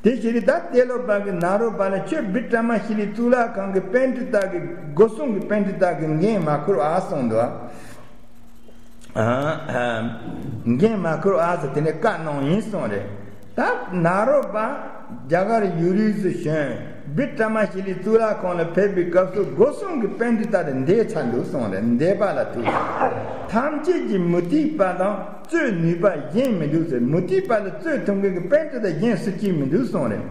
དེ་བཞིན་ད་ཏེ་ལོ་པ་གིས་ནཱ་རོ་པ་ལ། ཁྱོད་བི་ཀྲ་མ་ཤི་ལའི་གཙུག་ལག་ཁང་གི་པཎྜི་ཏ་གི། སྒོ་སྲུང་གི་པཎྜི་ཏ་གི་འགན་མ་འཁུར་བ་གསུངས་འདུག། ཨ། ཨ། འགན་མ་འཁུར་བ་ཟེར། དེ་ནས་བཀའ་གནང་ཡིན་གསུངས་རེད། ད་ནཱ་རོ་པ་རྒྱ་གར་ཡུལ་དུ་བྱོན། བི་ཀྲ་མ་ཤི་ལའི་གཙུག་ལག་ཁང་ལ་ཕེབས་པའི་སྐབས་སུ་སྒོ་སྲུང་གི་པཎྜི་ཏ་དེ་འདས་ཚར་འདུག་གསུངས་རེད། འདས་པ་ལ་ཐུག། ཐམས་ཅད་ཀྱིས་མུ་སྟེགས་པ་དང་རྩོད་ནུས་པ་གཞན་མི་འདུག་ཟེར། མུ་སྟེགས་པ་ལ་རྩོད་ཐུབ་མཁན་གྱི་པཎྜི་ཏ་གཞན་སུ་གཅིག་མི་འདུག་གསུངས་རེད།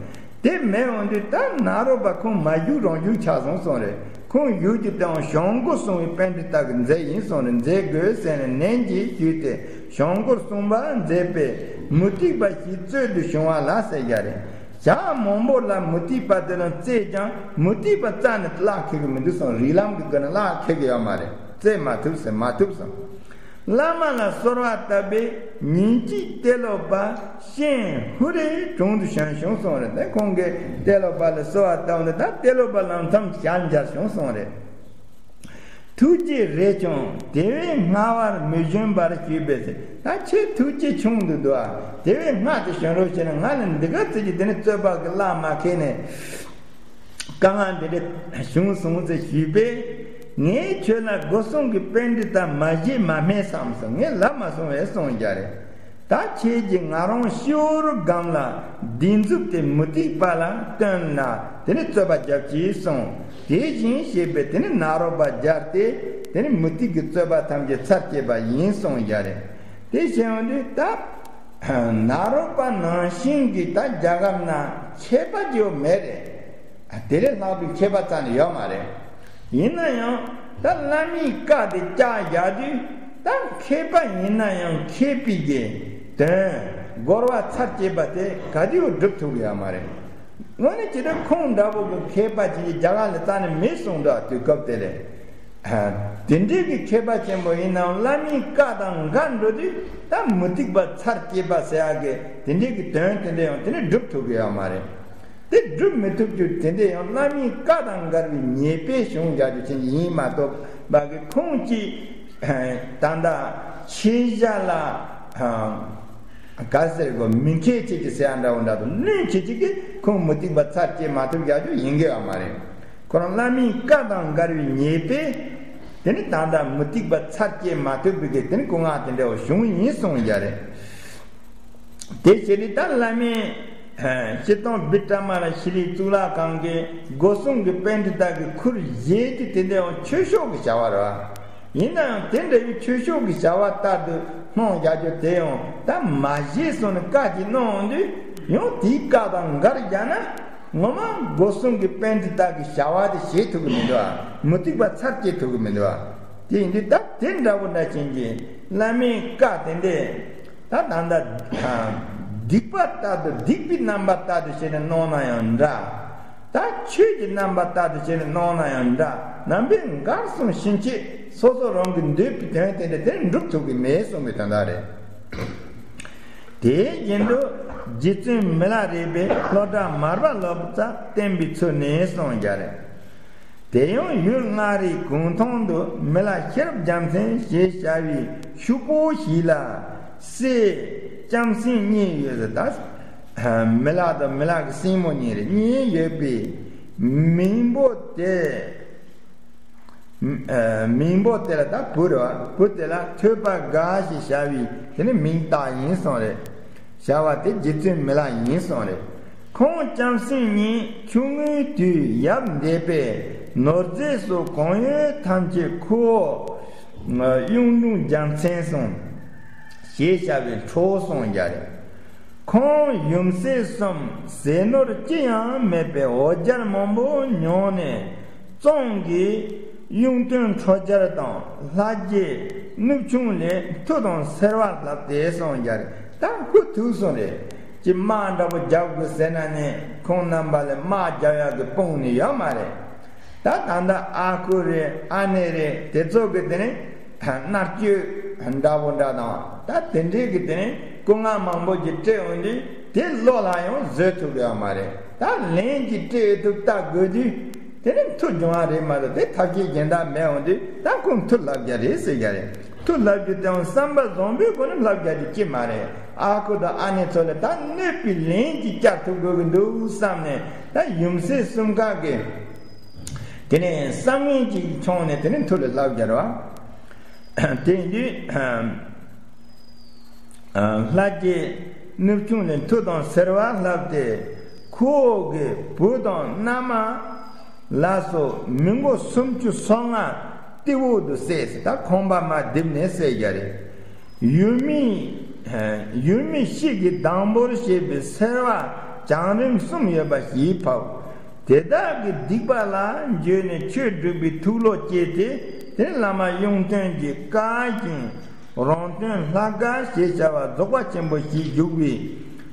དེ་མེད་འོང་དུས་ད་ནཱ་རོ་པ་ཁོང་མ་བཞུགས་རང་བཞུགས་ཆགས་སོང་གསུངས་རེད། ཁོང་བཞུགས་རྒྱུ་དེའང་བྱང་སྒོ་སྲུང་བའི་པཎྜི་ཏ་གི་མཛད་ཡིན་གསུངས་རེད། མཛད་དགོས་ཟེར་ནས་ནན་གྱིས་ཞུས་ཏེ། བྱང་སྒོར་སྲུང་བ་མཛད་པས་མུ་སྟེགས་པ་ཞིག་རྩོད་དུ་བྱུང་བ་ལ་ཟེར་རྒྱུ་རེད། ཞག་མང་པོ་ལ་མུ་སྟེགས་པ་དེ་ལ་རྩོད་ཀྱང་མུ་སྟེགས་པ་རྩ་ནས་གླགས་ཁེལ་གི་མི་འདུག་གསུངས། རིགས་ལམ་གྱི་སྒོ་ནས་གླགས་ཁེལ་གི་ཡོད་མ་རེད། རྩོད་མ་ཐུབ་ཟེར། མ་ཐུབ་གསུངས། བླ་མ་ལ་གསོལ་བ་བཏབ་པས་ཉིན་གཅིག་ཏེ་ལོ་པ་སྤྱན་ཧུ་རེ་དྲུང་དུ་བྱོན་བྱུང་གསུངས་རེད། དེ་ཁོང་གིས་ཏེ་ལོ་པ་ལ་གསོལ་བ་བཏབ་ནས། ད་ཏེ་ལོ་པ་ལམ་མཚམས་ཞལ་མཇལ་བྱུང་གསུངས་རེད། ཐུགས་རྗེ་རེ་ཆུང་དེ་བས་སྔ་བར་མི་བྱོན་པར་ཞུས་པས་ཟེར། ད་ཁྱེད་ཐུགས་རྗེ་ཆུང་དུ་འདུག་ཨ། དེ་བས་སྔ་དུ་བྱོན་རོགས་བྱས་ན། ང་ལ་འདི་ག་ཙམ་གྱིས་དེ་ནི་རྩོད་པ་གི་གླགས་མ་ཁེལ་ནས། དཀའ་ངལ་འདི་འདྲ་བྱུང་སོང་ཟེར་ཞུས་པས། ངས་ཁྱོད་ལ་སྒོ་སྲུང་གི་པཎྜི་ཏ་མ་བཞེས་མ་སྨྲས་སམ་ཟེར། ངས་ལབ་མ་སོང་བས་གསུངས་རྒྱུ་རེད། ད་ཁྱེད་ཀྱིས་ང་རང་ཤི་བོར་སྒམ་ལ་སྡིགས་མཛུབ་དེ་མུ་སྟེགས་པ་ལ་སྟོན་ན། དེ་ནི་རྩོད་པ་རྒྱབ་ཀྱིས་གསུངས། དེ་བཞིན་གཤེགས་པས་དེ་ནི་ནཱ་རོ་པ་མཇལ་ཏེ། དེ་ནི་མུ་སྟེགས་ཀྱི་རྩོད་པ་ཐམས་ཅད་ཚར་བཅད་པ་ཡིན་གསུངས་རྒྱུ་རེད། དེ་བྱས་འོང་དུས་ད་ནཱ་རོ་པ་ནང་བཞིན་གྱི་ད་རྒྱ་གར་ན་མཁས་པ་ཅིག་མེད་རེད། དེ་ལས་ལྷག་པའི་མཁས་པ་རྩ་ནས་ཡོད་མ་རེད། ཡིན་ན་ཡང་ད་བླ་མའི་བཀའ་དེ་བཅག་བཞག་དུས། ད་མཁས་པ་ཡིན་ན་ཡང་མཁས་པའི་གི་དོན་སྒོམ་པ་ཚར་བཅད་པ་དེ་ག་དུས་སྒྲུབ་ཐུབ་ཀྱི་ཡོད་མ་རེད། དངོས་གནས་ཇི་ལྟར་ཁོང་འདྲ་པོ་གི་མཁས་པ་ཅིག་རྒྱ་གར་ལ་རྩ་ནས་མེད་གསུངས་འདུག། དུས་སྐབས་དེ་ལས། དེ་འདྲའི་གི་མཁས་པ་ཆེན་པོ་ཡིན་ནའང་བླ་མའི་བཀའ་དང་འགལ་འགྲོ་དུས། ད་མུ་སྟེགས་པ་ཚར་བཅད་པ་ཟེར་ཡག་གི་དེ་འདྲའི་གི་དོན་དེ་འདྲ་ཡང་དེ་ནི་སྒྲུབ་ཐུབ་ཀྱི་ཡོད་མ་རེད། དེ་སྒྲུབ་མི་ཐུབ་རྒྱུ་དེ་འདྲ་ཡང་བླ་མའི་བཀའ་དང་འགལ་བའི་ཉེས་པས་བྱུང་བཞག་རྒྱུ་ཅན་ཡིན་མ་གཏོགས་པ་གི་ཁོང་གིས་ད་ལྟ་ཆེ་བཞག་ལ། ག་ཟེར་གོ། མི་མཁས་ཅིག་གི་ཟེར་ཡ་འདྲ་བོ་འདྲ་དང་། བླུན་ཆེ་ཅིག་གིས་ཁོང་མུ་སྟེགས་པ་ཚར་བཅད་མ་ཐུབ་ཡག་རྒྱུ་ཡིན་གྱི་ཡོད་མ་རེད། ཁོ་རང་བླ་མའི་བཀའ་དང་འགལ་བའི་ཉེས་པས་དེ་ནི་ད་ལྟ་མུ་སྟེགས་པ་ཚར་བཅད་མ་ཐུབ་པའི་གི་དེ་ནི་སྐུ་ངལ་དེ་འདྲ་བོ་བྱུང་ཡིན་གསུངས་ཡ་རེད། དེ་བྱས་ནས་ད་བླ་མས་སྤྱིར་བཏང་བི་ཀྲ་མ་ལ་ཤི་ལའི་གཙུག་ལག་ཁང་གི་སྒོ་སྲུང་གི་པཎྜི་ཏ་གི་ཁུར་བཞེས་རྒྱུ་དེ་འདྲ་བོ་ཆོས་ཕྱོགས་ཀྱི་བྱ་བ་རེད། ཡིན་ནའང་དེ་འདྲ་བའི་ཆོས་ཕྱོགས་ཀྱི་བྱ་བ་ལྟར་དུ་སྣང་བཞག་རྒྱུ་དེ་ཡང་ད་མ་བཞེས་གསུངས་ནས་བཀའ་ཅིག་གནང་འོང་དུས། ཡང་དེའི་བཀའ་དང་འགལ་བཞག་ན། ངོ་མ་སྒོ་སྲུང་གི་པཎྜི་ཏ་གི་བྱ་བ་དེ་བྱེད་ཐུབ་ཀྱི་མི་འདུག་ཨ། མུ་སྟེགས་པ་ཚར་བཅད་ཐུབ་ཀྱི་མི་འདུག་ཨ། དེ་ཡིན་དུས་ད་དེ་འདྲ་བོ་འདྲ་ཅན་གྱི་བླ་མའི་བཀའ་དེ་འདྲས། ད་ད་ལྟ་སྡིག་པ་ལྟར་དུ། སྡིག་པའི་རྣམ་པ་ལྟར་དུ་བྱས་ནས་གནང་ན་ཡང་འདྲ། ད་ཆོས་ཀྱི་རྣམ་པ་ལྟར་དུ་བྱས་ནས་གནང་ན་ཡང་འདྲ། རྣམ་པའི་འགལ་གསུམ་ཕྱིན་ཆད་སོ་སོ་རང་གི་འདོད་པའི་དོན་དེ་འདྲ་དེ་འགྲུབ་ཐུབ་ཀྱི་མེད་གསུངས་པའི་དོན་དག་རེད། དེའི་རྒྱུན་དུ་རྗེ་བཙུན་མི་ལ་རས་པས་སློབ་གྲྭ་མར་པ་སློབ་ཙམ་བསྟན་པའི་ཚུལ་ནི་གསུངས་ཀྱང་རེད། དེ་ཡང་ཡུལ་མངའ་རིས་གུང་ཐང་དུ་མི་ལ་ཤེས་རབ་རྒྱལ་མཚན་ཞེས་བྱ་བའི་ཕྱུག་པོ་ཞིག་ལ་སྲས་ལྕམ་སྲིང་གཉིས་ཡོད་ཟེར། ད་མི་ལ་དང་མི་ལ་གི་སྲིང་མོ་གཉིས་རེད། གཉིས་ཡོད་པའི་མིང་པོ་དེ། མིང་པོ་དེ་ལ་ད་བུ་རེད་བ། བུ་དེ་ལ་ཐོས་པ་དགའ་ཞེས་བྱ་བའི་དེ་ནི་མིང་བཏགས་ཡིན་གསུངས་རེད། བྱ་བ་དེ་རྗེ་བཙུན་མི་ལ་ཡིན་གསུངས་རེད། ཁོང་ལྕམ་སྲིང་གཉིས་ཆུང་ངུའི་དུས་ཡབ་འདས་པས་ནོར་རྫས་སོགས་གང་ཡོད་ཐམས་ཅད་ཁོ་བོ་གཡུང་དྲུང་རྒྱལ་མཚན་གསུངས་ཞེས་བྱ་བའི་ཁྲོ་བོ་གསུངས་ཀྱང་རེད། ཁོང་ཡུམ་སྲས་གསུམ་ཟས་ནོར་ཅི་ཡང་མེད་པའི་འོ་བརྒྱལ་མང་པོ་མྱོང་ནས། གཙང་གི་གཡུང་སྟོན་ཁྲོ་རྒྱལ་དང་ལྷ་རྗེ་ནུབ་ཆུང་ལས་མཐུ་དང་སེར་བ་ལྷགས་ཏེ་གསུངས་ཀྱང་རེད། ད་ཁོ་ཐུག་སོང་རེད། ཅི་དམག་འདྲ་པོ་རྒྱག་དགོས་ཟེར་ན་ནི་ཁོང་རྣམ་པ་ལ་དམག་རྒྱག་ཡག་གི་དཔུང་ནི་ཡོད་མ་རེད། ད་ད་ལྟ་ཨ་ཁུ་རེད། ཨ་ནེ་རེད། དེ་ཚོ་གི་དེ་ནི་མནར་གཅོད་ འདྲ་པོ་འདྲ་དང་ད་དེ་འདྲའི་གི་དེ་ནས་སྐུ་ངལ་མང་པོ་ཅིག་སྤྲད་འོང་དུས་དེ་བློ་ལ་ཡང་བཟོད་ཐུབ་ཡོད་མ་རེད། ད་ལན་གྱིས་སྤྲད་ཐུབ་ལྟ་དགོས་དུས་དེ་ནས་མཐུ་སྦྱོང་བ་རེད་མ་གཏོགས་དེ་ཐབས་ཤེས་གཞན་དག་མེད་འོང་དུས་ད་ཁོང་མཐུ་ལྷབ་རྒྱུ་རེད་ཟེར་རྒྱུ་རེད། མཐུ་ལྷབ་རྒྱུ་དེའང་བསམ་པ་བཟང་པོའི་སྒོ་ནས་ལྷབ་རྒྱུ་དེ་ཅི་མ་རེད། ཨ་ཁུ་དང་ཨ་ནེ་ཚོ་ལ་ད་གནོད་པའི་ལན་གྱིས་བསྐྱལ་ཐུབ་དགོས་ཀྱི་འདུག་བསམ་ནས་ད་ཡུམ་སྲས་གསུམ་ཀ་གི་དེ་ནས་བསམ་ངན་ཅིག་བྱུང་ནས་དེ་ནས་མཐུ་ལ་ལྷབ་རྒྱུ་རེད་བ། དེ་ཡིན་དུས། ལྷ་རྗེ་ནུབ་ཆུང་ནས་མཐུ་དང་སེར་བ་ལྷབ་སྟེ་ཁོ་བོ་གི་བུ་དང་མནའ་མ་ལ་སོགས་མི་མགོ་སུམ་ཅུ་སོ་ལྔ་སྟེགས་འོག་ཏུ་བསད་ཟེར། ད་ཁང་པ་མར་རྡིབ་ནས་བསད་རྒྱུ་རེད། ཡུལ་མི་ཡུལ་མི་ཤིག་གིས་སྡང་པོར་བྱས་པའི་སེར་བ་བྱང་རིམ་གསུམ་ཡོད་པ་ཞིག་ཕབ། དེ་དག་གི་སྡིག་པ་ལ་འགྱོད་ནས་ཆོས་སྒྲུབ་པའི་ཐུགས་བློ་སྐྱེས་ཏེ་དེ་བླ་མ་གཡུང་སྟོན་གྱིས་བཀའ་བཞིན། རོང་སྟོན་ལྷ་དགའ་ཞེས་བྱ་བ་རྫོགས་པ་ཆེན་པོ་ཞིག་བཞུགས་པའི་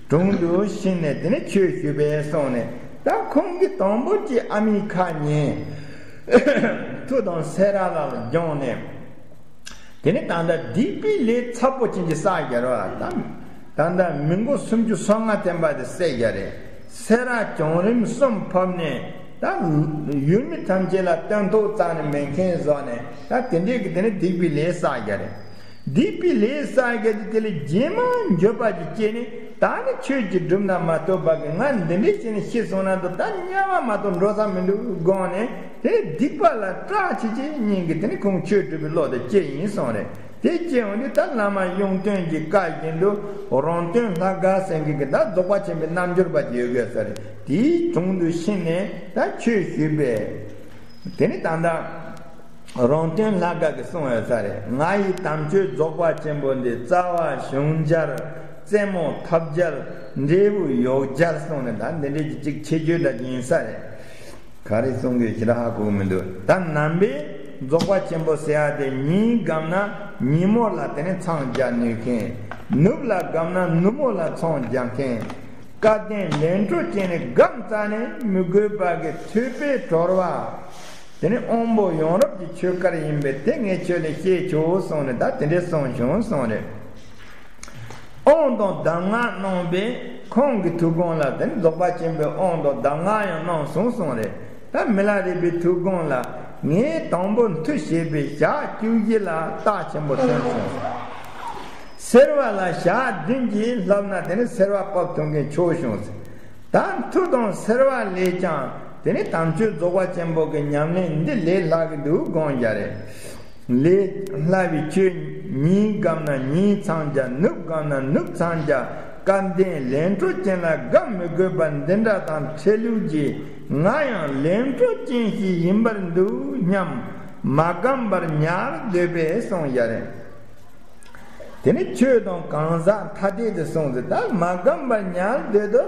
དྲུང་དུ་ཕྱིན་ནས་དེ་ནས་ཆོས་ཞུས་པས་གསུངས་ནས། ད་ཁོང་གིས་དང་པོ་ཅིག་ཨ་མའི་ཁ་ཉན། མཐུ་དང་སེར་བ་ལ་སྦྱངས་ནས། དེ་ནས་ད་ལྟ་སྡིག་པའི་ལས་ཚབས་པོ་ཅན་གྱི་བསགས་རྒྱུ་རེད་བ། ད་ད་ལྟ་མི་མགོ་སུམ་ཅུ་སོ་ལྔ་བསྟན་པ་དེ་བསད་རྒྱུ་རེད། སེར་བ་བྱང་རིམ་གསུམ་ཕབ་ནས་ད་ཡུལ་མི་ཐམས་ཅད་ལ་སྟོན་ཐོག་རྩ་ནས་མེད་མཁན་བཟོས་ནས་ད་དེ་འདྲའི་གི་དེ་ནས་སྡིག་པའི་ལས་བསགས་རྒྱུ་རེད། སྡིག་པའི་ལས་བསགས་རྒྱུ་དེ་དེ་ལས་རྗེས་མ་འགྱོད་པ་ཅིག་སྐྱེས་ནས་ད་ནི་ཆོས་ཀྱི་སྒྲུབ་ན་མ་གཏོགས་པ་གི་ང་འདི་འདྲའི་བྱས་ནས་ཤི་སོང་ན་འདུག་ད་དམྱལ་བ་མ་གཏོགས་འགྲོ་ས་མི་འདུག་དགོངས་ནས་དེ་སྡིག་པ་ལ་སྐྲག་བྱེད་ཀྱི་སྙིང་གི་དེ་ནི་ཁོང་ཆོས་སྒྲུབ་པའི་བློ་དེ་སྐྱེས་ཡིན་གསུངས་རེད། དེ་སྐྱེས་འོང་དུས་ད་བླ་མ་གཡུང་སྟོན་གྱི་བཀའ་བཞིན་དུ་རོང་སྟོན་ལྷ་དགའ་ཟེར་མཁན་གྱི་ད་རྫོགས་པ་ཆེན་པོའི་རྣལ་འབྱོར་པ་ཅིག་ཡོད་དགོས་ས་རེད། དེའི་དྲུང་དུ་ཕྱིན་ནས་ད་ཆོས་ཞུས་པས། དེ་ནི་ད་ལྟ་རོང་སྟོན་ལྷ་དགའ་གིས་གསུངས་ཡོད་ས་རེད། ང་ཡི་དམ་ཆོས་རྫོགས་པ་ཆེན་པོ་འདི་རྩ་བ་ཕྱུང་རྒྱལ། རྩེ་མོ་འཐབ་རྒྱལ། འབྲས་བུ་ཡོག་རྒྱལ་གསུངས་ནས་ད་འདི་འདྲའི་གཅིག་ཆེ་བརྗོད་འདྲ་ཅིག་ཡིན་ས་རེད། ག་རེ་གསུང་དགོས་ཞེ་དྲག་ཧ་གོ་གི་མི་འདུག་ད་ནང་པའི་རྫོགས་པ་ཆེན་པོ་ཟེར་ཡ་དེ་ཉིན་བསྒོམས་ན་ཉིན་མོ་ལ་དེ་ནས་མཚམས་སྦྱར་ནུས་མཁན། ནུབ་ལ་བསྒོམས་ན་ནུབ་མོ་ལ་མཚམས་སྦྱར་མཁན། སྐལ་ལྡན་ལས་འཕྲོ་ཅན་ནི་བསྒོམས་ཙམ་ནས་མི་དགོས་པ་གི་ཐོས་པས་གྲོལ་བ། དེ་ནི་དབང་པོ་ཡོངས་རྫོགས་ཀྱི་ཆོས་སྐལ་ཡིན་པས་དེ་ངས་ཁྱོད་ལ་བཤད་ཆོག་གསུངས་ནས་ད་དེ་འདྲའི་གསུངས་བྱུང་གསུངས་རེད། དབང་དང་གདམས་ངག་གནང་བས་ཁོང་གི་ཐུགས་དགོངས་ལ་དེ་ནི་རྫོགས་པ་ཆེན་པོའི་དབང་དང་གདམས་ངག་ཡང་གནང་སོང་གསུངས་རེད། ད་མི་ལ་རས་པའི་ཐུགས་དགོངས་ལ་ངས་དང་པོ་མཐུ་བྱས་པའི་ཞག་བཅུ་བཞི་ལ་རྟགས་ཆེན་པོ་ཐོན་སོང་། སེར་བ་ལ་ཞག་བདུན་གྱིས་ལྷབ་ན་དེ་ནི་སེར་བ་ཕབ་ཐུབ་མཁན་ཆོག་བྱུང་ཟེར། ད་མཐུ་དང་སེར་བ་ལས་ཀྱང་དེ་ནི་དམ་ཆོས་རྫོགས་པ་ཆེན་པོ་གི་ཉམས་ལེན་འདི་ལས་སླ་གི་འདུག་དགོངས་རྒྱུ་རེད། ལས་སླ་བའི་ཆོས་ཉིན་བསྒོམས་ན་ཉིན་མཚམས་སྦྱར། ནུབ་བསྒོམས་ན་ནུབ་མཚམས་སྦྱར། སྐལ་ལྡན་ལས་འཕྲོ་ཅན་ལ་བསྒོམ་མི་དགོས་པ་འདི་འདྲ་དང་འཕྲད་ལུགས་ཀྱིས་ང་ཡང་ལས་འཕྲོ་ཅན་ཞིག་ཡིན་པར་འདུག་སྙམ་མ་བསྒོམ་པར་ཉར་འདོད་པས་གསུངས་ཡ་རེད། དེ་ནི་ཆོས་དང་གང་ཟག་ཐ་དད་དུ་སོང་ཟེར། ད་མ་བསྒོམ་པར་ཉར་འདོད་དུ།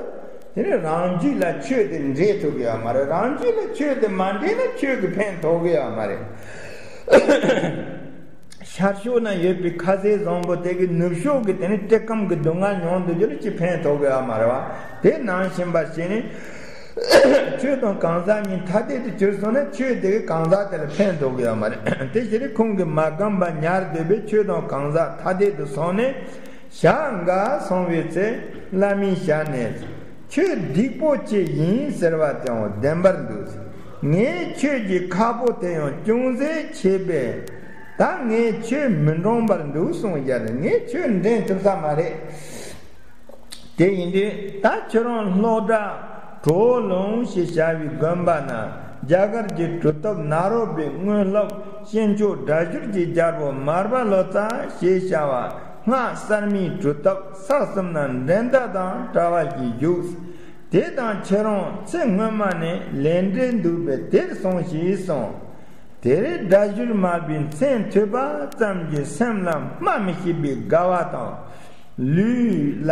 དེ་ནི་རང་རྒྱུད་ལ་ཆོས་དེ་འདྲེས་ཐུབ་ཀྱི་ཡོད་མ་རེད། རང་རྒྱུད་ལ་ཆོས་དེ་མ་འདྲེས་ན་ཆོས་ཀྱིས་ཕན་ཐོགས་ཀྱི་ཡོད་མ་རེད། ཤར་ཕྱོགས་ན་ཡོད་པའི་ཁ་ཟས་བཟང་པོ་དེ་གིས་ནུབ་ཕྱོགས་ཀྱི་དེ་ནི་སྐྱེ་ཁམས་ཀྱི་སྡུག་བསྔལ་མྱོང་འདུག་རྒྱུ་ལ་ཅི་ཕན་ཐོགས་ཀྱི་ཡོད་མ་རེད་བ། དེ་ནང་བཞིན་པར་བྱས་ནས། ཆོས་དང་གང་ཟག་གཉིས་ཐ་དད་དུ་གྱུར་སོང་ན་ཆོས་དེ་གིས་གང་ཟག་དེ་ལ་ཕན་ཐོགས་ཀྱི་ཡོད་མ་རེད། དེ་ཕྱིར་ཁོང་གིས་མ་བསྒོམ་པར་ཉར་འདོད་པས་ཆོས་དང་གང་ཟག་ཐ་དད་དུ་སོང་ནས་ཞག་འགའ་སོང་བའི་ཚེ་བླ་མའི་ཞལ་ནས། ཁྱོད་སྡིག་པོ་ཆེ་ཡིན་ཟེར་བ་དེའང་བདེན་པར་འདུག་ངས་ཁྱོད་ཀྱི་ཁ་ཕོ་དེ་ཡང་ཅུང་ཟད་ཕྱེས་པས་ད་ངས་ཁྱོད་མི་འདྲོངས་པར་འདུག་གསུངས་རྒྱུ་རེད། ངས་ཁྱོད་འདྲེན་ཐུབ་ས་མ་རེད། དེ་ཡིན་དུས་ད་ཁྱོད་རང་ལྷོ་བྲག་གྲོ་ལུང་ཞེས་བྱ་བའི་དགོན་པ་ན་རྒྱ་གར་གྱི་གྲུབ་ཐོབ་ནཱ་རོ་པའི་སྔོན་སློབ་ཤེས་མཆོག་སྒྲ་སྒྱུར་གྱི་རྒྱལ་པོ་མར་པ་ལོ་ཙཱ་ཞེས་བྱ་བ་སྔགས་གསར་མའི་གྲུབ་ཐོབ་ས་གསུམ་ན་འགྲན་ཟླ་དང་བྲལ་བ་ཞིག་བཞུགས། དེ་དང་ཁྱེད་རང་ཚེ་སྔོན་མ་ནས་ལས་འབྲེལ་འདུག་པས་དེར་སོང་ཞེས་གསུངས། དེར་སྒྲ་སྒྱུར་མར་པའི་མཚན་ཐོས་པ་ཙམ་གྱིས་སེམས་ལ་སྨྲ་མི་ཤེས་པའི་དགའ་བ་དང་། ལུས་ལ་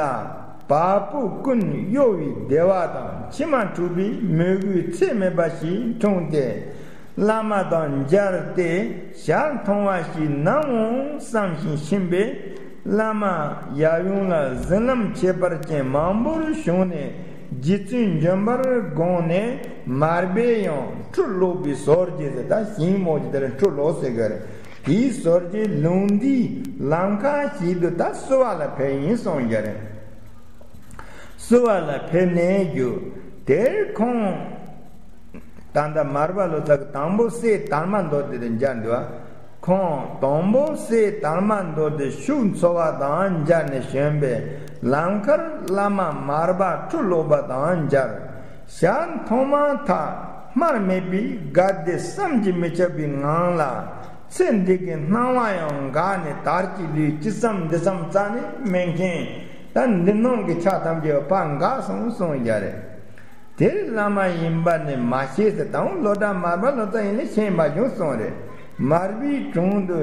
བ་སྤུ་ཀུན་གཡོ་བའི་བདེ་བ་དང་མཆི་མ་འཁྲུགས་པའི་མོས་གུས་ཚད་མེད་པ་ཞིག་འཁྲུངས་ཏེ། བླ་མ་དང་མཇལ་ཏེ་ཞལ་མཐོང་བ་ཞིག་ནམ་འོང་བསམ་ཞིང་ཕྱིན་པས། བླ་མ་ཡབ་ཡུམ་ལ་གཟིམ་ལམ་ཁྱད་པར་ཅན་མང་པོར་བྱུང་ནས་རྗེ་བཙུན་འབྱོན་པར་དགོངས་ནས་མར་པས་ཡང་ཁྲུས་ལོག་པའི་ཟོར་གྱིས་ཟེར། ད་ཞིང་རྨོ་རྒྱུ་དེ་ལ་ཁྲུས་ལོག་ཟེར་གི་རེད། དེའི་ཟོར་གྱི་ལུང་འདིའི་ལམ་ཁ་ཞིག་ཏུ་ད་བསུ་བ་ལ་ཕེབས་ཡིན་གསུངས་ཀྱི་རེད། བསུ་བ་ལ་ཕེབས་ནས་རྒྱུ་དེར་ཁོང་ད་ལྟ་མར་པ་ལོ་ཙཱ་གི་དང་པོ་སྲས་དར་མ་མདོ་སྡེ་དེ་མཇལ་འདུག་བ། ཁོང་དང་པོ་སྲས་དར་མ་མདོ་སྡེ་ཤུགས་འཚོ་བ་དང་མཇལ་ནས་བྱོན་པས་ལམ་ཁར་བླ་མ་མར་པ་ཁྲུ་ལོག་པ་དང་མཇལ། ཞག་ཐོག་མ་ཐག་སྨྲ་མེད་པའི་དགའ་བདེ་བསམ་གྱིས་མི་ཁྱབ་པའི་ངང་ལ། ཚེ་འདི་གི་སྣང་བ་ཡང་འགགས་ནས་དར་གྱི་ལུས་ཅི་བསམ་འདི་བསམ་རྩ་ནས་མེད་མཁན། ད་འདི་སྣང་གི་ཆ་ཐམས་ཅད་ཕར་འགགས་སོང་གསུངས་ཀྱི་རེད། དེར་བླ་མ་ཡིན་པ་ནི་མ་ཤེས་ཟེར། དང་པོ་སློབ་གྲྭ་མར་པ་ལོ་ཙཱ་ཡིན་ནི་ཤེས་མ་བྱུང་གསུངས་རེད། མར་པའི་དྲུང་དུ་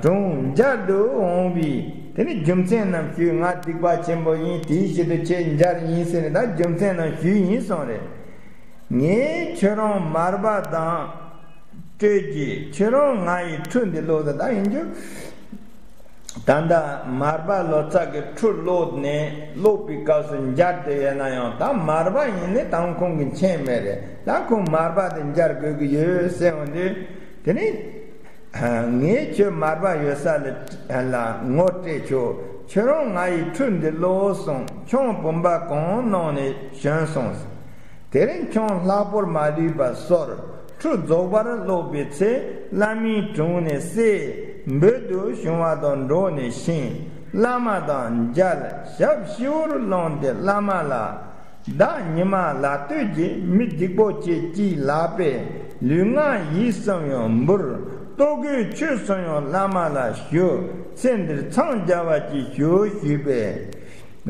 དྲུང་མཇལ་དུ་འོང་བའི་དེ་ནི་རྒྱུ་མཚན་རྣམས་ཞུས། ང་སྡིག་པ་ཆེན་པོ་ཡིན། དེའི་ཕྱིར་དུ་ཁྱེད་མཇལ་ཡིན་ཟེར་ནས་ད་རྒྱུ་མཚན་རྣམས་ཞུས་ཡིན་གསུངས་རེད། ངས་ཁྱོད་རང་མར་པ་དང་སྤྲོད་ཀྱིས་ཁྱོད་རང་ང་ཡི་ཁྲུ་འདི་ཀློག་ཟེར། ད་ཡིན་རྒྱུ། ད་ལྟ་མར་པ་ལོ་ཙཱ་གི་ཁྲུ་ཀློག་ནས་ཀློག་པའི་སྐབས་སུ་མཇལ་དེ་ཡོད་ན་ཡང་ད་མར་པ་ཡིན་ནི་དང་ཁོང་གི་མཁྱེན་མེད་རེད། ད་ཁོང་མར་པ་དེ་མཇལ་དགོས་ཀྱི་ཡོད་ཟེར་འོང་དུས། དེ་ནི་ངས་ཁྱོད་མར་པ་ཡོད་ས་ལ་ལ་ངོ་སྤྲད་ཆོག་ཁྱོད་རང་ང་ཡི་ཁྲུ་འདི་ཀློག་གསུངས། ཁྱུང་བུམ་པ་གང་གནང་ནས་བྱོན་སོང་། དེ་རིང་ཁྱུང་ལྷག་པོར་མ་ལུས་པ་སོར་ཁྲུ་རྫོགས་པར་ཀློག་པའི་ཚེ་བླ་མའི་དྲུང་ནས་སྲས་འབོད་དུ་བྱུང་བ་དང་འགྲོགས་ནས་ཕྱིན། བླ་མ་དང་མཇལ། ཞབས་སྤྱི་བོར་བླངས་ཏེ་བླ་མ་ལ། བདག་ཉི་མ་ལ་སྟོད་ཀྱི་མི་སྡིག་པོ་ཆེ་གཅིག་ལགས་པས་ལུས་ངག་ཡིད་གསུམ་ཡང་འབུལ། ལྟོ་གོས་ཆོས་གསུམ་ཡང་བླ་མ་ལ་ཞུ། ཚེ་འདིར་འཚང་རྒྱ་བ་ཅིག་ཞུ་ཞུས་པས།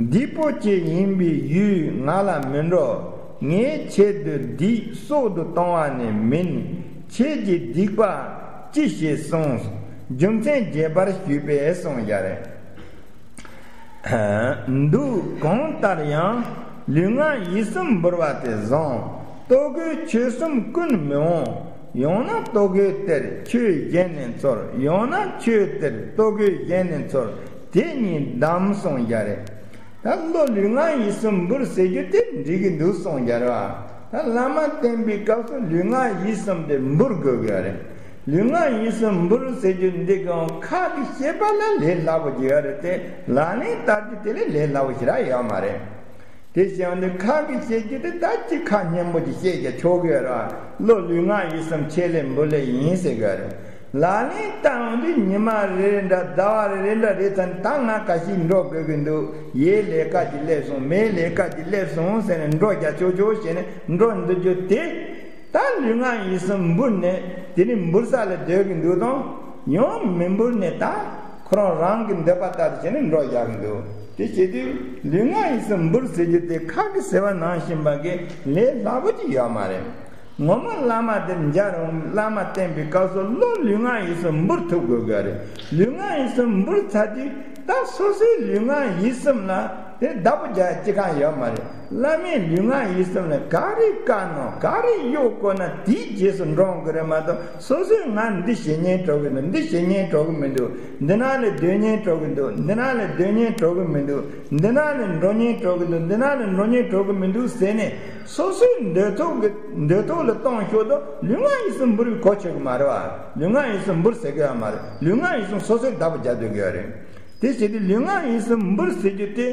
སྡིག་པོ་ཆེ་ཡིན་པའི་ཡུལ་ང་ལ་མི་འགྲོ། ངའི་ཆེད་དུ་སྡིག་གསོག་ཏུ་གཏོང་བ་ནི་མིན། ཁྱེད་ཀྱི་སྡིག་པ་ཅི་ཞིག་གསུངས། རྒྱུ་མཚན་རྒྱས་པར་ཞུས་པས་གསུངས་ཀྱི་རེད། འདུག་གང་ལྟར་ཡང་ལུས་ངག་ཡིད་གསུམ་འབུལ་བ་དེ་བཟང་། ལྟོ་གོས་ཆོས་གསུམ་ཀུན་མི་འོང་། ཡང་ན་ལྟོ་གོས་དེར་ཆོས་གཞན་ནས་ཚོར། ཡང་ན་ཆོས་དེར་ལྟོ་གོས་གཞན་ནས་ཚོར། དེ་གཉིས་བསྡམས་གསུངས་ཀྱི་རེད། ད་བློ་ལུས་ངག་ཡིད་གསུམ་འབུལ་ཟེར་རྒྱུ་དེ་འགྲིག་གི་འདུག་གསུངས་ཀྱི་རེད་བ། ད་བླ་མ་བསྟེན་པའི་སྐབས་སུ་ལུས་ངག་ཡིད་གསུམ་དེ་འབུལ་དགོས་ཀྱི་རེད། ལུས་ངག་ཡིད་གསུམ་འབུལ་ཟེར་རྒྱུ་འདི་གང་ཁ་གིས་བཤད་པ་ལ་ལས་སླ་པོ་ཅིག་ཡོད་རེད་དེ། ལག་ལེན་བསྟར་རྒྱུ་དེ་ལས་ལས་སླ་པོ་ཞེ་དྲག་ཡོད་མ་རེད། དེ་བྱས་ནས་ཁ་གིས་བཤད་རྒྱུ་དེ་ད་ཅི་ཁ་སྙན་པོ་ཅིག་བཤད་ཀྱང་ཆོག་གི་ཡོད་རེད་བ། བློ་ལུས་ངག་ཡིད་གསུམ་ཆེད་ལས་འབུལ་ལས་ཡིན་ཟེར་གི་ཡོད་རེད། ལག་ལེན་བསྟར་འོང་དུས་ཉི་མ་རེ་རེ་འདྲ་ཟླ་བ་རེ་རེ་འདྲ་རེད་ཙང་ད་ང་ག་ཤེད་འགྲོ་དགོས་ཀྱི་འདུག་ཡའི་ལས་ཀ་ཅིག་སླེབས་སོང་། མའི་ལས་ཀ་ཅིག་སླེབས་སོང་ཟེར་ནས་འགྲོ་རྒྱག་ཆོག་ཆོག་བྱས་ནས་འགྲོ་འདུག་རྒྱུ་དེ། ད་ལུས་ངག་ཡིད་གསུམ་འབུལ་ནས་དེ་ནི་འབུལ་ས་ལ་སྡོད་ཀྱི་འདུག་དང་། ཡང་མི་འབུལ་ནས་ད་ཁོ་རང་རང་གི་འདོད་པ་ལྟར་བྱས་ནས་འགྲོ་རྒྱག་གི་འདུག་དེ་བྱེད་དུས་ལུས་ངག་ཡིད་གསུམ་འབུལ་ཟེར་རྒྱུ་དེ་ཁ་གིས་ཟེར་བ་ནང་བཞིན་པ་གི་ལས་སླ་པོ་ཅིག་ཡོད་མ་རེད། ངོ་མ་བླ་མ་དེར་མཇལ་རུང་བླ་མ་བསྟེན་པའི་སྐབས་སུ་བློ་ལུས་ངག་ཡིད་གསུམ་འབུལ་ཐུབ་དགོས་ཀྱི་རེད། ལུས་ངག་ཡིད་གསུམ་འབུལ་ཚར་དུས་ད་སོ་སོའི་ལུས་ངག་ཡིད་གསུམ་ལ་དེ་བདག་པོ་རྒྱག་ཅི་གང་ཡོད་མ་རེད། བླ་མས་ལུས་ངག་ཡིད་གསུམ་ལ་ག་རེ་བཀའ་གནང་། ག་རེ་གཡོག་བཀོལ་ན་དེའི་རྗེས་སུ་འགྲོ་དགོས་རེད་མ་གཏོགས། སོ་སོས་ང་འདི་བྱེད་སྙིང་བྲོ་གི་འདུག་འདི་བྱེད་སྙིང་བྲོ་གི་མི་འདུག་འདི་ནང་ལ་སྡོད་སྙིང་བྲོ་གི་འདུག་འདི་ནང་ལ་སྡོད་སྙིང་བྲོ་གི་མི་འདུག་འདི་ནང་ལ་འགྲོ་སྙིང་བྲོ་གི་འདུག་འདི་ནང་ལ་འགྲོ་སྙིང་བྲོ་གི་མི་འདུག་ཟེར་ནས་སོ་སོའི་འདོད་ཐོག་གི་འདོད་ཐོག་ལ་གཏོང་ཤོག་དང་། ལུས་ངག་ཡིད་གསུམ་འབུལ་བའི་གོ་ཆོད་གི་མ་རེད་བ། ལུས་ངག་ཡིད་གསུམ་འབུལ་ཟེར་གི་ཡོད་མ་རེད། ལུས་ངག་ཡིད་གསུམ་སོ་སོའི་བདག་པོ་རྒྱག་སྡོད་གི་ཡོད་རེད། དེ་བྱེད་དུས་ལུས་ངག་ཡིད་གསུམ་འབུལ་ཟེར་རྒྱུ་དེ།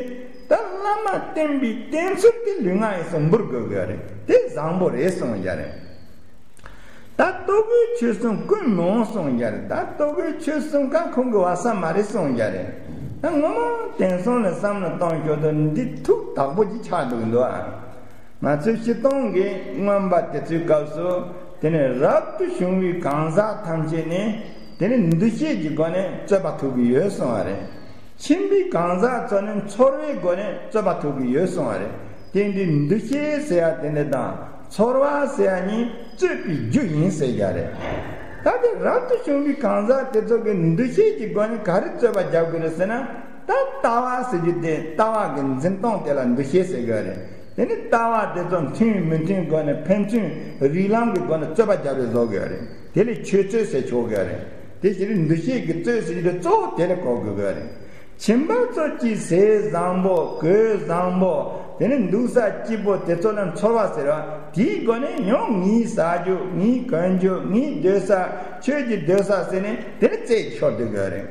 ད་བླ་མ་བསྟེན་པའི་བསྟེན་ཚུལ་དེ་ལུས་ངག་ཡིད་གསུམ་འབུལ་དགོས་ཀྱི་རེད། དེ་བཟང་པོ་རེད་གསུངས་ཀྱི་རེད། ད་ལྟོ་གོས་ཆོས་གསུམ་ཀུན་མི་འོང་གསུངས་ཀྱི་རེད། ད་ལྟོ་གོས་ཆོས་གསུམ་ཀ་ཁོང་གི་བ་ས་མ་རེད་གསུངས་ཀྱི་རེད། ད་ངོ་མ་དེང་སང་ལ་བསམ་བློ་གཏོང་ཞོར་དུ་འདི་ཐུགས་དག་པོ་ཅིག་ཆགས་འདུག་འདུག་ཨ། ང་ཚོའི་སྤྱིར་བཏང་གི་མངོན་པ་དེ་ཚོའི་སྐབས་སུ་དེ་ནི་རབ་ཏུ་བྱུང་བའི་གང་ཟག་ཐམས་ཅད་ནི་དེ་ནི་འདུ་ཤེས་ཀྱི་སྒོ་ནས་རྩོད་པ་ཐུག་གི་ཡོད་གསུངས་པ་རེད། ཁྱིམ་པའི་གང་ཟག་ཚོ་ནི་ཚོར་བའི་སྒོ་ནས་རྩོད་པ་ཐུག་གི་ཡོད་གསུངས་པ་རེད། དེ་འདི་འདུ་ཤེས་ཟེར་ཡ་དེ་འདི་དང་ཚོར་བ་ཟེར་ཡ་གཉིས་རྩོད་པའི་རྒྱུ་ཡིན་ཟེར་ཡ་རེད། ད་དེ་རབ་ཏུ་བྱུང་བའི་གང་ཟག་དེ་ཚོ་གི་འདུ་ཤེས་ཀྱི་སྒོ་ནས་ག་རེ་རྩོད་པ་རྒྱག་དགོས་རེད་ཟེར་ན། ད་ལྟ་བ་ཟེར་རྒྱུ་དེ་ལྟ་བ་གི་འཛིན་སྟངས་དེ་ལ་འདུ་ཤེས་ཟེར་གི་རེད། དེ་ནི་ལྟ་བ་དེ་ཚོ་མཐུན་མི་མཐུན་སྒོ་ནས་ཕན་ཚུན་རིགས་ལམ་གྱི་སྒོ་ནས་རྩོད་པ་རྒྱག་པའི་བཟོ་གི་རེད། དེ་ལས་ཆོས་རྩོད་ཟེར་ཆོག་གི་རེད། དེ་བཞིན་འདུ་ཤེས་ཀྱི་རྩོད་ཟེར་རྒྱུ་དེ་གཙོ་བོ་དེ་ལ་གོ་དགོས་གི་རེད། ཁྱིམ་པ་ཚོ་གཅིག་ཟས་བཟང་པོ་གོས་བཟང་པོ། དེ་ནི་འདུག་ས་སྐྱིད་པོ་དེ་ཚོ་ལ་འཚོ་བ་ཟེར་བ་དེའི་སྒོ་ནས་ཡང་ངའི་ཟ་རྒྱུ་ངའི་གོན་རྒྱུ་ངའི་སྡོད་ས་ཁྱོད་ཀྱི་སྡོད་ས་ཟེར་ནས་དེ་ནི་རྩད་ཤོར་འདུག་གི་རེད།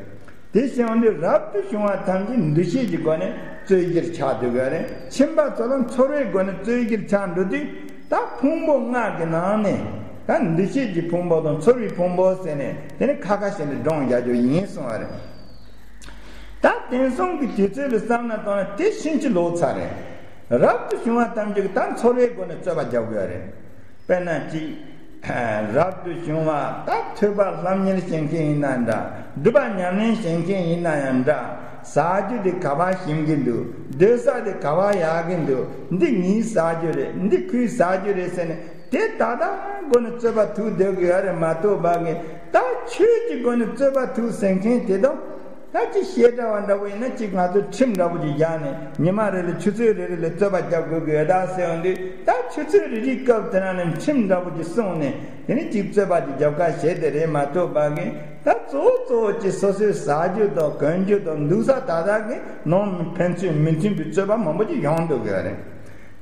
དེ་བྱུང་དུས་རབ་ཏུ་བྱུང་བ་ཐམས་ཅད་འདུ་ཤེས་ཀྱི་སྒོ་ནས་རྩོད་གཞིར་ཆགས་འདུག་གི་རེད། ཁྱིམ་པ་ཚོ་ལ་འཚོ་བའི་སྒོ་ནས་རྩོད་གཞིར་ཆགས་འགྲོ་དུས། ད་ཕུང་པོ་ལྔ་གི་ནང་ནས་ད་འདུ་ཤེས་ཀྱི་ཕུང་པོ་དང་ཚོར་བའི་ཕུང་པོ་ཟེར་ནས་དེ་ནི་ཁ་ཁ་བྱས་ནས་བགྲངས་རྒྱག་རྒྱུ་ཡིན་གསུང་བ་རེད། ད་དེང་སང་གི་དུས་ཚོད་ལ་བསམ་བློ་བཏང་ན་དེ་ཕྱིན་ཅི་ལོག་ཚར་རེད། རབ་ཏུ་བྱུང་བ་ཐམས་ཅད་ཀྱིས་ད་འཚོ་བའི་སྒོ་ནས་རྩོད་པ་རྒྱག་དགོས་རེད། དཔེར་ན་གཅིག་རབ་ཏུ་བྱུང་བ་ད་ཐོས་པ་སློབ་གཉེར་བྱེད་མཁན་ཡིན་ན་འདྲ། སྒྲུབ་པ་ཉམས་ལེན་བྱེད་མཁན་ཡིན་ན་ཡང་འདྲ། ཟ་རྒྱུ་དེ་ག་པར་ཞིམ་གྱི་འདུག་སྡོད་ས་དེ་ག་པར་ཡག་གི་འདུག་འདི་ངའི་ཟ་རྒྱུ་རེད། འདི་ཁོའི་ཟ་རྒྱུ་རེད་ཟེར་ནས་དེ་ད་ལྟ་སྒོ་ནས་རྩོད་པ་ཐུག་སྡོད་ཀྱི་ཡོད་རེད་མ་གཏོགས་པ་གི་ད་ཆོས་ཀྱི་སྒོ་ནས་རྩོད་པ་ཐུག་ཟེར་མཁན་དེ་དང་། ད་ཅི་བཤད་གྲྭ་བ་འདྲ་པོ་ཡིན་ན་གཅིག་ང་ཚོ་ཁྲིམས་འདྲ་པོ་ཅིག་བཞག་ནས་ཉི་མ་རེ་ལ་ཆུ་ཚོད་རེ་རེ་ལ་རྩོད་པ་རྒྱག་དགོས་ཀྱི་ཡོད་ད་ཟེར་ཡོང་དུས་ད་ཆུ་ཚོད་རེ་རེའི་སྐབས་དེ་ན་ནས་ཁྲིམས་འདྲ་པོ་ཅིག་སྲུང་ནས་དེ་ནས་གཅིག་རྩོད་པ་ཅིག་རྒྱབ་ཁ་བྱས་ཏེ་རེད་མ་གཏོགས་པ་གི་ད་གཙོ་བོ་གཙོ་བོ་ཅིག་སོ་སོའི་ཟ་རྒྱུ་དང་གོན་རྒྱུ་དང་འདུག་ས་ད་ལྟ་གི་ནང་ཕན་ཚུན་མི་མཐུན་པའི་རྩོད་པ་མང་པོ་ཅིག་ཡོང་འདུག་གི་རེད།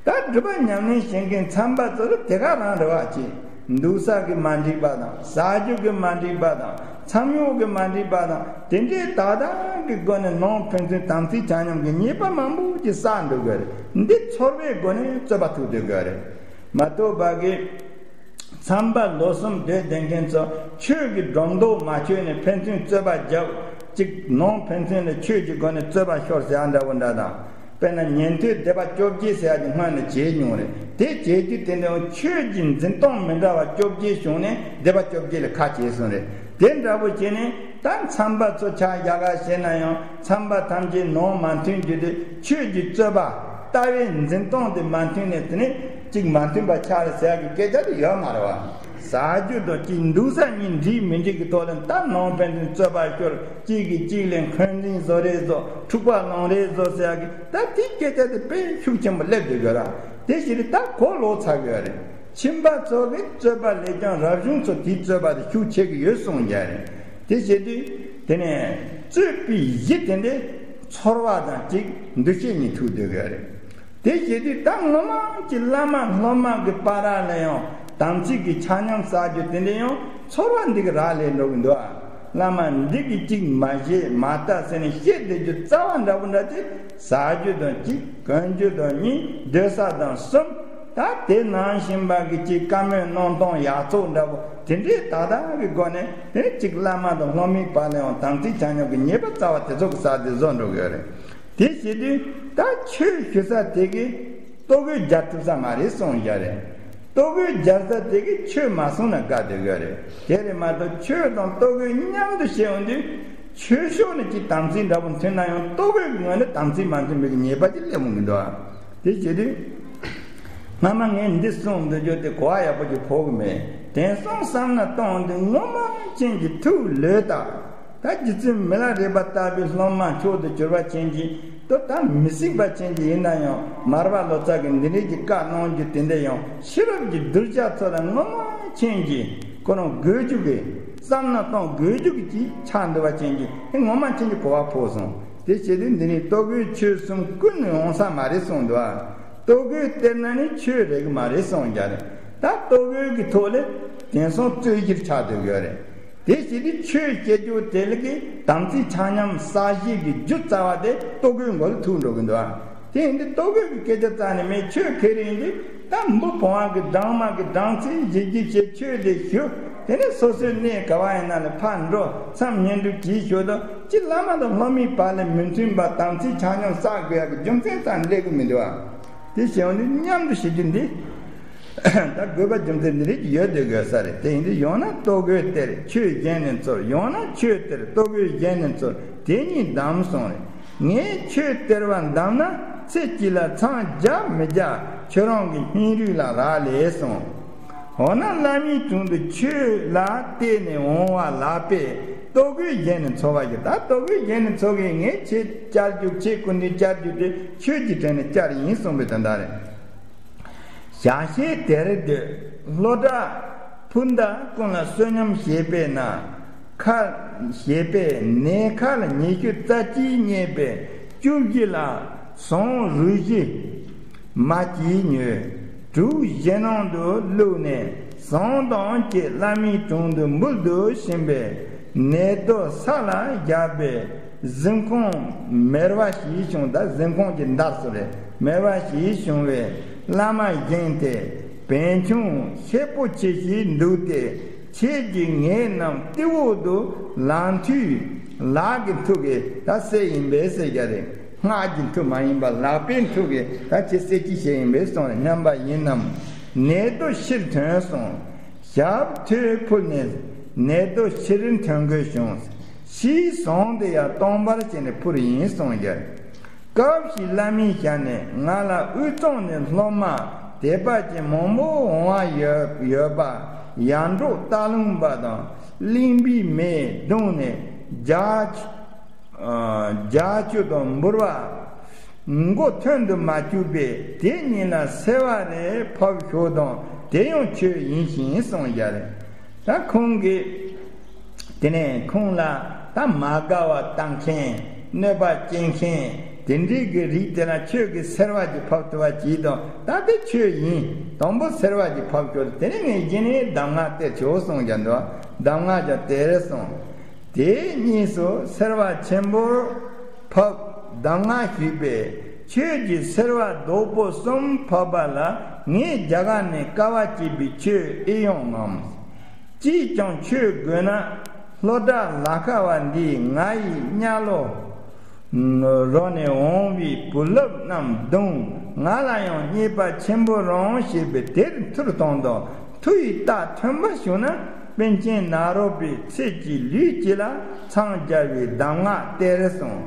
ད་སྒྲུབ་པ་ཉམས་ལེན་བྱེད་མཁན་ཚན་པ་ཚོ་ལ་དེ་ག་རང་རེ་བ་ཅིག་འདུག་ས་གི་མ་འགྲིག་པ་དང་ཟ་རྒྱུ་གི་མ་འགྲིག་པ་དང་མཚམས་གཡོག་གི་མ་འགྲིག་པ་དང་དེ་འདྲའི་ད་ལྟ་གི་སྒོ་ནས་ནང་ཕན་ཚུན་དམ་ཚིག་ཆ་མཉམ་གྱི་ཉེས་པ་མང་པོ་ཅིག་བསགས་འདུག་གི་རེད། འདི་ཚོར་བའི་སྒོ་ནས་རྩོད་པ་ཐུག་འདུག་གི་རེད་མ་གཏོགས་པ་གི་ཚན་པ་ལོ་གསུམ་སྡོད་བསྡད་མཁན་ཚོ་ཆོས་ཀྱི་སྒྲོ་འདོགས་མ་ཆོད་ནས་ཕན་ཚུན་རྩོད་པ་རྒྱབ་ཅིག་ནང་ཕན་ཚུན་ལ་ཆོས་ཀྱི་སྒོ་ནས་རྩོད་པ་ཤོར་ཟེར་ཡ་འདྲ་བོ་འདྲ་དང་། དཔེར་ན་ཉན་ཐོས་སྡེ་པ་བཅོ་བརྒྱད་ཟེར་ཡ་དེ་སྔོན་ནས་བྱས་མྱོང་རེད། དེ་བྱས་དུས་དེ་འདྲ་ཆོས་ཀྱི་འཛིན་སྟངས་མི་འདྲ་བ་བཅོ་བརྒྱད་བྱུང་ནས་སྡེ་པ་བཅོ་བརྒྱད་ལ་ཁ་བྱས་སོང་རེད། དེ་འདྲ་བོ་བྱས་ནས་ད་ཚན་པ་ཚོ་ཆ་བཞག་ག་བྱས་ན་ཡང་ཚན་པ་ཐམས་ཅད་ནང་མ་མཐུན་རྒྱུ་དེ་ཆོས་ཀྱི་རྩོད་པ་ལྟ་བའི་འཛིན་སྟངས་དེ་མ་མཐུན་ནས་དེ་ནས་གཅིག་མ་མཐུན་པ་ཆགས་རེད་ཟེར་ཡ་གི་སྐད་ཆ་དེ་ཡོད་མ་རེད་བ། ཟ་རྒྱུ་དང་གཅིག་འདུག་ས་གཉིས་འགྲིག་མི་འགྲིག་གི་ཐོག་ལ་ད་ནང་ཕན་ཚུན་རྩོད་པ་ཤོར་གཅིག་གིས་གཅིག་ལ་འཁོན་འཛིན་བཟོ་རེས་བཟོ་འཁྲུག་པ་སློང་རེས་བཟོ་ཟེར་ཡ་གི་ད་དེའི་སྐད་ཆ་དེ་དཔེ་ཤུགས་ཆེན་པོ་སླེབས་འདུག་ཡོད་ར། དེ་བཞིན་དུ་ད་གོ་ལོག་ཚར་གི་ཡོད་རེད། ཁྱིམ་པ་ཚོ་གི་རྩོད་པ་ལས་ཀྱང་རབ་བྱུང་ཚོ་དེའི་རྩོད་པ་དེ་ཤུགས་ཆེ་གི་ཡོད་གསུངས་ཀྱི་རེད། དེ་བྱེད་དུས་དེ་ནས་རྩོད་པའི་གཞི་དེ་འདྲའི་ཚོར་བ་དང་གཅིག་འདུ་ཤེས་གཉིས་ཐུག་སྡོད་གི་ཡོད་རེད། དེ་བྱེད་དུས་ད་ངོ་མ་གི་བླ་མ་སློབ་མ་གི་བར་ལ་ཡང་དམ་ཚིག་གི་ཆ་མཉམ་བསགས་རྒྱུ་དེ་འདྲ་ཡང་ཚོར་བ་འདི་གི་རག་ལས་འགྲོ་གི་འདུག་ཨ། བླ་མ་འདི་གི་གཅིག་མ་བྱེད་མ་ལྟ་ཟེར་ནས་བཤད་བསྡད་རྒྱུ་རྩ་བ་འདྲ་པོ་འདྲ་དེ་ཟ་རྒྱུ་དང་གཅིག་གོན་རྒྱུ་དང་གཉིས་སྡོད་ས་དང་གསུམ། ད་དེ་ནང་བཞིན་པ་གི་གཅིག་བཀའ་མོལ་གནང་སྟངས་ཡག་བཙོག་འདྲ་པོ་དེ་འདྲའི་ད་ལྟ་གི་སྒོ་ནས་དེ་གཅིག་བླ་མ་དང་སློབ་མའི་བར་ལ་ཡང་དམ་ཚིག་ཆ་མཉམ་གི་ཉེས་པ་རྩ་བ་དེ་ཚོ་གི་ས་དེ་བཟོ་འགྲོ་གི་ཡོད་རེད། དེ་བྱེད་དུས་ད་ཆོས་ཞུ་ས་དེ་གི་ལྟོ་གོས་སྦྱར་ཐུབ་ས་མ་རེད་གསུངས་བཞག་རེད། ལྟོ་གོས་སྦྱར་ས་དེ་གི་ཆོས་མ་གསུངས་ན་དགའ་བསྡད་ཡོད་རེད། དེ་རེད་མ་གཏོགས་ཆོས་དང་ལྟོ་གོས་མཉམ་དུ་བྱས་ཡོང་དུས་ཆོས་ཕྱོགས་ནས་ཅིག་དམ་ཚིག་འདྲ་པོ་མཐུན་ན་ཡང་ལྟོ་གོས་ཀྱི་ངོས་ནས་དམ་ཚིག་མ་མཐུན་པའི་ཉེས་པ་ཅིག་སླེབས་འོང་གི་འདུག་ཨ། དེ་བྱེད་དུས། སྔ་མ་ངས་འདི་གསུངས་འདུག་རྒྱུ་དེ་གོ་བ་ཡག་པོ་ཅིག་ཕོག་གི་མེད། དེང་སང་བསམ་ན་གཏོང་དུས་ངོ་མ་ཅན་གྱི་ཐུགས་ལོས་དག་ད་རྗེ་བཙུན་མི་ལ་རས་པ་ལྟ་བུའི་སློབ་མ་མཆོག་ཏུ་གྱུར་པ་ཅན་གྱིས་ཏོ་ད་མི་སྲིད་པ་ཅན་གྱི་ཡིན་ན་ཡང་མར་པ་ལོ་ཙཱ་གི་འདི་འདྲའི་གི་བཀའ་གནང་རྒྱུ་དེ་འདྲ་ཡང་ཤེས་རབ་ཀྱི་གདུལ་བྱ་ཚོ་ལ་ངོ་མ་ཅན་གྱི་ཁོ་རང་དགོས་རྒྱུ་གི་བསམ་ན་གཏོང་དགོས་རྒྱུ་གི་ཅིག་ཆགས་འདུག་པ་ཅན་གྱི་དེ་ངོ་མ་ཅན་གྱི་གོ་བ་ཕོག་སོང་། དེ་བྱེད་དུས་འདི་ནི་ལྟོ་གོས་ཆོས་གསུམ་ཀུན་ཡོང་ས་མ་རེད་གསུངས་འདུག་ཨ། ལྟོ་གོས་སྟེར་ན་ནི་ཆོས་རེད་གི་མ་རེད་གསུངས་རྒྱ་རེད། ད་ལྟོ་གོས་ཀྱི་ཐོག་ལས་དེང་སང་རྩོད་གཞིར་ཆགས་འདུག་ཡོད་རེད། དེ་བྱེད་དུས་ཆོས་བཤད་རྒྱུ་དེ་ལ་གི་དམ་ཚིག་ཆ་མཉམ་བསགས་བཞེས་ཀྱི་རྒྱུ་རྩ་བ་དེ་ལྟོ་གོས་མགོ་ལ་ཐུག་འགྲོ་གི་འདུག་ཨ། དེ་ཡིན་དུས་ལྟོ་གོས་ཀྱི་སྐད་ཆ་རྩ་ནས་མེད། ཆོས་ཁེ་རེ་ཡིན་དུས་ད་འབུ་བུང་བ་གི་སྦྲང་མ་གི་སྦྲང་རྩི་བཞེས་བཞེས་བྱས་ཆོས་དེ་ཞུ། དེ་ནས་སོ་སོའི་གནས་ག་བ་ཡིན་ན་ལ་ཕར་འགྲོ། མཚམས་བསྙེན་སྒྲུབ་གྱིས་ཞུ་དང་ཅི་བླ་མ་དང་སློབ་མའི་བར་ལ་མི་མཐུན་པ་དམ་ཚིག་ཆ་མཉམ་བསགས་དགོས་ཡག་གི་རྒྱུ་མཚན་རྩ་ནས་སླེབས་གི་མི་འདུག་ཨ། དེ་བྱས་ནས་མཉམ་དུ་བྱེད་རྒྱུ་འདི། ད་དགོས་པ་རྒྱུ་མཚན་འདི་རིགས་ཡོད་དེ་དགོས་ས་རེད། དེ་ཡིན་དུས་ཡང་ན་ལྟོ་གོས་སྟེར་ཆོས་གཞན་ནས་ཚོར། ཡང་ན་ཆོས་སྟེར་ལྟོ་གོས་གཞན་ནས་ཚོར། དེ་གཉིས་སྡོམ་གསུངས་རེད། ངས་ཆོས་སྟེར་བ་འདམ་ན་ཚེ་གཅིག་ལ་མཚམས་རྒྱག་མི་རྒྱག་ཁྱོད་རང་གི་སྙིང་རུས་ལ་རག་ལས་གསུངས། འོ་ན་བླ་མའི་དྲུང་དུ་ཆོས་ལ་བརྟེན་ནས་འོང་བ་ལགས་པས་ལྟོ་གོས་གཞན་ནས་འཚོ་བ་ཞིག་ད་ལྟོ་གོས་གཞན་ནས་འཚོ་གི་ངས་ཆེད་བཅར་རྒྱུ་ཆེད་ཀུན་ནས་བཅར་རྒྱུ་དེ་ཆོས་ཀྱི་དྲན་ནས་བཅར་ཡིན་གསུངས་པའི་དོན་དག་རེད། ཞག་ཤས་དེར་སྡོད་ལྷོ་བྲག་ཕུ་མདའ་ཀུན་ལ་བསོད་སྙོམས་བྱེད་པས་ན། ཁ་ ཞེས་པས་ནས་ཁལ་ཉི་ཤུ་རྩ་གཅིག་རྙེད་པས་བཅུ་བཞི་ལ་ཟངས་རུས་གཞི་མ་གཅིག་ཉོས། གྲུ་བཞི་ནང་དུ་བླུགས་ནས་ཟངས་དང་བཅས་བླ་མའི་དྲུང་དུ་འབུལ་དུ་ཕྱིན་པས། ནད་དུག་ས་ལ་བཞག་པས་གཟིམ་ཁང་མེར་བ་ཞིག་བྱུང་། ད་གཟིམ་ཁང་གི་འདབས་སུ་རེད། མེར་བ་ཞིག་བྱུང་བས་བླ་མ་བཞེངས་ཏེ། བན་ཆུང་ཤེད་པོ་ཆེ་ཞིག་འདུག་སྟེ། ཁྱེད་ཀྱིས་ངེད་རྣམས་སྟེགས་འོག་ཏུ་ལག་མཐུད། ལག་གི་མཐུ་གིས་ད་བསད་ཡིན་པས་ཟེར་རྒྱུ་རེད། སྔགས་ཀྱི་མཐུ་མ་ཡིན་པར་ལག་པའི་མཐུ་གིས་ད་ཁྱེད་བསད་རྩིས་བྱས་ཡིན་པས་གསུངས་སྙམ་པ་ཡིན་ནམ། ནད་དུག་ཕྱིར་ཐོན་གསུངས། ཞབས་ཐོད་ཕུལ་ནས་ནད་དུག་ཕྱིར་ཐོན་དགོས་བྱུང་། ཕྱིའི་ཟངས་དེ་ཡང་སྟོང་པར་བྱས་ནས་ཕུལ་ཡིན་གསུངས་རྒྱུ་རེད། སྐབས་ཤིག་བླ་མའི་ཞལ་ནས་ང་ལ་དབུས་གཙང་ནས་སློབ་མ་དད་པ་ཅན་མང་པོ་འོང་བ་ཡོད་ཡོད་པ། ཡར་འབྲོག་སྟག་ལུང་པ་དང་གླིང་པའི་མེས་བརྡུངས་ནས་རྒྱ་ཆུ་ཨ་རྒྱ་ཆུ་དང་འབུར་བ་མགོ་ཐོན་དུ་མ་བཅུག་པས། དེ་ཉིད་ལ་སེར་བ་རེ་ཕབ་ཤོག་དང་དེ་ཡང་ཆོས་ཡིན་ཞིང་གསུངས་རྒྱུ་རེད། ད་ཁོང་གིས། དེ་ནས་ཁོང་ལ་ད་མ་དགའ་བ་བཏང་མཁན། གནོད་པ་སྐྱེལ་མཁན། དེ་འདྲའི་གི་རིགས་དེ་ལ་ཁྱོད་ཀྱིས་སེར་བ་ཅིག་ཕབ་ཐུབ་པ་གྱིས་དང་། ད་དེ་ཆོས་ཡིན། དང་པོ་སེར་བ་ཅིག་ཕབ་ཤོག་དེ་ནས་ངས་གཞི་ནས་གདམས་ངག་སྟེར་ཆོག་གསུངས་ཀྱང་འདུག་གདམས་ངག་ཀྱང་སྟེར་གསུངས། དེ་གཉིས་སུ་སེར་བ་ཆེན་པོར་ཕབ། གདམས་ངག་ཞུས་པས། ཁྱོད་ཀྱིས་སེར་བ་རྡོག་པོ་གསུམ་ཕབ་པ་ལ་ངས་རྒྱ་གར་ནས་དཀའ་བ་སྤྱད་པའི་ཆོས་ཨེ་ཡོང་ངམ། ཅིས་ཀྱང་ཆོས་དགོས་ན། ལྷོ་བྲག་ལ་ཁ་བ་འདིས་ང་ཡི་གཉའ་ལོ་རོ་ནས་འོང་བའི་བུ་སློབ་རྣམས་བརྡུངས། ང་ལ་ཡང་རྙེད་པ་ཆེན་པོ་རང་ཞེས་པའི་དེར་མཐུར་གཏོང་དང་། མཐུ་ཡི་རྟགས་ཐོན་པར་བྱུང་ན། པཎ་ཆེན་ནཱ་རོ་པའི་ཚེ་གཅིག་ལུས་གཅིག་ལ་འཚང་རྒྱ་བའི་གདམས་ངག་སྟེར་གསུངས།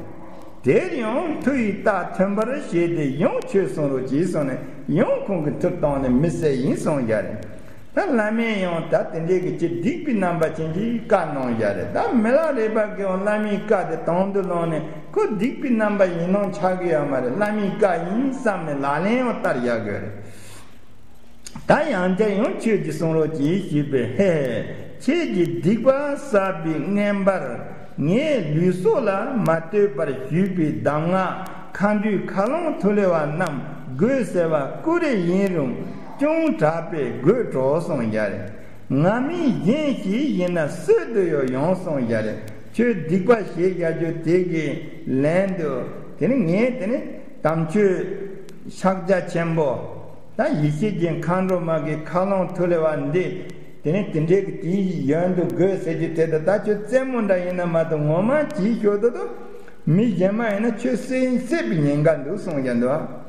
དེར་ཡང་མཐུ་ཡི་རྟགས་ཐོན་པར་བྱས་ཏེ་ཡང་ཆོས་གསུང་རོགས་གྱིས་གསུངས་ནས། ཡང་ཁོང་གིས་མཐུར་གཏོང་ནས་མི་བསད་ཡིན་གསུངས་རྒྱུ་རེད། ད་བླ་མས་ཡང་ད་དེ་འདྲའི་གི་ཅི་སྡིག་པའི་རྣམ་པ་ཅན་གྱི་བཀའ་གནང་ཡ་རེད། ད་མི་ལ་རས་པ་གིས་ཡང་བླ་མའི་བཀའ་དེ་དང་དུ་བླངས་ནས། ཁོ་སྡིག་པའི་རྣམ་པ་ཡིན་ནོ་ཆགས་ཀྱི་ཡོད་མ་རེད། བླ་མའི་བཀའ་ཡིན་བསམ་ནས་ལག་ལེན་ཡང་བསྟར་ཡ་དགོས་རེད། ད་ཡང་བསྐྱར་ཡང་ཆོས་ཀྱི་གསུང་རོགས་གྱིས་ཞུས་པས། ཧེ་ཧེ། ཁྱེད་ཀྱིས་སྡིག་པ་བསགས་པའི་རྔན་པར་ངས་ལུས་སྲོག་ལ་མ་ལྟོས་པར་ཞུས་པའི་གདམས་ངག་མཁའ་འགྲོའི་མཁའ་ཀློང་ཐོག་ལེ་བ་རྣམས་དགོས་ཟེར་བ་ཀུ་རེ་ཡིན་རུང་ཅུང་དྲག་པས་དགོད་བྲོ་གསུངས་ཡ་རེད། ང་མི་གཞན་ཞིག་ཡིན་ན་གསོད་དུ་ཡང་ཡོང་གསུངས་ཡ་རེད། ཁྱོད་སྡིག་པ་བྱེད་བཞག་རྒྱུ་དེ་གི་ལན་དུ། དེ་ནི་ངས་དེ་ནི་དམ་ཆོས་ཕྱག་རྒྱ་ཆེན་པོ། ད་ཡེ་ཤེས་ཀྱི་མཁའ་འགྲོ་མ་གི་མཁའ་ཀློང་ཐོག་ལེ་བ་འདི། དེ་ནི་དེ་འདྲའི་གི་དེའི་ཡོན་དུ་དགོས་ཟེར་རྒྱུ་དེ། ད་ད་ཁྱོད་རྩེད་མོ་འདྲ་ཡིན་ན་མ་གཏོགས་ངོ་མ་གྱིས་ཤོག་ཏུ་ཏུ། མི་གཞན་མ་ཡིན་ན་ཁྱོད་བསད་བསད་པའི་ཉེན་ཁ་འདུག་གསུངས་ཀྱང་འདུག་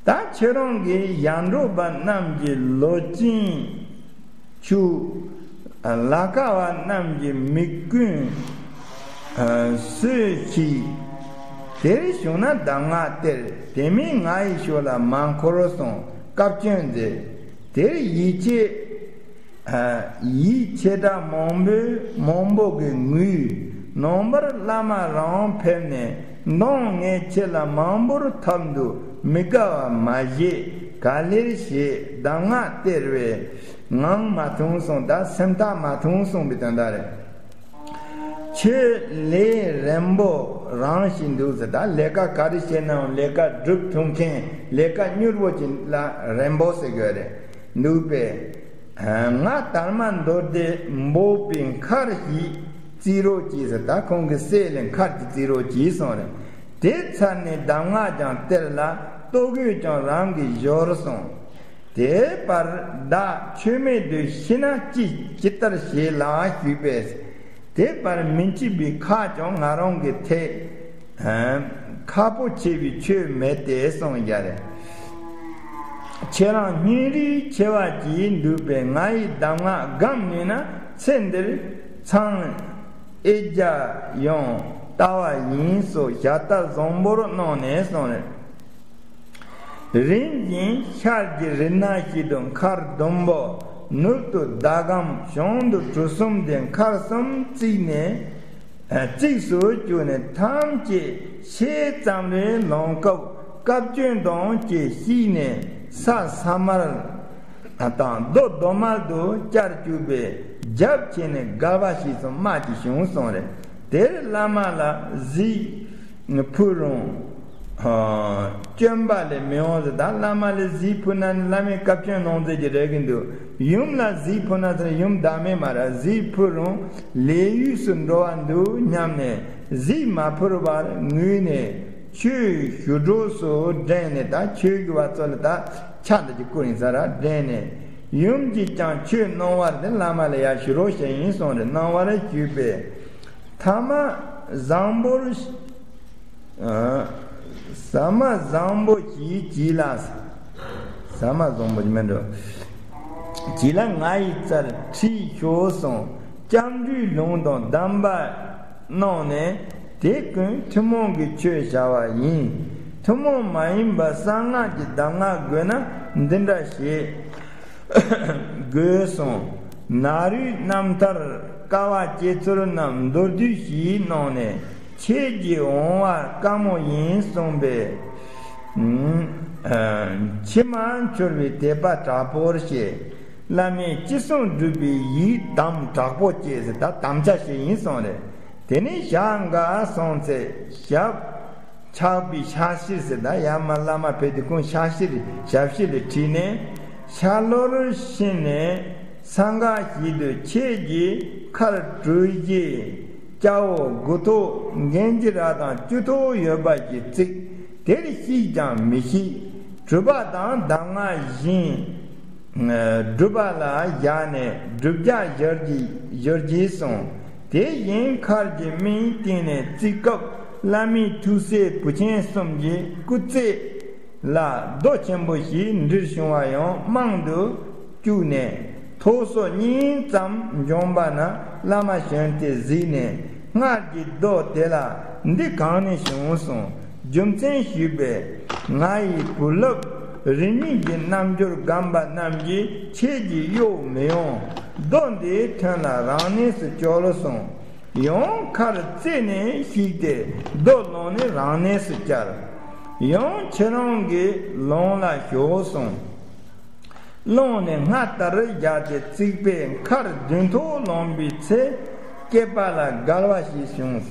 ད་ཁྱེད་རང་གིས་ཡར་འབྲོག་པ་རྣམས་ཀྱི་ལོ་ཅན་ཆུ། ལ་ཀ་བ་རྣམས་ཀྱི་མི་ཀུན་སོས་ཤིག་དེར་བྱུང་ན་གདམས་ངག་སྟེར། དེ་མིན་ང་ཡི་ཕྱོགས་ལ་མ་འཁོར་གསུངས་བཀའ་བཀྱོན་མཛད། དེར་ཡིད་ཆེས། ཡིད་ཆེས་དགྲ་མང་པོས་མང་པོ་གི་ངུས། ནངས་པར་བླ་མ་རང་ཕེབས་ནས་མདང་ངས་ཁྱེད་ལ་མང་པོར་ཐབས་འདུག་མི་དགའ་བ་མ་བྱེད། ག་ལེར་བྱེད། གདམས་ངག་སྟེར་བས་ངང་མ་ཐུང་གསུངས། ད་སེམས་ཐག་མ་ཐུང་གསུངས་པའི་དོན་དག་རེད། ཁྱོད་ལས་རན་པོ་རང་ཞིག་འདུག་ཟེར། ད་ལས་ཀ་ག་རེ་བྱས་ནའང་ལས་ཀ་སྒྲུབ་ཐུབ་མཁན། ལས་ཀ་མྱུར་པོ་ཅིག་ལ་རན་པོ་ཟེར་དགོས་རེད། འདུག་པས། ང་དར་མ་མདོ་སྡེ་འབོག་པའི་མཁར་ཞིག་བརྩིགས་རོགས་གྱིས་ཟེར། ད་ཁོང་གི་སྲས་ལ་མཁར་ཅིག་བརྩིགས་རོགས་གྱིས་གསུངས་རེད། དེ་ཚར་ནས་གདམས་ངག་ཀྱང་སྟེར་ལ་ལྟོ་གོས་ཀྱང་རང་གིས་བཞོར་གསུངས། དེ་བར་བདག་ཆོས་མེད་དུ་ཤི་ན་ཅི་ཇི་ལྟར་བྱེད་ལགས་ཞུས་པས། དེ་བར་མི་འཆི་བའི་ཁག་ཀྱང་ང་རང་གི་ཐད་ཁག་པོ་ཆེ་བའི་ཆོས་མེད་དེ་གསུངས་ཡ་རེད། ཁྱེད་རང་སྙིང་རུས་ཆེ་བ་གྱིས་འདུག་པས། ང་ཡི་གདམས་ངག་བསྒོམས་ནུས་ན་ཚེ་འདིར་མཚང་ཨེ་རྒྱ་ཡང་ལྟ་བ་ཡིན་སོགས་ཞལ་ཏ་བཟང་པོར་གནང་ནས་གསུངས་རེད། རིམ་བཞིན་ཤར་གྱི་རི་སྣ་ཞིག་ཏུ་མཁར་ཟླུམ་པོ། ནུབ་ཏུ་ཟླ་གམ། བྱང་དུ་གྲུ་གསུམ་སྟེ་མཁར་གསུམ་བརྩིགས་ནས། བརྩིགས་སུ་བཅུག་ནས་ཐམས་ཅད་ཕྱེད་ཙམ་རེ་ལོངས་སྐབས་བཀའ་བཀྱོན་དང་བཅས་བཤིག་ནས་ས་ས་དམར་དང་རྡོ་རྡོ་དམར་དུ་བསྐྱར་བཅུག་པས། ཞབས་ཕྱེ་ནས་དགའ་བ་ཞིག་སོང་མ་ཅིག་བྱུང་སོང་རེད། དེར་བླ་མ་ལ་གཟིགས་ཕུལ་རུང་། སྐྱོན་པ་ལས་མི་འོང་ཟེར། ད་བླ་མ་ལ་གཟིགས་ཕུལ་ན་ནི་བླ་མས་བཀའ་བཀྱོན་གནང་མཛད་ཀྱི་རེད་གི་འདུག་ཡུམ་ལ་གཟིགས་ཕུལ་ན་ཟེར་ཡུམ་བདག་མེད་མ་རེད། གཟིགས་ཕུལ་རུང་ལས་ཡུས་སུ་འགྲོ་བ་འདུག་སྙམ་ནས་གཟིགས་མ་ཕུལ་བར་ངུས་ནས་ཆོས་ཞུ་གྲོགས་སུ་འདྲེན་ནས། ད་ཆོས་ཞུ་བ་ཚོ་ལ་ད་ཕྱག་འདི་ཀྱི་བསྐུར་ཡིན་ས་ར་འདྲེན་ནས། ཡུམ་གྱིས་ཀྱང་ཆོས་གནང་བར་དེ་བླ་མ་ལ་ཡར་ཞུ་རོགས་བྱས་ཡིན་གསུངས་ཏེ་གནང་བར་ཞུས་པས། ཐ་མ་བཟང་པོར། ཨ། ཟ་མ་བཟང་པོ་ཞིག་གྱིས་ལ། ཟ་མ་བཟང་པོ་ཞིག་མིན་འགྲོ། གྱིས་ལ་ང་ཡི་རྩར་ཁྲིད་ཤོག་གསུངས། སྐྱབས་འགྲོའི་ལུང་དང་གདམས་པ་གནང་ནས་དེ་ཀུན་ཐུན་མོང་གི་ཆོས་བྱ་བ་ཡིན། ཐུན་མོང་མ་ཡིན་པ་གསང་སྔགས་ཀྱི་གདམས་ངག་དགོས་ན་འདི་འདྲ་བྱེད་དགོས་གསུངས། ནཱ་རོའི་རྣམ་ཐར་དཀའ་བ་སྤྱད་ཚུལ་རྣམས་མདོར་བསྡུས་ཤིག་གནང་ནས་ཁྱེད་ཀྱིས་འོང་བར་དཀའ་མོ་ཡིན་གསུངས་པས། ཨ། མཆི་མ་འཁྱོར་བའི་དད་པ་དྲག་པོར་བྱས། བླ་མས་ཅི་གསུང་སྒྲུབ་པའི་ཡིད་དམ་དྲག་པོ་བསྐྱེད་ཟེར། ད་དམ་བཅའ་བྱས་ཡིན་གསུངས་རེད། དེ་ནས་ཞག་འགའ་སོང་ཚེ་ཞབས་ཆག་པའི་ཕྱག་ཕྱིར་ཟེར། ད་ཡར་མར་བླ་མ་ཕེབས་དུས་ཁོང་ཕྱག་ཕྱིར་ཞབས་ཕྱི་ལ་ཁྲིད་ནས་ཤར་ལྷོར་ཕྱིན་ནས་ས་འགག་ཞིག་ཏུ་ཁྱེད་ཀྱི་མཁར་གྲུ་བཞི་རྐྱ་བོ་དགུ་ཐོག་འགན་གྱི་ར་དང་བཅུ་ཐོག་ཡོད་པ་ཞིག་བརྩིགས། དེར་ཤིག་ཀྱང་མི་ཤིག་སྒྲུབ་པ་དང་གདམས་ངག་བཞིན་སྒྲུབ་པ་ལ་བཞག་ནས་སྒྲུབ་བྱ་བཞུར་གྱིས་བཞུར་གྱིས་གསུངས། དེ་བཞིན་མཁར་གྱི་མིང་བཏིང་ནས་བརྩིགས་སྐབས་བླ་མའི་ཐུགས་སྲས་བུ་ཆེན་གསུམ་གྱི་སྐུ་རྩེ་ལ་རྡོ་ཆེན་པོ་ཞིག་འདྲིལ་བྱུང་བ་ཡང་རྨང་དུ་བཅུག་ནས་ཐོག་སོ་གཉིས་ཙམ་འབྱོངས་པ་ན་བླ་མ་བྱོན་ཏེ་གཟིགས་ནས་སྔར་གྱི་རྡོ་དེ་ལ་འདི་གང་ནས་བྱུང་གསུངས། རྒྱུ་མཚན་ཞུས་པས། ང་ཡི་བུ་སློབ་རིས་མེད་ཀྱི་རྣལ་འབྱོར་རྒན་པ་རྣམས་ཀྱིས་ཁྱེད་ཀྱི་གཡོག་མི་ཡོང་། རྡོ་འདིའི་ཐོན་ལ་རང་གནས་སུ་བཅོལ་ལོ་གསུངས། ཡང་མཁར་རྩེ་ནས་ཞིག་སྟེ་རྡོ་བླངས་ནས་རང་གནས་སུ་བཅར། ཡང་ཁྱེད་རང་གི་ལུང་ལ་ཞོག་གསུངས། བླངས་ནས་སྔར་ལྟར་བཞག་སྟེ་བརྩིགས་པས་མཁར་བདུན་ཐོག་ལོངས་པའི་ཚེ་སྐྱེས་པ་ལ་དགའ་བ་ཞིག་བྱུང་།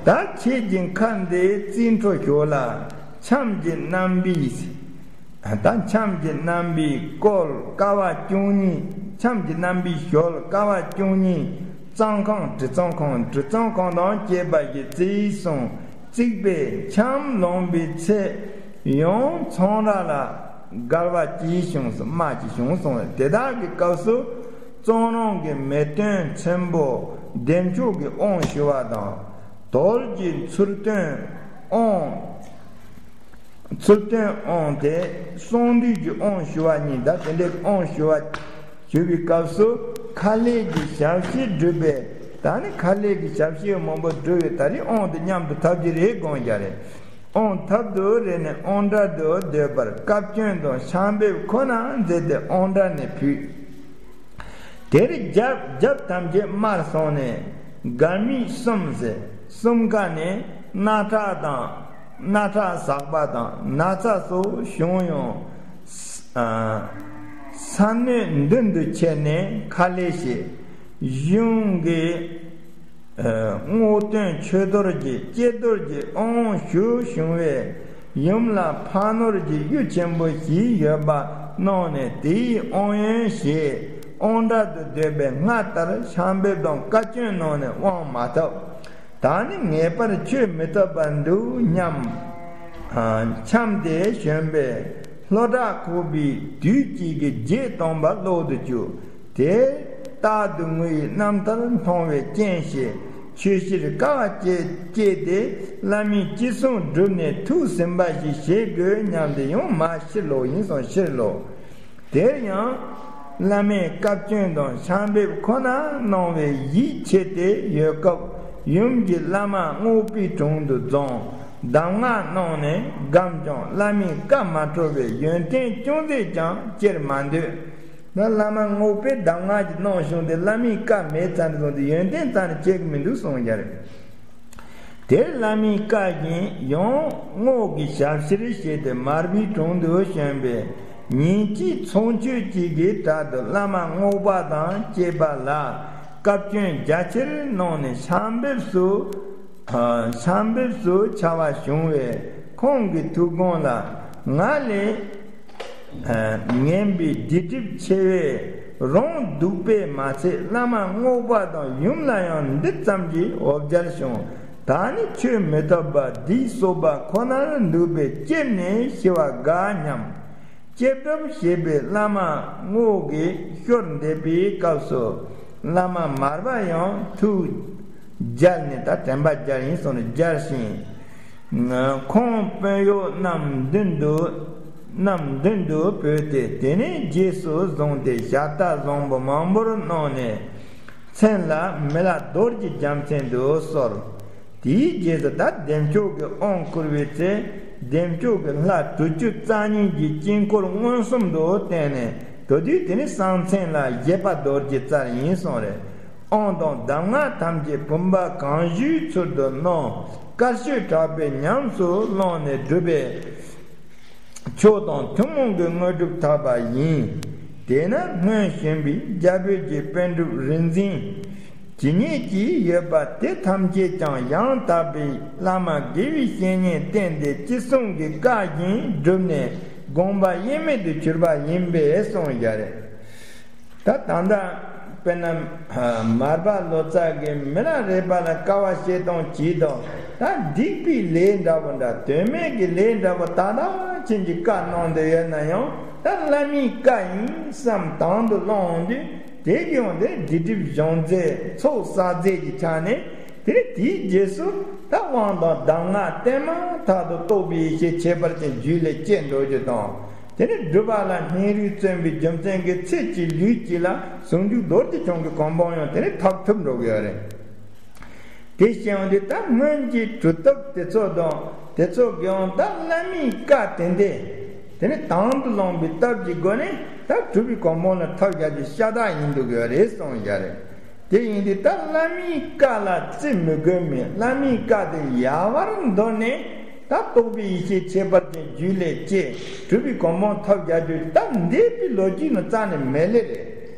ད་ཁྱེད་ཀྱི་མཁར་འདིའི་རྩིག་འཕྲོ་ཞོག་ལ་འཆམ་གྱི་རྣམ་པའི། ད་འཆམ་གྱི་རྣམ་པའི་སྐོར་ཀ་བ་བཅུ་གཉིས། འཆམ་གྱི་རྣམ་པའི་ཞོལ་ཀ་བ་བཅུ་གཉིས། གཙང་ཁང་། གྲི་གཙང་ཁང་། གྲི་གཙང་ཁང་དང་བཅས་པ་ཞིག་བརྩིགས་སོང་། བརྩིགས་པས་འཆམ་ལོངས་པའི་ཚེ་ཡང་ཚོང་ར་ལ་དགའ་བ་ཅིག་བྱུང་སོང་། རྨ་ཅིག་བྱུང་སོང་། དེ་དག་གི་སྐབས་སུ་གཙང་རོང་གི་མེས་སྟོན་ཚོན་པོ་བདེ་མཆོག་གི་དབང་ཞུ་བ་དང་། དོལ་གྱི་མཚུར་སྟོན་དབང་། མཚུར་སྟོན་དབང་དེ་གསང་འདུས་ཀྱི་དབང་ཞུ་བ་གཉིས། ད་དེ་འདྲའི་དབང་ཞུ་བ་ཞུ་བའི་སྐབས་སུ་ཁ་ལས་ཀྱི་ཞབས་ཕྱི་སྒྲུབ་པས། ད་ནི་ཁ་ལས་ཀྱི་ཞབས་ཕྱི་མང་པོ་སྒྲུབ་པས། ད་རེས་དབང་དུ་མཉམ་དུ་ཐབས་ཀྱི་རེ་དགོངས་རྒྱ་རེ། དབང་ཐབས་དུ་རེ་ནས་དབང་གྲལ་དུ་སྡོད་པར་བཀའ་བཀྱོན་དང་ཕྱག་འབེབས་ཁོ་ན་མཛད་དེ་དབང་གྲལ་ནས་ཕུད། དེར་རྒྱབ་རྒྱབ་ཐམས་ཅད་དམར་སོང་ནས་དགའ་མིག་གསུམ་ཟེར། གསུམ་ཀ་ནས་སྣ་ཁྲག་དང་། སྣ་ཁྲག་ཟག་པ་དང་ན་ཚ་སོགས་བྱུང་ཡང་། ས་གནོད་མདུན་དུ་ཁྱེར་ནས་ཁ་ལས་བྱས། གཞུང་གི་སྔོག་སྟོན་ཆོས་རྡོར་གྱིས་ཀྱེ་རྡོར་གྱི་དབང་ཞུ་བྱུང་བས། ཡུམ་ལ་ཕ་ནོར་གྱི་གཡུ་ཆེན་པོ་ཞིག་ཡོད་པ་གནང་ནས་དེའི་དབང་ཡོན་བཞེས། དབང་གྲལ་དུ་སྡོད་པས་སྔར་ལྟར་ཕྱག་འབེབས་དང་བཀའ་བཀྱོན་གནང་ནས་དབང་མ་ཐོབ། ད་ནི་ངེས་པར་ཆོས་མི་ཐོབ་པར་འདུག་སྙམ། འཆམ་སྟེ་བྱོན་པས་ལྷོ་བྲག་ཁོག་པའི་དུས་གཅིག་གི་རྗེས་སྟོན་པ་ཀློག་ཏུ་བཅུག་དེ་རྟག་ཏུ་ངུ་ཡི་རྣམ་ཐར་མཐོང་བས་རྐྱེན་བྱས། ཆོས་ཕྱིར་དཀའ་བ་སྤྱད་སྤྱད་དེ་བླ་མའི་ཅི་གསུང་བསྒྲུབས་ནས་ཐུགས་ཟིན་པ་ཞིག་བྱེད་དགོས་སྙམ་སྟེ་ཡང་མར་ཕྱིར་ལོག་ཡིན་གསུངས། ཕྱིར་ལོག་དེར་ཡང་བླ་མའི་བཀའ་བཀྱོན་དང་ཕྱག་འབེབས་ཁོ་ན་གནང་བས་ཡིད་ཆེས་ཏེ་ཡོད་སྐབས་ཡུམ་གྱིས་བླ་མ་རྔོག་པའི་དྲུང་དུ་འཛོམས། གདམས་ངག་གནང་ནས་སྒོམ་ཀྱང་བླ་མའི་བཀའ་མ་གྲོལ་བས་ཡོན་ཏན་ཅུང་ཟད་ཀྱང་སྐྱེར་མ་འདོད། ད་བླ་མ་རྔོག་པས་གདམས་ངག་ཅིག་གནང་བྱུང་སྟེ་བླ་མའི་བཀའ་མེད་ཙང་ནས་བཟུང་སྟེ་ཡོན་ཏན་རྩ་ནས་སྐྱེ་གི་མི་འདུག་གསུངས་ཀྱང་རེད། དེར་བླ་མའི་བཀའ་བཞིན་ཡང་རྔོག་གི་ཞབས་ཕྱིར་བྱས་ཏེ་མར་པའི་དྲུང་དུ་བྱོན་པས་ ཉིན་གཅིག་ཚོགས་མཆོད་ཅིག་གི་གྲལ་དུ་བླ་མ་རྔོག་པ་དང་བཅས་པ་ལ་བཀའ་བཀྱོན་རྒྱ་ཆེར་གནང་ནས་ཤམ་འབེབས་སུ་ཤམ་འབེབས་སུ་བྱ་བ་བྱུང་བས། ཁོང་གི་ཐུགས་དགོངས་ལ། ང་ལས་ངན་པའི་སྡིག་སྒྲིབ་ཆེ་བས་རང་སྡུག་པས་མ་ཚད་བླ་མ་རྔོག་པ་དང་ཡུམ་ལ་ཡང་འདི་ཙམ་གྱི་འོ་བརྒྱལ་བྱུང་། ད་ནི་ཆོས་མི་ཐོབ་པ་སྡིག་གསོག་པ་ཁོ་ནར་འདུག་པས་ལྕེབས་ནས་ཤི་བ་དགའ་སྙམ། ལྕེབ་གྲབས་བྱེད་པའི་བླ་མ་རྔོག་གི་ཤོར་འདེབས་པའི་སྐབས་སུ། བླ་མ་མར་པ་ཡང་ཐུགས་བརྒྱལ་ནས། ད་དྲན་པ་བརྒྱལ་ཡིན་སོང་ནས་བརྒྱལ་ཞིང་། ཁོང་དཔོན་གཡོག་རྣམས་མདུན་དུ་རྣམས་མདུན་དུ་བོས་ཏེ། དེ་ནས་རྗེས་སུ་བཟུང་སྟེ་ཞལ་ཏ་བཟང་པོ་མང་པོར་གནང་ནས། མཚན་ལ་མི་ལ་རྡོ་རྗེ་རྒྱལ་མཚན་དུ་གསོལ། དེའི་རྗེས་སུ་ད་བདེ་མཆོག་གི་དབང་བསྐུར་བའི་ཚེ། བདེ་མཆོག་གི་ལྷ་དྲུག་ཅུ་རྩ་གཉིས་ཀྱི་དཀྱིལ་འཁོར་མངོན་སུམ་དུ་བསྟན་ནས། དེ་དུས་དེ་ནི་གསང་མཚན་ལ་བཞད་པ་རྡོ་རྗེ་རྩལ་ཡིན་གསུངས་རེད། དབང་དང་གདམས་ངག་ཐམས་ཅད་བུམ་པ་གང་བྱོའི་ཚུལ་དུ་གནང་། དཀར་ཆོས་གྲགས་པས་ཉམས་སུ་བླངས་ནས་བསྒྲུབས་པས། མཆོག་དང་ཐུན་མོང་གི་དངོས་གྲུབ་ཐོབ་པ་ཡིན། དེས་ན་སྔོན་བྱོན་པའི་རྒྱ་བོད་ཀྱི་པཎ་གྲུབ་རིག་འཛིན་ཇི་སྙེད་ཅིག་ཡོད་པ་དེ་ཐམས་ཅད་ཀྱང་ཡང་དག་པའི་བླ་མ་དགེ་བའི་བཤེས་གཉེན་བསྟེན་ཏེ་ཅི་གསུང་གི་བཀའ་བཞིན་བསྒྲུབས་ནས་དགོངས་པ་དབྱེར་མེད་དུ་གྱུར་པ་ཡིན་པས་གསུངས་བཞག་རེད། ད་ད་ལྟ་དཔེར་ན་མར་པ་ལོ་ཙཱ་གིས་མི་ལ་རས་པ་ལ་དཀའ་བ་སྤྱད་སྟངས་ཀྱིས་དང་། ད་སྡིག་པའི་ལས་འདྲ་བོ་འདྲ་དོན་མེད་ཀྱི་ལས་འདྲ་བོ་ད་ལྟ་ཅན་གྱི་བཀའ་གནང་བསྡད་ཡོད་ན་ཡང་། ད་བླ་མའི་བཀའ་ཡིན་བསམ་དང་དུ་བླངས་དུས། དེ་གི་ཡང་དེ་སྡིག་སྒྲིབ་སྦྱོང་རྫས་ཚོགས་བསགས་རྫས་ཀྱི་ཆ་ནས། དེ་ནི་དེའི་རྗེས་སུ་ད་དབང་དང་གདམས་ངག་བསྟན་མ་ཐག་ཏུ་རྟོགས་པའི་ཡེ་ཤེས་ཁྱད་པར་ཅན་རྒྱུད་ལ་སྐྱེ་འགྲོ་རྒྱུ་དང་། དེ་ནི་སྒྲུབ་པ་ལ་སྙིང་རུས་བརྩོན་པའི་རྒྱུ་མཚན་གྱི་ཚེ་གཅིག་ལུས་གཅིག་ལ་ཟུང་འཇུག་རྡོ་རྗེ་འཆང་གི་གོ་འཕང་ཡང་དེ་ནི་ཐོབ་ཐུབ་འགྲོ་གི་ཡོད་རེད། དེ་བྱས་ཡོང་དུས་ད་སྔོན་གྱི་གྲུབ་ཐོབ་དེ་ཚོ་དང་དེ་ཚོ་གི་ཡང་ད་བླ་མའི་བཀའ་དེ་འདྲས་དེ་ནི་དང་དུ་བླངས་པའི་སྟབས་ཀྱི་སྒོ་ནས་ད་གྲུབ་པའི་གོ་འཕང་ལ་ཐོབ་བཞག་རྒྱུ་ཤ་སྟག་ཡིན་འདུག་གི་ཡོད་རེད་གསུངས་བཞག་རེད། དེ་ཡིན་དུས་ད་བླ་མའི་བཀའ་ལ་བརྩི་མི་དགོས་མིན། བླ་མའི་བཀའ་དེ་ཡལ་བར་འདོར་ནས་ད་རྟོགས་པའི་ཡེ་ཤེས་ཁྱད་པར་ཅན་རྒྱུད་ལས་སྐྱེས་གྲུབ་པའི་གོ་འཕང་ཐོབ་བཞག་རྒྱུ་ད་འདས་པའི་ལོ་རྒྱུས་ནང་རྩ་ནས་མེད་ལེ་རེད།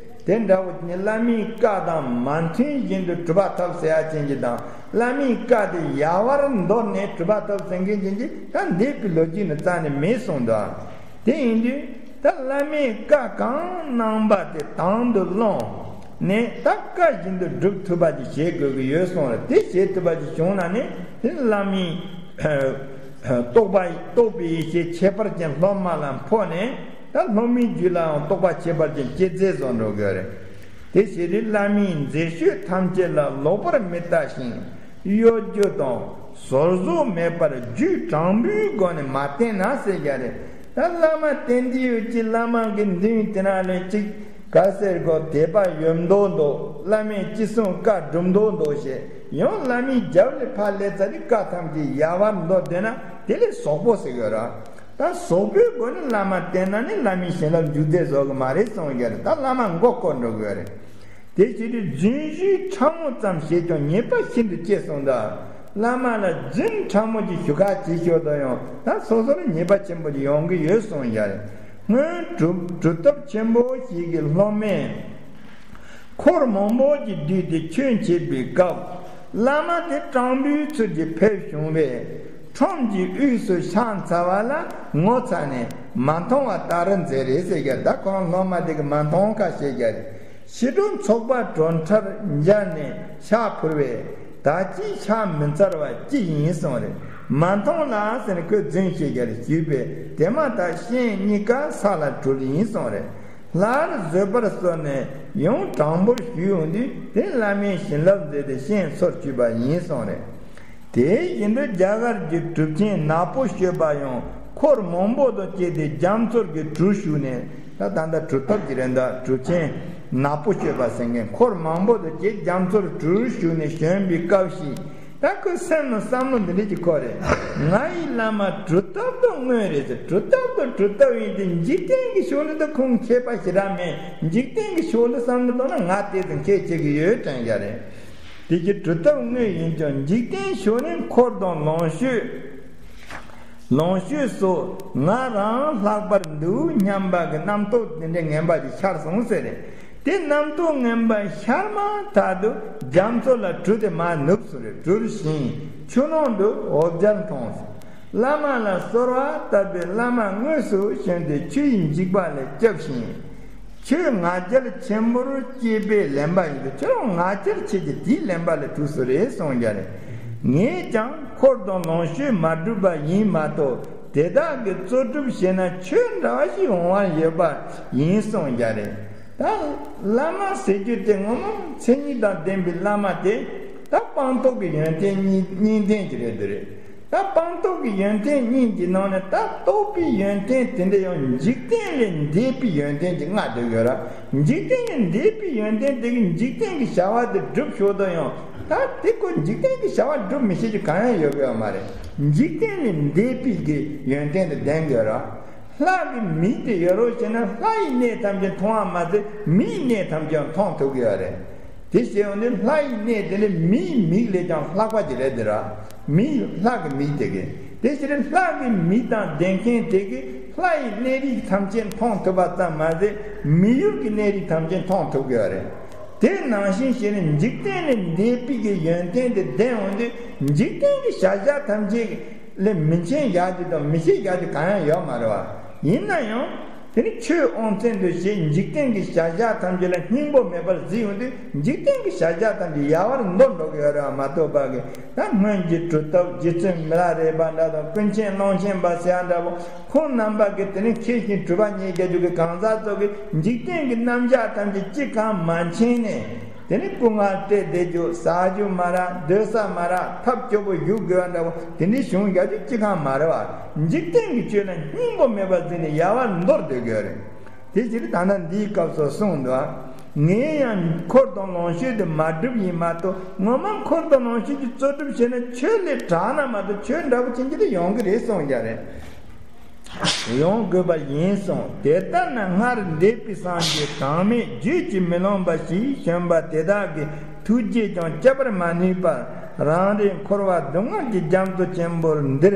དེ་འདྲ་བོ་ནི་བླ་མའི་བཀའ་དང་མ་མཐུན་བཞིན་དུ་གྲུབ་པ་ཐོབ་ཟེར་ཡ་ཅན་གྱི་དང་། བླ་མའི་བཀའ་དེ་ཡལ་བར་འདོར་ནས་གྲུབ་པ་ཐོབ་ཟེར་མཁན་ཅན་གྱི་ད་འདས་པའི་ལོ་རྒྱུས་ནང་རྩ་ནས་མེད་གསུངས་འདུག། དེ་ཡིན་དུས་ད་བླ་མའི་བཀའ་གང་གནང་པ་དེ་དང་དུ་བླངས་ནས་ད་བཀའ་བཞིན་དུ་སྒྲུབ་ཐུབ་པ་ཅིག་བྱེད་དགོས་ཀྱི་ཡོད་གསུངས་རེད། དེ་བྱེད་ཐུབ་པ་ཅིག་བྱུང་ན་ནི་དེ་བླ་མའི་རྟོགས་པ་རྟོགས་པའི་ཡེ་ཤེས་ཁྱད་པར་ཅན་སློབ་མ་ལ་ཕོག་ནས་ད་སློབ་མའི་རྒྱུད་ལའང་རྟོགས་པ་ཁྱད་པར་ཅན་སྐྱེ་རྫས་བཟོ་འགྲོ་གི་རེད། དེ་བྱས་དུས་བླ་མའི་མཛད་སྤྱོད་ཐམས་ཅད་ལ་ལོག་པར་མི་ལྟ་ཞིང་། གཡོ་སྒྱུ་དང་ཟོལ་ཟོག་མེད་པར་རྒྱུད་དྲང་པོའི་སྒོ་ནས་མ་བསྟེན་ན་ཟེར་རྒྱུ་རེད། ད་བླ་མ་བསྟེན་དུས་ཡོད་ཀྱི་བླ་མ་གི་མདུན་དེ་ན་ལན་གཅིག་ག་ཟེར་གོ་དད་པ་ཡོད་མདོག་མདོག། བླ་མས་ཅི་གསུང་བཀའ་སྒྲུབ་མདོག་མདོག་བྱས། ཡང་བླ་མའི་རྒྱབ་ལ་ཕར་སླེབས་ཚར་དུས་བཀའ་ཐམས་ཅད་ཡལ་བར་འདོར་བསྡད་ན་དེ་ལས་ཟོག་པོ་ཟེར་གི་རེད། ད་ཟོག་པོའི་སྒོ་ནས་བླ་མ་བསྟེན་ན་ནི་བླ་མའི་བྱིན་རླབས་འཇུག་རྫས་བཟོ་གི་མ་རེད་གསུངས་ཀྱི་རེད། ད་བླ་མ་མགོ་སྐོར་འགྲོ་གི་རེད། དེ་བྱེད་དུས་རྫུན་ཞུ་ཕྲ་མོ་ཙམ་བྱས་ཀྱང་ཉེས་པ་ཤིན་ཏུ་སྐྱེ་གསུངས་འདུག། བླ་མ་ལ་རྫུན་ཕྲ་མོ་ཅིག་ཞུ་ཁ་བྱེད་ཤོག་དང་ཡང་ད་སོ་སོ་ལ་ཉེས་པ་ཆེན་པོ་ཅིག་ཡོང་གི་ཡོད་གསུངས་ཀྱི་རེད། སྔོན་གྲུབ་གྲུབ་ཐོབ་ཆེན་པོ་ཞིག་གི་སློབ་མས། འཁོར་མང་པོ་གིས་བསྡུས་ཏེ་ཆོས་འཆད་པའི་སྐབས། བླ་མ་དེ་སྤྲང་པོའི་ཚུལ་གྱིས་ཕེབས་བྱུང་བས། ཁྲོམ་གྱི་དབུས་སུ་ཕྱག་འཚལ་བ་ལ་ངོ་ཚ་ནས་མ་མཐོང་བ་ལྟར་མཛད་རེད་ཟེར་གྱི་ད་ཁོང་སློབ་མ་དེ་གིས་མ་མཐོང་ཁ་བཤད་ཀྱི་རེད། ཕྱི་དྲོ་ཚོགས་པ་གྲོལ་མཐར་མཇལ་ནས་ཕྱག་ཕུལ་བས། ད་ཅིའི་ཕྱག་མི་འཚལ་བ་ཅི་ཡིན་གསུངས་རེད། མ་མཐོང་ལ་ཟེར་ནས་ཁོས་རྫུན་བཤད་ཀྱི་རེད་ཞུས་པས། དེ་མ་ཐག་སྤྱན་གཉིས་ཀ་ས་ལ་གྲུལ་ཡིན་གསུངས་རེད། སླར་བཟོད་པར་གསོལ་ནས་ཡང་དྲང་པོར་ཞུས་ཡོང་དུས་དེ་བླ་མའི་བྱིན་རླབས་མཛད་དེ་སྤྱན་སོར་ཆུད་པ་ཡིན་གསུངས་རེད། དེ་བཞིན་དུ་རྒྱ་གར་གྱི་གྲུབ་ཆེན་ནག་པོ་སྤྱོད་པ་ཡང་འཁོར་མང་པོ་དང་བཅས་ཏེ་རྒྱ་མཚོར་གྱི་གྲུར་ཞུགས་ནས། ད་ད་ལྟ་གྲུབ་ཐོབ་ཀྱི་རེད་འདུག། གྲུབ་ཆེན་ནག་པོ་སྤྱོད་པ་ཟེར་མཁན་འཁོར་མང་པོ་དང་བཅས་རྒྱ་མཚོར་གྲུར་ཞུགས་ནས་བྱོན་པའི་སྐབས་ཤིག། ད་ཁོའི་སེམས་ནང་བསམ་བློ་འདི་འདྲ་ཅིག་འཁོར་རེད། ང་ཡི་བླ་མ་གྲུབ་ཐོབ་དང་དངོས་རེད་ཟེར། གྲུབ་ཐོབ་དང་གྲུབ་ཐོབ་ཡིན་ཏེ་འཇིག་རྟེན་གྱི་ཕྱོགས་ལ་ད་ཁོང་ཁྱད་པར་ཞེ་དྲག་མེད། འཇིག་རྟེན་གྱི་ཕྱོགས་ལ་བསམ་བློ་གཏོང་ན་ང་དེ་ཙམ་ཁྱད་ཆེ་གི་ཡོད་དྲན་རྒྱུ་རེད། དེ་གི་གྲུབ་ཐོབ་དངོས་ཡིན་ཀྱང་འཇིག་རྟེན་ཕྱོགས་ནས་འཁོར་དང་ལོངས་སྤྱོད། ལོངས་སྤྱོད་སོགས་ང་རང་ལྷག་པར་འདུག་སྙམ་པ་གི་རྣམ་རྟོག་དེ་འདྲའི་ངན་པ་ཞིག་ཤར་སོང་ཟེར་རེད། དེ་རྣམ་རྟོག་ངན་པ་ཤར་མ་ཐག་ཏུ་རྒྱ་མཚོ་ལ་གྲུ་དེ་མར་ནུབ་སོང་རེད། གྲུར་ཕྱིན། ཆུ་ཀླུང་དུ་འོ་བརྒྱལ་མཐོང་སོང་། བླ་མ་ལ་གསོལ་བ་བཏབ་པས་བླ་མ་དངོས་སུ་བྱོན་ཏེ་ཆུ་ཡི་འཇིགས་པ་ལས་སྐྱབས་ཤིང་། ཆོས་ང་རྒྱལ་ཆེན་པོར་སྐྱེས་པས་ལན་པ་ཡིན་ཏེ། ཁྱོད་རང་ང་རྒྱལ་ཆེ་གི་དེའི་ལན་པ་ལས་གྲུབ་སོང་རེད་གསུངས་ཀྱང་རེད། ངས་ཀྱང་འཁོར་དང་ལོངས་སྤྱོད་མ་བསྒྲུབས་པ་ཡིན་མ་གཏོགས། དེ་དག་གི་རྩོལ་སྒྲུབ་བྱས་ན་ཆོས་འདྲ་བ་ཞིག་འོང་བ་ཡོད་པ་ཡིན་གསུངས་ཀྱང་རེད། ད་བླ་མ་ཟེར་རྒྱུ་དེ་ངོ་མ་མཚན་ཉིད་དང་ལྡན་པའི་བླ་མ་དེ་ད་སྤངས་རྟོགས་ཀྱི་ཡོན་ཏན་གཉིས་གཉིས་ལྡན་གྱི་རེད་འདུག་རེད། ད་སྤངས་རྟོགས་ཀྱི་ཡོན་ཏན་གཉིས་ཀྱི་ནང་ནས་ད་རྟོགས་པའི་ཡོན་ཏན་དེ་འདྲ་ཡང་འཇིག་རྟེན་ལས་འདས་པའི་ཡོན་ཏན་གྱི་ལྔ་འདུག་ཡོད་ར། འཇིག་རྟེན་ལས་འདས་པའི་ཡོན་ཏན་དེ་གི་འཇིག་རྟེན་གྱི་བྱ་བ་དེ་སྒྲུབ་ཆོག་དོ་ཡང་ད་དེ་ཁོ་འཇིག་རྟེན་གྱི་བྱ་བ་སྒྲུབ་མི་ཤེས་ཀྱི་གང་ཡང་ཡོད་ཀྱི་ཡོད་མ་རེད། འཇིག་རྟེན་ལས་འདས་པའི་གི་ཡོན་ཏན་དེ་ལྡན་གྱི་ཡོད་ར། ལྷ་གི་མིག་དེ་ཡོད་རོགས་བྱས་ན་ལྷ་ཡི་གནས་ཐམས་ཅད་མཐོང་བ་མ་ཟད་མི་ཡི་གནས་ཐམས་ཅད་མཐོང་ཐུབ་ཀྱི་ཡོད་རེད། དེ་བྱས་ཡོང་དུས་ལྷ་ཡི་གནས་དེ་ནི་མི་ཡི་མིག་ལས་ཀྱང་ལྷག་པ་ཅིག་རེད་དེ་ར། མི་ཡི་ལྷ་གི་མིག་དེ་གི་དེ་ཕྱིར་ལྷ་གི་མིག་དང་ལྡན་མཁན་དེ་གིས་ལྷ་ཡི་གནས་རིས་ཐམས་ཅད་མཐོང་ཐུབ་པ་ཙམ་མ་ཟད་མི་ཡུལ་གྱི་གནས་རིས་ཐམས་ཅད་མཐོང་ཐུབ་ཀྱི་ཡོད་རེད། དེ་ནང་བཞིན་བྱས་ནས་འཇིག་རྟེན་ལས་འདས་པའི་གི་ཡོན་ཏན་དེ་ལྡན་འོང་དུས་འཇིག་རྟེན་གྱི་བྱ་བྱ་ཐམས་ཅད་ལས་མི་ཆེན་བཞག་རྒྱུ་དང་མི་ཆེན་བཞག་རྒྱུ་གང་ཡང་ཡོད་མ་རེད་བ། ཡིན་ན་ཡང་། དེ་ནི་ཆོས་དབང་བཙན་དུ་བྱས་འཇིག་རྟེན་གྱི་བྱ་བྱ་ཐམས་ཅད་ལ་སྙིང་པོ་མེད་པར་གཟིགས་ཡོང་དུས་འཇིག་རྟེན་གྱི་བྱ་བྱ་ཐམས་ཅད་ཡལ་བར་འདོར་འགྲོ་གི་ཡོད་རེད་བ་མ་གཏོགས་པ་གི་ད་སྔོན་གྱི་གྲུབ་ཐོབ་རྗེ་བཙུན་མི་ལ་རས་པ་འདྲ་དང་ཀུན་མཁྱེན་ཀློང་ཆེན་པ་ཟེར་ཡ་འདྲ་བོ་ཁོང་རྣམ་པ་གི་དེ་ནི་མཁས་ཤིང་གྲུབ་པ་ཉིད་རྒྱལ་རྒྱུ་གི་གང་ཟག་ཚོ་གི་འཇིག་རྟེན་གྱི་རྣམ་གཞག་ཐམས་ཅད་ཅི་གང་མ་མཁྱེན་ནས། དེ་ནི་སྐུ་ངལ་སྤྲད་བསྡད་རྒྱུ་ཟ་རྒྱུ་མ་རག་སྡོད་ས་མ་རག་ཐབས་སྐྱོ་པོ་བཞུགས་དགོས་པ་འདྲ་བོ་དེ་འདྲའི་བྱུང་རྒྱག་རྒྱུ་ཅི་གང་མ་རེད་བ། འཇིག་རྟེན་གྱི་ཆོས་ལ་སྙིང་པོ་མེད་པར་འཛིན་ནས་ཡལ་བར་འདོར་སྡོད་དགོས་རེད། དེ་ཕྱིར་ད་ལྟ་འདིའི་སྐབས་སུ་གསུངས་འདུག་ངས་ཡང་འཁོར་དང་ལོངས་སྤྱོད་དེ་མ་བསྒྲུབས་ཡིན་མ་གཏོགས་ངོ་མ་འཁོར་དང་ལོངས་སྤྱོད་ཀྱི་རྩོལ་སྒྲུབ་བྱས་ན་ཆོས་ལས་དྲག་ན་མ་གཏོགས་ཆོས་འདྲ་པོ་ཅན་གྱི་དེ་ཡོང་གི་རེད་གསུངས་རྒྱག་རེད། ཡོང་དགོས་པ་ཡིན་གསུངས། དེ་ལྟར་ན་སྔར་འདས་པའི་སངས་རྒྱས་གྲངས་མེད་བརྗོད་ཀྱིས་མི་ལོངས་པ་ཞིག་བྱོན་པ་དེ་དག་གི་ཐུགས་རྗེས་ཀྱང་བསྐྱབ་པར་མ་ནུས་པར་རང་རེ་འཁོར་བ་སྡུག་བསྔལ་གྱི་རྒྱ་མཚོ་ཆེན་པོར་འདིར་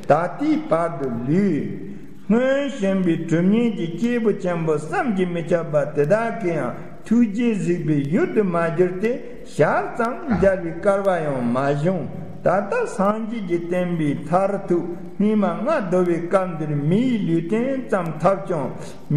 ད་ལྟའི་བར་དུ་ལུས། སྔོན་བྱོན་པའི་གྲུབ་བརྙེས་ཀྱི་སྐྱེས་བུ་ཆེན་པོ་བསམ་གྱིས་མི་ཁྱབ་པ་དེ་དག་གིའང་ཐུགས་རྗེས་གཟིགས་པའི་ཡུལ་དུ་མ་གྱུར་ཏེ། ཞག་ཙམ་མཇལ་བའི་སྐལ་བ་ཡང་མ་བྱུང་། ད་ལྟ་སངས་རྒྱས་ཀྱི་བསྟན་པའི་མཐར་ཐུག་སྙིགས་མ་ལྔ་བདོ་བའི་སྐབས་འདིར་མི་ཡི་ལུས་རྟེན་ཙམ་ཐོབ་ཀྱང་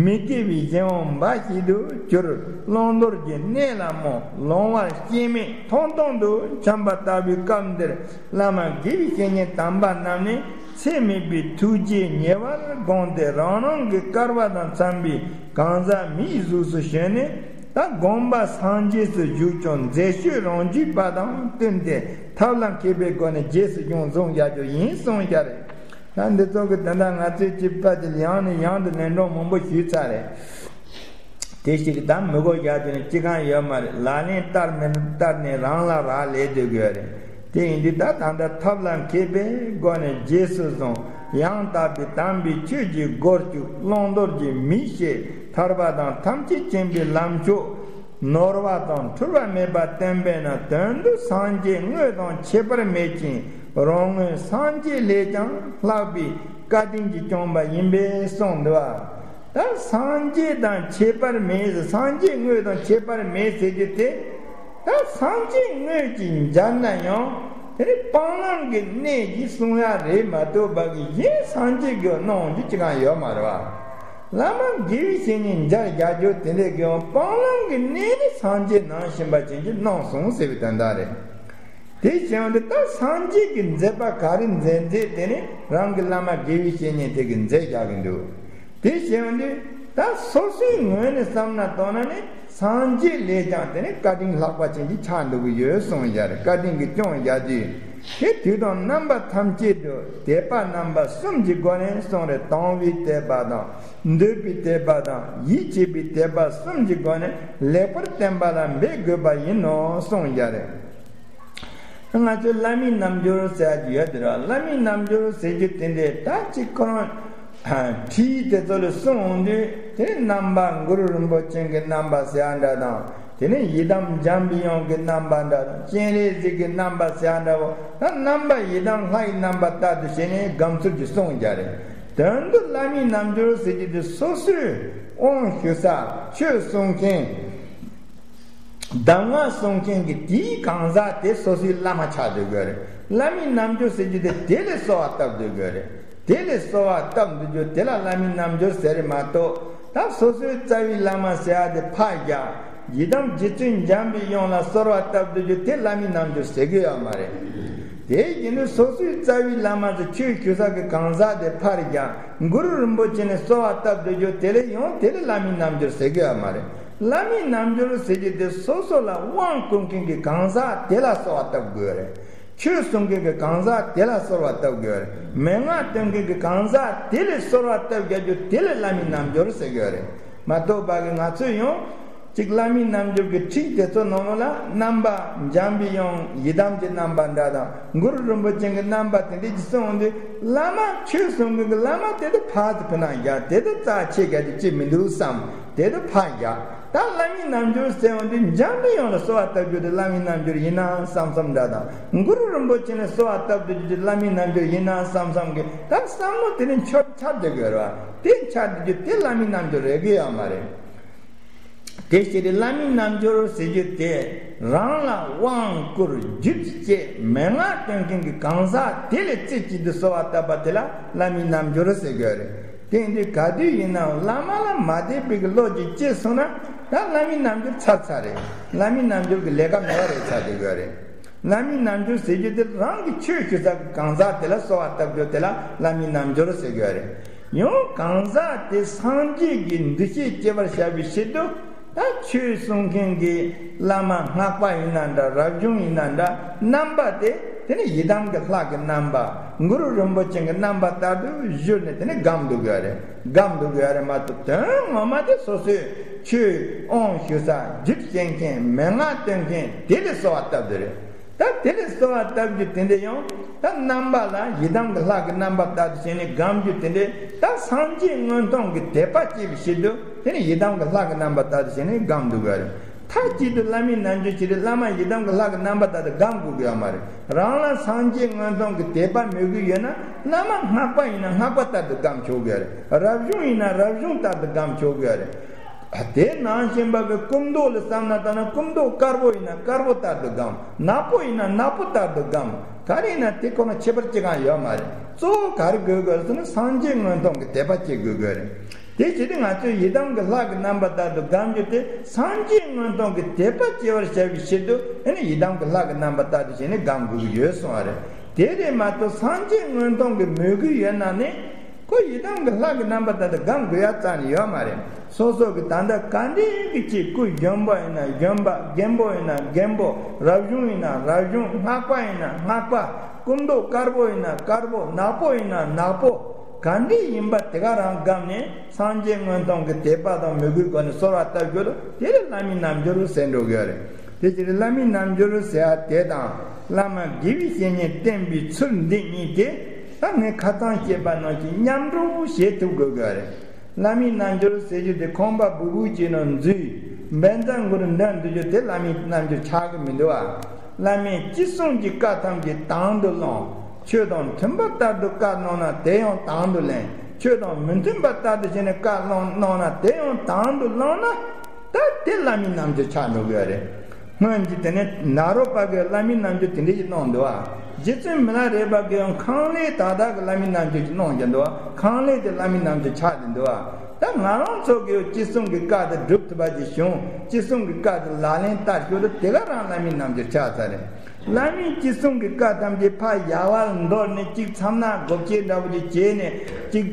མི་སྐྱེ་བའི་གཞན་དབང་འབའ་ཞིག་ཏུ་གྱུར། བླང་དོར་གྱི་གནས་ལ་རྨོངས། ལོང་བར་སྐྱེ་མེད་མཐོང་སྟོང་དུ་འཁྱམས་པ་ལྟ་བུའི་སྐབས་འདིར་བླ་མ་དགེ་བའི་བཤེས་གཉེན་དམ་པ་རྣམས་ནི་ཚད་མེད་པའི་ཐུགས་རྗེས་ཉེ་བར་དགོངས་ཏེ་རང་རང་གི་སྐལ་བ་དང་འཚམ་པའི་གང་ཟག་མིའི་གཟུགས་སུ་བྱོན་ནས། ད་དགོངས་པ་སངས་རྒྱས་སུ་བཞུགས་ཀྱང་མཛེས་ཤོས་རང་རྒྱུད་པ་དང་བསྟུན་ཏེ་ཐབས་ལ་མཁས་པའི་སྒོ་ནས་རྗེས་སུ་ཡང་བཟུང་བཞག་རྒྱུ་ཡིན་གསུངས་བཞག་རེད། ད་འདི་ཚོ་གི་དོན་དག་ང་ཚོས་ཅིག་ཕལ་ཆེར་ཡང་ནས་ཡང་དུ་ལན་གྲངས་མང་པོ་ཞུས་ཚར་རེད། དེ་ཞིག་ད་མི་གོ་བཞག་རྒྱུ་ནི་ཅི་གང་ཡོད་མ་རེད། ལག་ལེན་བསྟར་མི་བསྟར་ནས་རང་ལ་རག་ལས་སྡོད་དགོས་རེད། དེ་ཡིན་དུས་ད་ད་ལྟ་ཐབས་ལ་མཁས་པའི་སྒོ་ནས་རྗེས་སུ་བཟུང་། ཡང་དག་པའི་དམ་པའི་ཆོས་ཀྱི་སྒོར་བཅུག་བླང་དོར་གྱི་མིག་ཤེས་ཐར་པ་དང་ཐམས་ཅད་མཁྱེན་པའི་ལམ་མཆོག་ནོར་བ་དང་འཁྲུལ་བ་མེད་པ་བསྟན་པས་ན་དོན་དུ་སངས་རྒྱས་དངོས་དང་ཁྱད་པར་མེད་ཅིང་རང་ངོས་སངས་རྒྱས་ལས་ཀྱང་ལྷག་པའི་བཀའ་དྲིན་གྱིས་སྐྱོང་བ་ཡིན་པས་གསུངས་འདུག་ད་སངས་རྒྱས་དང་ཁྱད་པར་མེད་ཟེར། སངས་རྒྱས་དངོས་དང་ཁྱད་པར་མེད་ཟེར་རྒྱུ་དེ། ད་སངས་རྒྱས་དངོས་ཀྱིས་མཇལ་ན་ཡང་དེ་ནི་སྤང་བླང་གི་གནས་ཀྱིས་གསུང་ཡ་རེད་མ་གཏོགས་པ་གི་གཞན་སངས་རྒྱས་ཀྱིས་གནང་རྒྱུ་ཅི་གང་ཡོད་མ་རེད་བ། བླ་མ་དགེ་བའི་བཤེས་གཉེན་མཇལ་རྒྱག་རྒྱུ་དེ་འདྲའི་གི་ཡང་སྤང་བླང་གི་གནས་ནི་སངས་རྒྱས་ནང་བཞིན་པ་ཅན་གྱིས་གནང་གསུངས་ཟེར་བའི་དོན་དག་རེད། དེ་བྱས་ཡོང་དུས་ད་སངས་རྒྱས་ཀྱིས་མཛད་པ་ག་རེ་མཛད་མཛད་དེ་ནི་རང་གི་བླ་མ་དགེ་བའི་བཤེས་གཉེན་དེ་གིས་མཛད་བཞག་གི་འདུག་དེ་བྱས་ཡོང་དུས་ད་སོ་སོའི་ངོས་ནས་བསམ་ན་དོན་ན་ནི་སངས་རྒྱས་ལས་ཀྱང་དེ་ནི་བཀའ་དྲིན་ལྷག་པ་ཅན་གྱི་ཆགས་འདུག་གི་ཡོད་གསུངས་བཞག་རེད། བཀའ་དྲིན་གྱིས་སྐྱོང་བཞག་དུས་དེ་དུས་དང་རྣམ་པ་ཐམས་ཅད་དུ་དད་པ་རྣམ་པ་གསུམ་གྱི་སྒོ་ནས་གསུངས་རེད། དང་བའི་དད་པ་དང་འདོད་པའི་དད་པ་དང་ཡིད་ཆེས་པའི་དད་པ་གསུམ་གྱི་སྒོ་ནས་ལེགས་པར་བསྟེན་པ་ལ་འབད་དགོས་པ་ཡིན་ནོ་གསུངས་བཞག་རེད། ང་ཚོའི་བླ་མའི་རྣལ་འབྱོར་ཟེར་ཡག་ཡོད་དེ་ར། བླ་མའི་རྣལ་འབྱོར་ཟེར་རྒྱུ་དེ་འདྲའི་ད་ཅིག་ཁོ་རང་ཁྲིད་དེ་ཚོ་ལ་གསུངས་འོང་དུས་དེ་རྣམ་པ་གུ་རུ་རིན་པོ་ཆེ་གི་རྣམ་པ་ཟེར་ཡག་འདྲ་དང་ དེ་ནས་ཡི་དམ་འཇམ་པའི་དབྱངས་ཀྱི་རྣམ་པ་འདྲ་དང་སྤྱན་རས་གཟིགས་ཀྱི་རྣམ་པ་ཟེར་ཡ་འདྲ་བོ། ད་རྣམ་པ་ཡི་དམ་ལྷ་ཡི་རྣམ་པ་ལྟར་དུ་བྱས་ནས་སྒོམ་ཚུལ་གྱི་གསུང་རྒྱ་རེད། དོན་དུ་བླ་མའི་རྣལ་འབྱོར་ཟེར་རྒྱུ་དེ་སོ་སོའི་དབང་ཞུ་ས། ཆོས་གསུང་མཁན། གདམས་ངག་གསུང་མཁན་གྱི་དེའི་གང་ཟག་དེ་སོ་སོའི་བླ་མ་ཆགས་སྡོད་དགོས་རེད། བླ་མའི་རྣལ་འབྱོར་ཟེར་རྒྱུ་དེ་དེ་ལས་གསོལ་བ་བཏབ་སྡོད་དགོས་རེད། དེ་ལས་གསོལ་བ་བཏབ་འདུག་རྒྱུ་དེ་ལ་བླ་མའི་རྣལ་འབྱོར་ཟེར་རེད་མ་གཏོགས། ད་སོ་སོའི་རྩ་བའི་བླ་མ་ཟེར་ཡ་དེ་ཕར་རྒྱག་ཡི་དམ་རྗེ་བཙུན་འཇམ་པའི་དབྱངས་ལ་གསོལ་བ་བཏབ་འདུག་རྒྱུ་དེ་བླ་མའི་རྣལ་འབྱོར་ཟེར་གི་ཡོད་མ་རེད། དེ་ཡིན་དུས་སོ་སོའི་རྩ་བའི་བླ་མ་ཟེར་ཆོས་ཞུ་ས་གི་གང་ཟག་དེ་ཕར་རྒྱག་གུ་རུ་རིན་པོ་ཆེ་ནས་གསོལ་བ་བཏབ་འདུག་རྒྱུ་དེ་ལས་ཡང་དེ་ལས་བླ་མའི་རྣལ་འབྱོར་ཟེར་གི་ཡོད་མ་རེད། བླ་མའི་རྣལ་འབྱོར་ཟེར་རྒྱུ་དེ་སོ་སོ་ལ་དབང་བསྐུར་མཁན་གྱི་གང་ཟག་དེ་ལ་གསོལ་བ་བཏབ་དགོས་རེད། ཆོས་གསུང་མཁན་གྱི་གང་ཟག་དེ་ལ་གསོལ་བ་བཏབ་དགོས་རེད། མན་ངག་སྟོན་མཁན་གྱི་གང་ཟག་དེ་ལ་གསོལ་བ་བཏབ་རྒྱག་རྒྱུ་དེ་ལ་བླ་མའི་རྣལ་འབྱོར་ཟེར་དགོས་རེད། མ་གཏོགས་པ་གི་ང་ཚོས་ཡང་ཅིག་བླ་མའི་རྣལ་འབྱོར་གྱི་ཁྲིད་དེ་ཚོ་ནང་ལོགས་ལ་རྣམ་པ་འཇམ་པའི་དབྱངས་ཡི་དམ་གྱི་རྣམ་པ་འདྲ་དང་གུ་རུ་རིན་པོ་ཆེ་གི་རྣམ་པ་དེ་འདྲ་ཅིག་གསུངས་དུས། བླ་མ་ཆོས་གསུང་མཁན་གྱི་བླ་མ་དེ་དུ་ཕར་ཚུར་ཕུ་ནང་རྒྱག་དེ་དུ་རྩ་ཆེ་ག་དེ་ཅིག་མི་འདུག་བསམ། དེ་དུ་ཕར་རྒྱག་ད་བླ་མའི་རྣལ་འབྱོར་ཟེར་བ་འདི་འཇམ་པའི་དབྱངས་ལ་གསོལ་བ་བཏབ་རྒྱུ་དེ་བླ་མའི་རྣལ་འབྱོར་ཡིན་ན་བསམ་བསམ་འདྲ་དང་། གུ་རུ་རིན་པོ་ཆེ་ལ་གསོལ་བ་བཏབ་རྒྱུ་དེ་བླ་མའི་རྣལ་འབྱོར་ཡིན་ན་བསམ་བསམ་གི་ད་བསམ་བློ་དེ་ནི་འཆར་འཆར་བསྡད་དགོས་རེད་བ། དེ་འཆར་བསྡད་རྒྱུ་དེ་བླ་མའི་རྣལ་འབྱོར་རེད་གི་ཡོད་མ་རེད། དེ་ཕྱིར་བླ་མའི་རྣལ་འབྱོར་ཟེར་རྒྱུ་དེ་རང་ལ་དབང་བསྐུར་རྒྱུད་བཅས་མན་ངག་སྟོན་མཁན་གྱི་གང་ཟག་དེ་ལ་རྩེ་གཅིག་ཏུ་གསོལ་བ་བཏབ་པ་དེ་ལ་བླ་མའི་རྣལ་འབྱོར་ཟེར་དགོས་རེད། དེ་འདི་ག་དུས་ཡིན་ནའང་བླ་མ་ལ་མ་དད་པའི་གི་བློ་ཅིག་སྐྱེས་སོང་ན་ད་བླ་མའི་རྣལ་འབྱོར་ཚར་ཚར་རེད། བླ་མའི་རྣལ་འབྱོར་གྱི་ལས་ཀ་མེད་པ་རེད་ཚར་དེ་དགོས་རེད། བླ་མའི་རྣལ་འབྱོར་ཟེར་རྒྱུ་དེ་རང་གི་ཆོས་ཞུ་ས་གི་གང་ཟག་དེ་ལ་གསོལ་བ་བཏབ་རྒྱུ་དེ་ལ་བླ་མའི་རྣལ་འབྱོར་ཟེར་དགོས་རེད། ཡང་གང་ཟག་དེ་སངས་རྒྱས་ཀྱི་འདུ་ཤེས་སྐྱེ་བར་བྱ་བའི་ཕྱིར་དུ། ད་ཆོས་གསུང་མཁན་གྱི་བླ་མ་སྔགས་པ་ཡིན་ན་འདྲ་རབ་བྱུང་ཡིན་ན་འདྲ་རྣམ་པ་དེ་དེ་ནི་ཡི་དམ་གྱི་ལྷ་གི་རྣམ་པ་གུ་རུ་རིན་པོ་ཆེ་གི་རྣམ་པ་ལྟར་དུ་བཞུགས་ནས་དེ་ནི་སྒོམ་འདུག་དགོས་རེད། སྒོམ་འདུག་དགོས་རེད་མ་གཏོགས་དོན་ངོ་མ་དེ་སོ་སོའི་ཆོས་དབང་ཞུ་ས་རྒྱུད་བཤད་མཁན་མན་ངག་སྟོན་མཁན་དེ་ལས་གསོལ་བ་བཏབ་དེ་རེད། ད་དེ་ལས་གསོལ་བ་བཏབ་རྒྱུ་དེ་འདྲ་ཡང་ད་རྣམ་པ་ལ་ཡི་དམ་གྱི་ལྷ་གི་རྣམ་པ་ལྟར་དུ་བྱས་ནས་སྒོམ་རྒྱུ་དེ་འདྲ་ད་སངས་རྒྱས་མངོན་མཐོང་གི་དད་པ་སྐྱེ་བའི་ཕྱིར་དུ་དེ་ནི་ཡི་དམ་གྱི་ལྷ་གི་རྣམ་པ་ལྟར་དུ་བྱས་ནས་སྒོམ་འདུག་དགོས་རེད། མཐའ་གཅིག་ཏུ་བླ་མའི་རྣལ་འབྱོར་བྱེད་དུས་བླ་མ་ཡི་དམ་གྱི་ལྷ་གི་རྣམ་པ་ལྟར་དུ་སྒོམ་དགོས་ཀྱི་ཡོད་མ་རེད། རང་ལ་སངས་རྒྱས་མངོན་མཐོང་གི་དད་པ་མོས་གུས་ཡོད་ན་བླ་མ་སྔགས་པ་ཡིན་ན་སྔགས་པ་ལྟར་དུ་སྒོམ་ཆོག་གི་རེད། རབ་བྱུང་ཡིན་ན་རབ་བྱུང་ལྟར་དུ་སྒོམ་ཆོག་གི་རེད། དེ་ནང་བཞིན་པ་གི་སྐུ་མདོག་ལ་བསམ་ན་ད་ན་སྐུ་མདོག་དཀར་པོ་ཡིན་ན་དཀར་པོ་ལྟར་དུ་སྒོམ། ནག་པོ་ཡིན་ན་ནག་པོ་ལྟར་དུ་སྒོམ། ག་རེ་ཡིན་ན་དེ་ཁོ་ན་ཁྱད་པར་ཅི་གང་ཡོད་མ་རེད། གཙོ་བོ་ག་རེ་དགོས་དགོས་ཟེར་ན་སངས་རྒྱས་མངོན་མཐོང་གི་དད་པ་སྐྱེ་དགོས་དགོས་རེད། དེ་བྱས་ཏེ་ང་ཚོས་ཡི་དམ་གྱི་ལྷ་གི་རྣམ་པ་ལྟར་དུ་སྒོམ་རྒྱུ་དེ་སངས་རྒྱས་མངོན་མཐོང་གི་དད་པ་སྐྱེ་བར་བྱ་བའི་ཕྱིར་དུ་ཨེ་ནི་ཡི་དམ་གྱི་ལྷ་གི་རྣམ་པ་ལྟར་དུ་བྱས་ནས་སྒོམ་དགོས་ཀྱི་ཡོད་གསུངས་པ་རེད། དེ་རེད་མ་གཏོགས་སངས་རྒྱས་མངོན་མཐོང་གི་མོས་གུས་ཡོད་ན་ནི། ཁོ་ཡི་དམ་གྱི་ལྷ་གི་རྣམ་པ་ལྟར་དུ་སྒོམ་དགོས་ཡ་རྩ་ནས་ཡོད་མ་རེད། སོ་སོ་གི་ད་ལྟ་ག་འདྲའི་གི་ཅིག་སྐུ་གཞོན་པ་ཡིན་ན་གཞོན་པ། རྒན་པོ་ཡིན་ན་རྒན་པོ། རབ་བྱུང་ཡིན་ན་རབ་བྱུང་། སྔགས་པ་ཡིན་ན་སྔགས་པ། སྐུ་མདོག་དཀར་པོ་ཡིན་ན་དཀར་པོ། ནག་པོ་ཡིན་ན་ནག་པོ། ག་འདྲའི་ཡིན་པ་དེ་ག་རང་སྒོམ་ནས་སངས་རྒྱས་མངོན་མཐོང་གི་དད་པ་དང་མོས་གུས་སྒོ་ནས་གསོལ་བ་བཏབ་རྒྱུ་དེ་ལ་བླ་མའི་རྣལ་འབྱོར་ཟེར་འགྲོ་གི་ཡོད་རེད། དེ་ཕྱིར་བླ་མའི་རྣལ་འབྱོར་ཟེར་བ་དེ་དང་བླ་མ་དགེ་བའི་བཤེས་གཉེན་བསྟེན་པའི་ཚུལ་འདི་གཉིས་དེ། ད་ངས་ཁ་སང་བཤད་པ་ནང་བཞིན་མཉམ་འགྲོགས་བྱེད་ཐུབ་དགོས་དགོས་རེད། བླ་མའི་རྣལ་འབྱོར་ཟེར་རྒྱུ་དེ་ཁང་པ་སྦུག་སྦུག་ཅིག་ནང་འཛུལ། བཛྲ་གུ་རུ་འདོན་འདུག་རྒྱུ་དེ་བླ་མའི་རྣལ་འབྱོར་ཆགས་ཀྱི་མི་འདུག་ཨ། བླ་མའི་ཅི་གསུང་གི་བཀའ་ཐམས་ཅད་དང་དུ་བླངས། ཆོས་དང་མཐུན་པ་ལྟར་དུ་བཀའ་གནང་ན་དེ་ཡང་དང་དུ་ལེན། ཆོས་དང་མི་མཐུན་པ་ལྟར་དུ་བྱས་ནས་བཀའ་གནང་གནང་ན་དེ་ཡང་དང་དུ་བླངས་ན། ད་དེ་བླ་མའི་རྣལ་འབྱོར་ཆགས་འགྲོ་གི་ཡོད་རེད། སྔོན་གྱི་དེ་ནས་ནཱ་རོ་པ་གིས་བླ་མའི་རྣལ་འབྱོར་དེ་འདྲ་ཞིག་གནང་འདུག་ཨ། རྗེ་བཙུན་མི་ལ་རས་པ་གིས་ཡང་ཁང་ལས་དག་དག་གི་བླ་མའི་རྣལ་འབྱོར་ཞིག་གནང་རྒྱུ་འདུག་ཨ། ཁང་ལས་དེ་བླ་མའི་རྣལ་འབྱོར་ཆགས་བསྡད་འདུག་ཨ། ད་ང་རང་ཚོ་གིས་ཅི་གསུང་གི་བཀའ་དེ་སྒྲུབ་ཐུབ་པ་ཅིག་བྱུང་། ཅི་གསུང་གི་བཀའ་དེ་ལག་ལེན་བསྟར་ཞོར་དུ་དེ་ག་རང་བླ་མའི་རྣལ་འབྱོར་ཆགས་ཚར་རེད། བླ་མའི་ཅི་གསུང་གི་བཀའ་ཐམས་ཅད་ཕར་ཡལ་བར་འདོར་ནས་གཅིག་མཚམས་ནག་སྒོ་ཕྱེ་འདྲ་པོ་ཅིག་བྱས་ནས་གཅིག་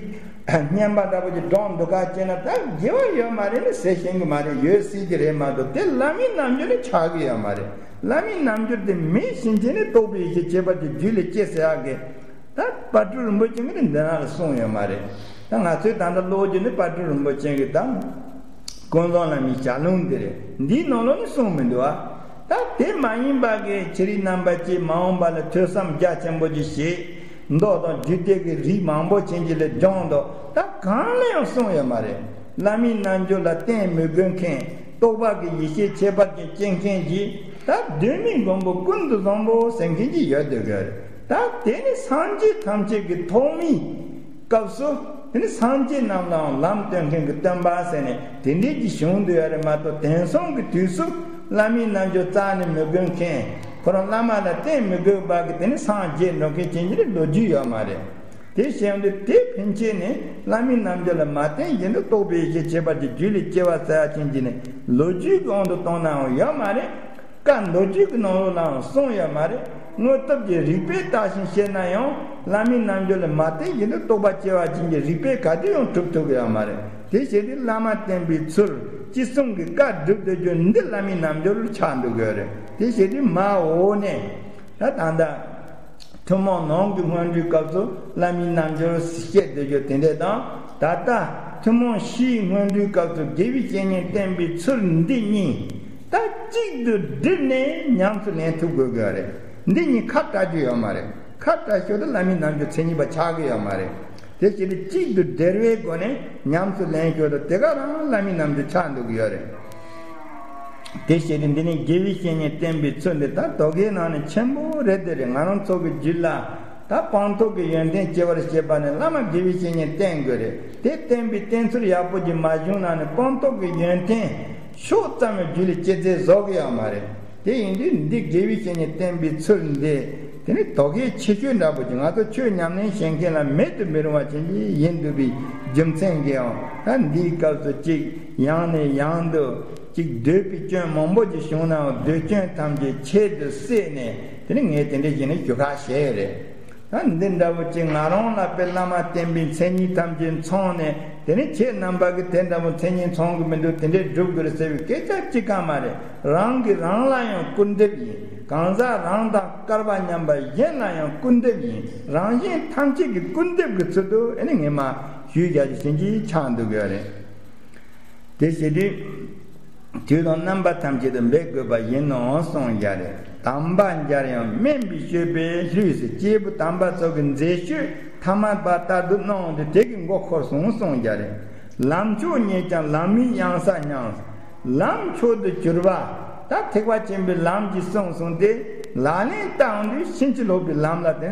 བསྙེན་པ་འདྲ་པོ་ཅིག་སྒྲུབ་འདུག་ག་བྱས་ན་ད་དགེ་བ་ཡོད་མ་རེད་ནི་ཟེར་ཤེས་གི་མ་རེད། ཡོད་སྲིད་ཀྱི་རེད་མ་གཏོགས་དེ་བླ་མའི་རྣལ་འབྱོར་ནི་ཆགས་ཀྱི་ཡོད་མ་རེད། བླ་མའི་རྣལ་འབྱོར་དེ་མེད་བཞིན་བྱས་ནས་རྟོགས་པའི་ཡེ་ཤེས་སྐྱེས་པ་དེ་རྒྱུད་ལ་སྐྱེ་ཟེར་ཡག་གི་ད་དཔལ་སྤྲུལ་རིན་པོ་ཆེ་གིས་ནི་འདི་ན་ལ་གསུངས་ཡོད་མ་རེད། ད་ང་ཚོའི་ད་ལྟ་ཀློག་རྒྱུ་ནི་དཔལ་སྤྲུལ་རིན་པོ་ཆེ་གི་ད་ཀུན་བཟང་བླ་མའི་ཞལ་ལུང་འདི་རེད། འདིའི་ནང་ལོགས་ནི་གསུངས་མི་འདུག་ཨ། ད་དེ་མ་ཡིན་པ་གི་ཁྱེད་རིགས་རྣམ་པ་ཀྱིས་མ་འོངས་པ་ལ་ཐོས་བསམ་རྒྱ་ཆེན་པོ་ཅིག་བྱེད། མདོ་དང་རྒྱུད་སྡེ་གི་རིགས་མང་པོ་ཅན་གྱི་ལས་སྦྱངས་འདུག་ད་གང་ལ་ཡང་གསུངས་ཡོད་མ་རེད། བླ་མའི་རྣལ་འབྱོར་ལ་བསྟེན་མི་དགོས་མཁན། རྟོགས་པ་གི་ཡེ་ཤེས་ཁྱད་པར་ཅན་སྐྱེ་མཁན་གྱི་ད་གདོད་མའི་མགོན་པོ་ཀུན་ཏུ་བཟང་པོ་ཟེར་མཁན་གྱི་ཡོད་དེ་གི་རེད། ད་དེ་ནི་སངས་རྒྱས་ཐམས་ཅད་ཀྱི་ཐོག་མའི་སྐབས་སུ་དེ་ནི་སངས་རྒྱས་རྣམས་ལའང་ལམ་སྟོན་མཁན་གྱི་སྟོན་པ་ཟེར་ནས་དེ་འདྲའི་གྱི་བྱུང་འདུག་ཡོད་རེད་མ་གཏོགས། དེང་སང་གི་དུས་སུ་བླ་མའི་རྣལ་འབྱོར་རྩ་ནས་མི་དགོས་མཁན། ཁོ་རང་བླ་མ་ལ་བརྟེན་མི་དགོས་པ་གི་དེ་ནི་སངས་རྒྱས་འགྲོ་མཁན་ཅན་གྱི་ལོ་རྒྱུས་ཡོད་མ་རེད། དེ་བཞིན་དུ་དེ་ཕན་ཆད་ནས་བླ་མའི་རྣལ་འབྱོར་ལ་མ་བརྟེན་བཞིན་དུ་རྟོགས་པའི་ཡེ་ཤེས་ཁྱད་པར་གྱི་རྒྱུད་ལ་སྐྱེ་བ་བསགས་ཡ་ཅན་གྱི་ནི་ལོ་རྒྱུས་ཀྱི་དབང་དུ་བཏང་ནའང་ཡོད་མ་རེད། བཀའ་མདོ་རྒྱུད་ཀྱི་ནང་ལོགས་ལའང་གསུངས་ཡོད་མ་རེད། དངོས་སྟོབས་ཀྱི་རིགས་པས་བརྟགས་ཤིང་དཔྱད་ན་ཡང་བླ་མའི་རྣལ་འབྱོར་ལ་མ་བརྟེན་བཞིན་དུ་རྟོགས་པ་སྐྱེ་བ་ཅན་གྱི་རིགས་པས་ག་དུས་ཡང་གྲུབ་ཐུབ་ཀྱི་ཡོད་མ་རེད། དེ་བྱས་ཏེ་བླ་མ་བསྟེན་པའི་ཚུལ་ཅི་གསུང་གི་བཀའ་སྒྲུབ་སྡོད་རྒྱུ་འདི་བླ་མའི་རྣལ་འབྱོར་ཆགས་འདུག་གི་རེད། དེ་བྱས་ཏེ་མ་འོ་ནས་ད་ད་ལྟ་ཐུན་མོང་ནང་གི་སྔོན་འགྲོའི་སྐབས་སུ་བླ་མའི་རྣལ་འབྱོར་བཤད་སྡོད་རྒྱུ་དེ་འདྲ་དང་། ད་ལྟ་ཐུན་མོང་ཕྱིའི་སྔོན་འགྲོའི་སྐབས་སུ་དགེ་བའི་བཤེས་གཉེན་བསྟེན་པའི་ཚུལ་འདི་གཉིས་ད་གཅིག་ཏུ་བསྒྲིལ་ནས་ཉམས་སུ་ལེན་ཐུབ་དགོས་ཀྱི་རེད། འདི་གཉིས་ཁ་བྲལ་རྒྱུ་ཡོད་མ་རེད། ཁ་བྲལ་ཞོར་དུ་བླ་མའི་རྣལ་འབྱོར་མཚན་ཉིད་པ་ཆགས་ཀྱི་ཡོད་མ་རེད། དེ་བྱས་ཏེ་གཅིག་ཏུ་བསྒྲིལ་བའི་སྒོ་ནས་ཉམས་སུ་ལེན་ཞོར་དུ་དེ་ག་རང་བླ་མའི་རྣལ་འབྱོར་ཆགས་འདུག་གི་ཡོད་རེད། དེ་བྱས་ཏེ་འདི་ནི་དགེ་བའི་བཤེས་གཉེན་བསྟེན་པའི་ཚུལ་འདི་ད་མདོ་སྡེའི་ནང་ནས་ཆེན་པོ་རེད་དེ་རེད། ང་རང་ཚོ་གི་རྒྱུད་ལ་ད་སྤངས་རྟོགས་ཀྱི་ཡོན་ཏན་སྐྱེ་བར་བྱེད་པ་ནི་བླ་མ་དགེ་བའི་བཤེས་གཉེན་བསྟེན་དགོས་རེད། དེ་བསྟེན་པའི་བསྟེན་ཚུལ་ཡག་པོ་ཅིག་མ་བྱུང་ན་ནི་སྤངས་རྟོགས་ཀྱི་ཡོན་ཏན་ཕྱོགས་ཙམ་ཡང་རྒྱུད་ལ་སྐྱེ་ཚད་བཟོ་གི་ཡོད་མ་རེད། དེ་ཡིན་དུས་འདི་དགེ་བའི་བཤེས་གཉེན་བསྟེན་པའི་ཚུལ་འདི་དེ་ནི་དོ་གལ་ཆེ་ཤོས་འདྲ་པོ་ཅིག་ང་ཚོ་ཆོས་ཉམས་ལེན་བྱེད་མཁན་ལ་མེད་དུ་མི་རུང་བ་ཅན་ཅིག་ཡིན་འདུག་པའི་རྒྱུ་མཚན་གྱིས་ཡང་ད་འདིའི་སྐབས་སུ་ཅིག་ཡང་ནས་ཡང་དུ་ཅིག་འདོད་པའི་སྐྱོན་མང་པོ་ཅིག་བྱུང་ནའང་འདོད་སྐྱོན་ཐམས་ཅད་ཆེད་དུ་བསྲེས་ནས་དེ་ནི་ངས་དེ་འདྲ་བྱས་ནས་ཞུ་ཁ་བྱས་རེད། ད་འདི་འདྲ་པོ་ཅིག་ང་རང་ལ་དཔེ་བླ་མ་བསྟེན་པའི་མཚན་ཉིད་ཐམས་ཅད་ཚང་ནས་དེ་ནི་ཁྱེད་རྣམ་པ་གིས་དེ་འདྲ་པོ་མཚན་ཉིད་ཚང་གི་མི་འདུག་དེ་འདྲའི་སྒྲུབ་དགོས་ཟེར་བའི་སྐད་ཆ་གཅིག་ཀྱང་མ་རེད། རང་གིས་རང་ལ་ཡང་སྐུར་འདེབས་ཡིན། གང་ཟག་རང་དང་བསྐལ་པ་མཉམ་པ་གཞན་ལ་ཡང་སྐུར་འདེབས་ཡིན། རང་གཞན་ཐམས་ཅད་ཀྱི་སྐུར་འདེབས་ཀྱི་ཚུལ་དུ་ཨེ་ནི་ངས་མ་ཞུས་རྒྱ་ཆེ་ཞིང་གིས་ཆགས་འདུག་གི་རེད། དེ་བྱེད་དུས། དུས་དང་རྣམ་པ་ཐམས་ཅད་དུ་འབད་དགོས་པ་ཡིན་ནོ་གསུངས་རྒྱ་རེད། དམ་པ་མཇལ་ཡང་དམན་པའི་སྤྱོད་པས་ལྷོད་ཟེར། སྐྱེས་བུ་དམ་པ་ཚོ་གི་མཛད་སྤྱོད་ཐ་མལ་པ་ལྟར་དུ་གནང་དུས་དེ་གི་མགོ་འཁོར་སོང་གསུངས་རྒྱ་རེད། ལམ་མཆོག་བརྙེས་ཀྱང་ལམ་མིན་གཡང་ས་མྱངས། ལམ་མཆོག་ཏུ་གྱུར་པ་ད་ཐེག་པ་ཆེན་པོའི་ལམ་གྱིས་གསུངས་སོང་སྟེ་ལག་ལེན་བསྟར་དུས་ཕྱིན་ཅི་ལོག་པའི་ལམ་ལ་དེ་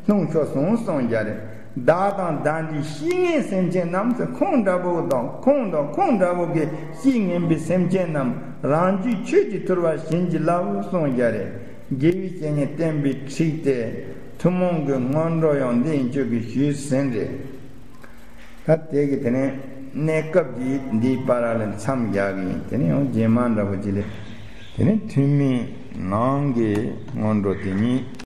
ལྷུང་ཤོར་སོང་གསུངས་རྒྱ་རེད། བདག་དང་བདག་འདྲའི་བཤེས་གཉེན་སེམས་ཅན་རྣམས་སུ་ཁོང་འདྲ་པོ་དང་ཁོང་དང་ཁོང་འདྲ་པོ་གི་བཤེས་གཉེན་པའི་སེམས་ཅན་རྣམས་རང་རྒྱུད་ཆོས་ཀྱི་ཐུལ་བར་བྱིན་གྱིས་བརླབ་གསུངས་རྒྱ་རེད། དགེ་བའི་བཤེས་གཉེན་བསྟེན་པའི་ཁྲིད་དེ་ཐུན་མོང་གི་སྔོན་འགྲོ་ཡང་འདི་ཡིན་ཆོས་ཀྱི་ཞུས་ཟིན་རེད། ད་དེ་གི་དེ་ནས་གནས་སྐབས་ཀྱི་འདིའི་བར་ལ་མཚམས་བཞག་གི་ཡིན། དེ་ནས་ཡང་རྗེས་མ་འདྲ་པོ་ཅིག་ལས་དེ་ནས་ཐུན་མིན་ནང་གི་སྔོན་འགྲོ་དེ་ཉིད།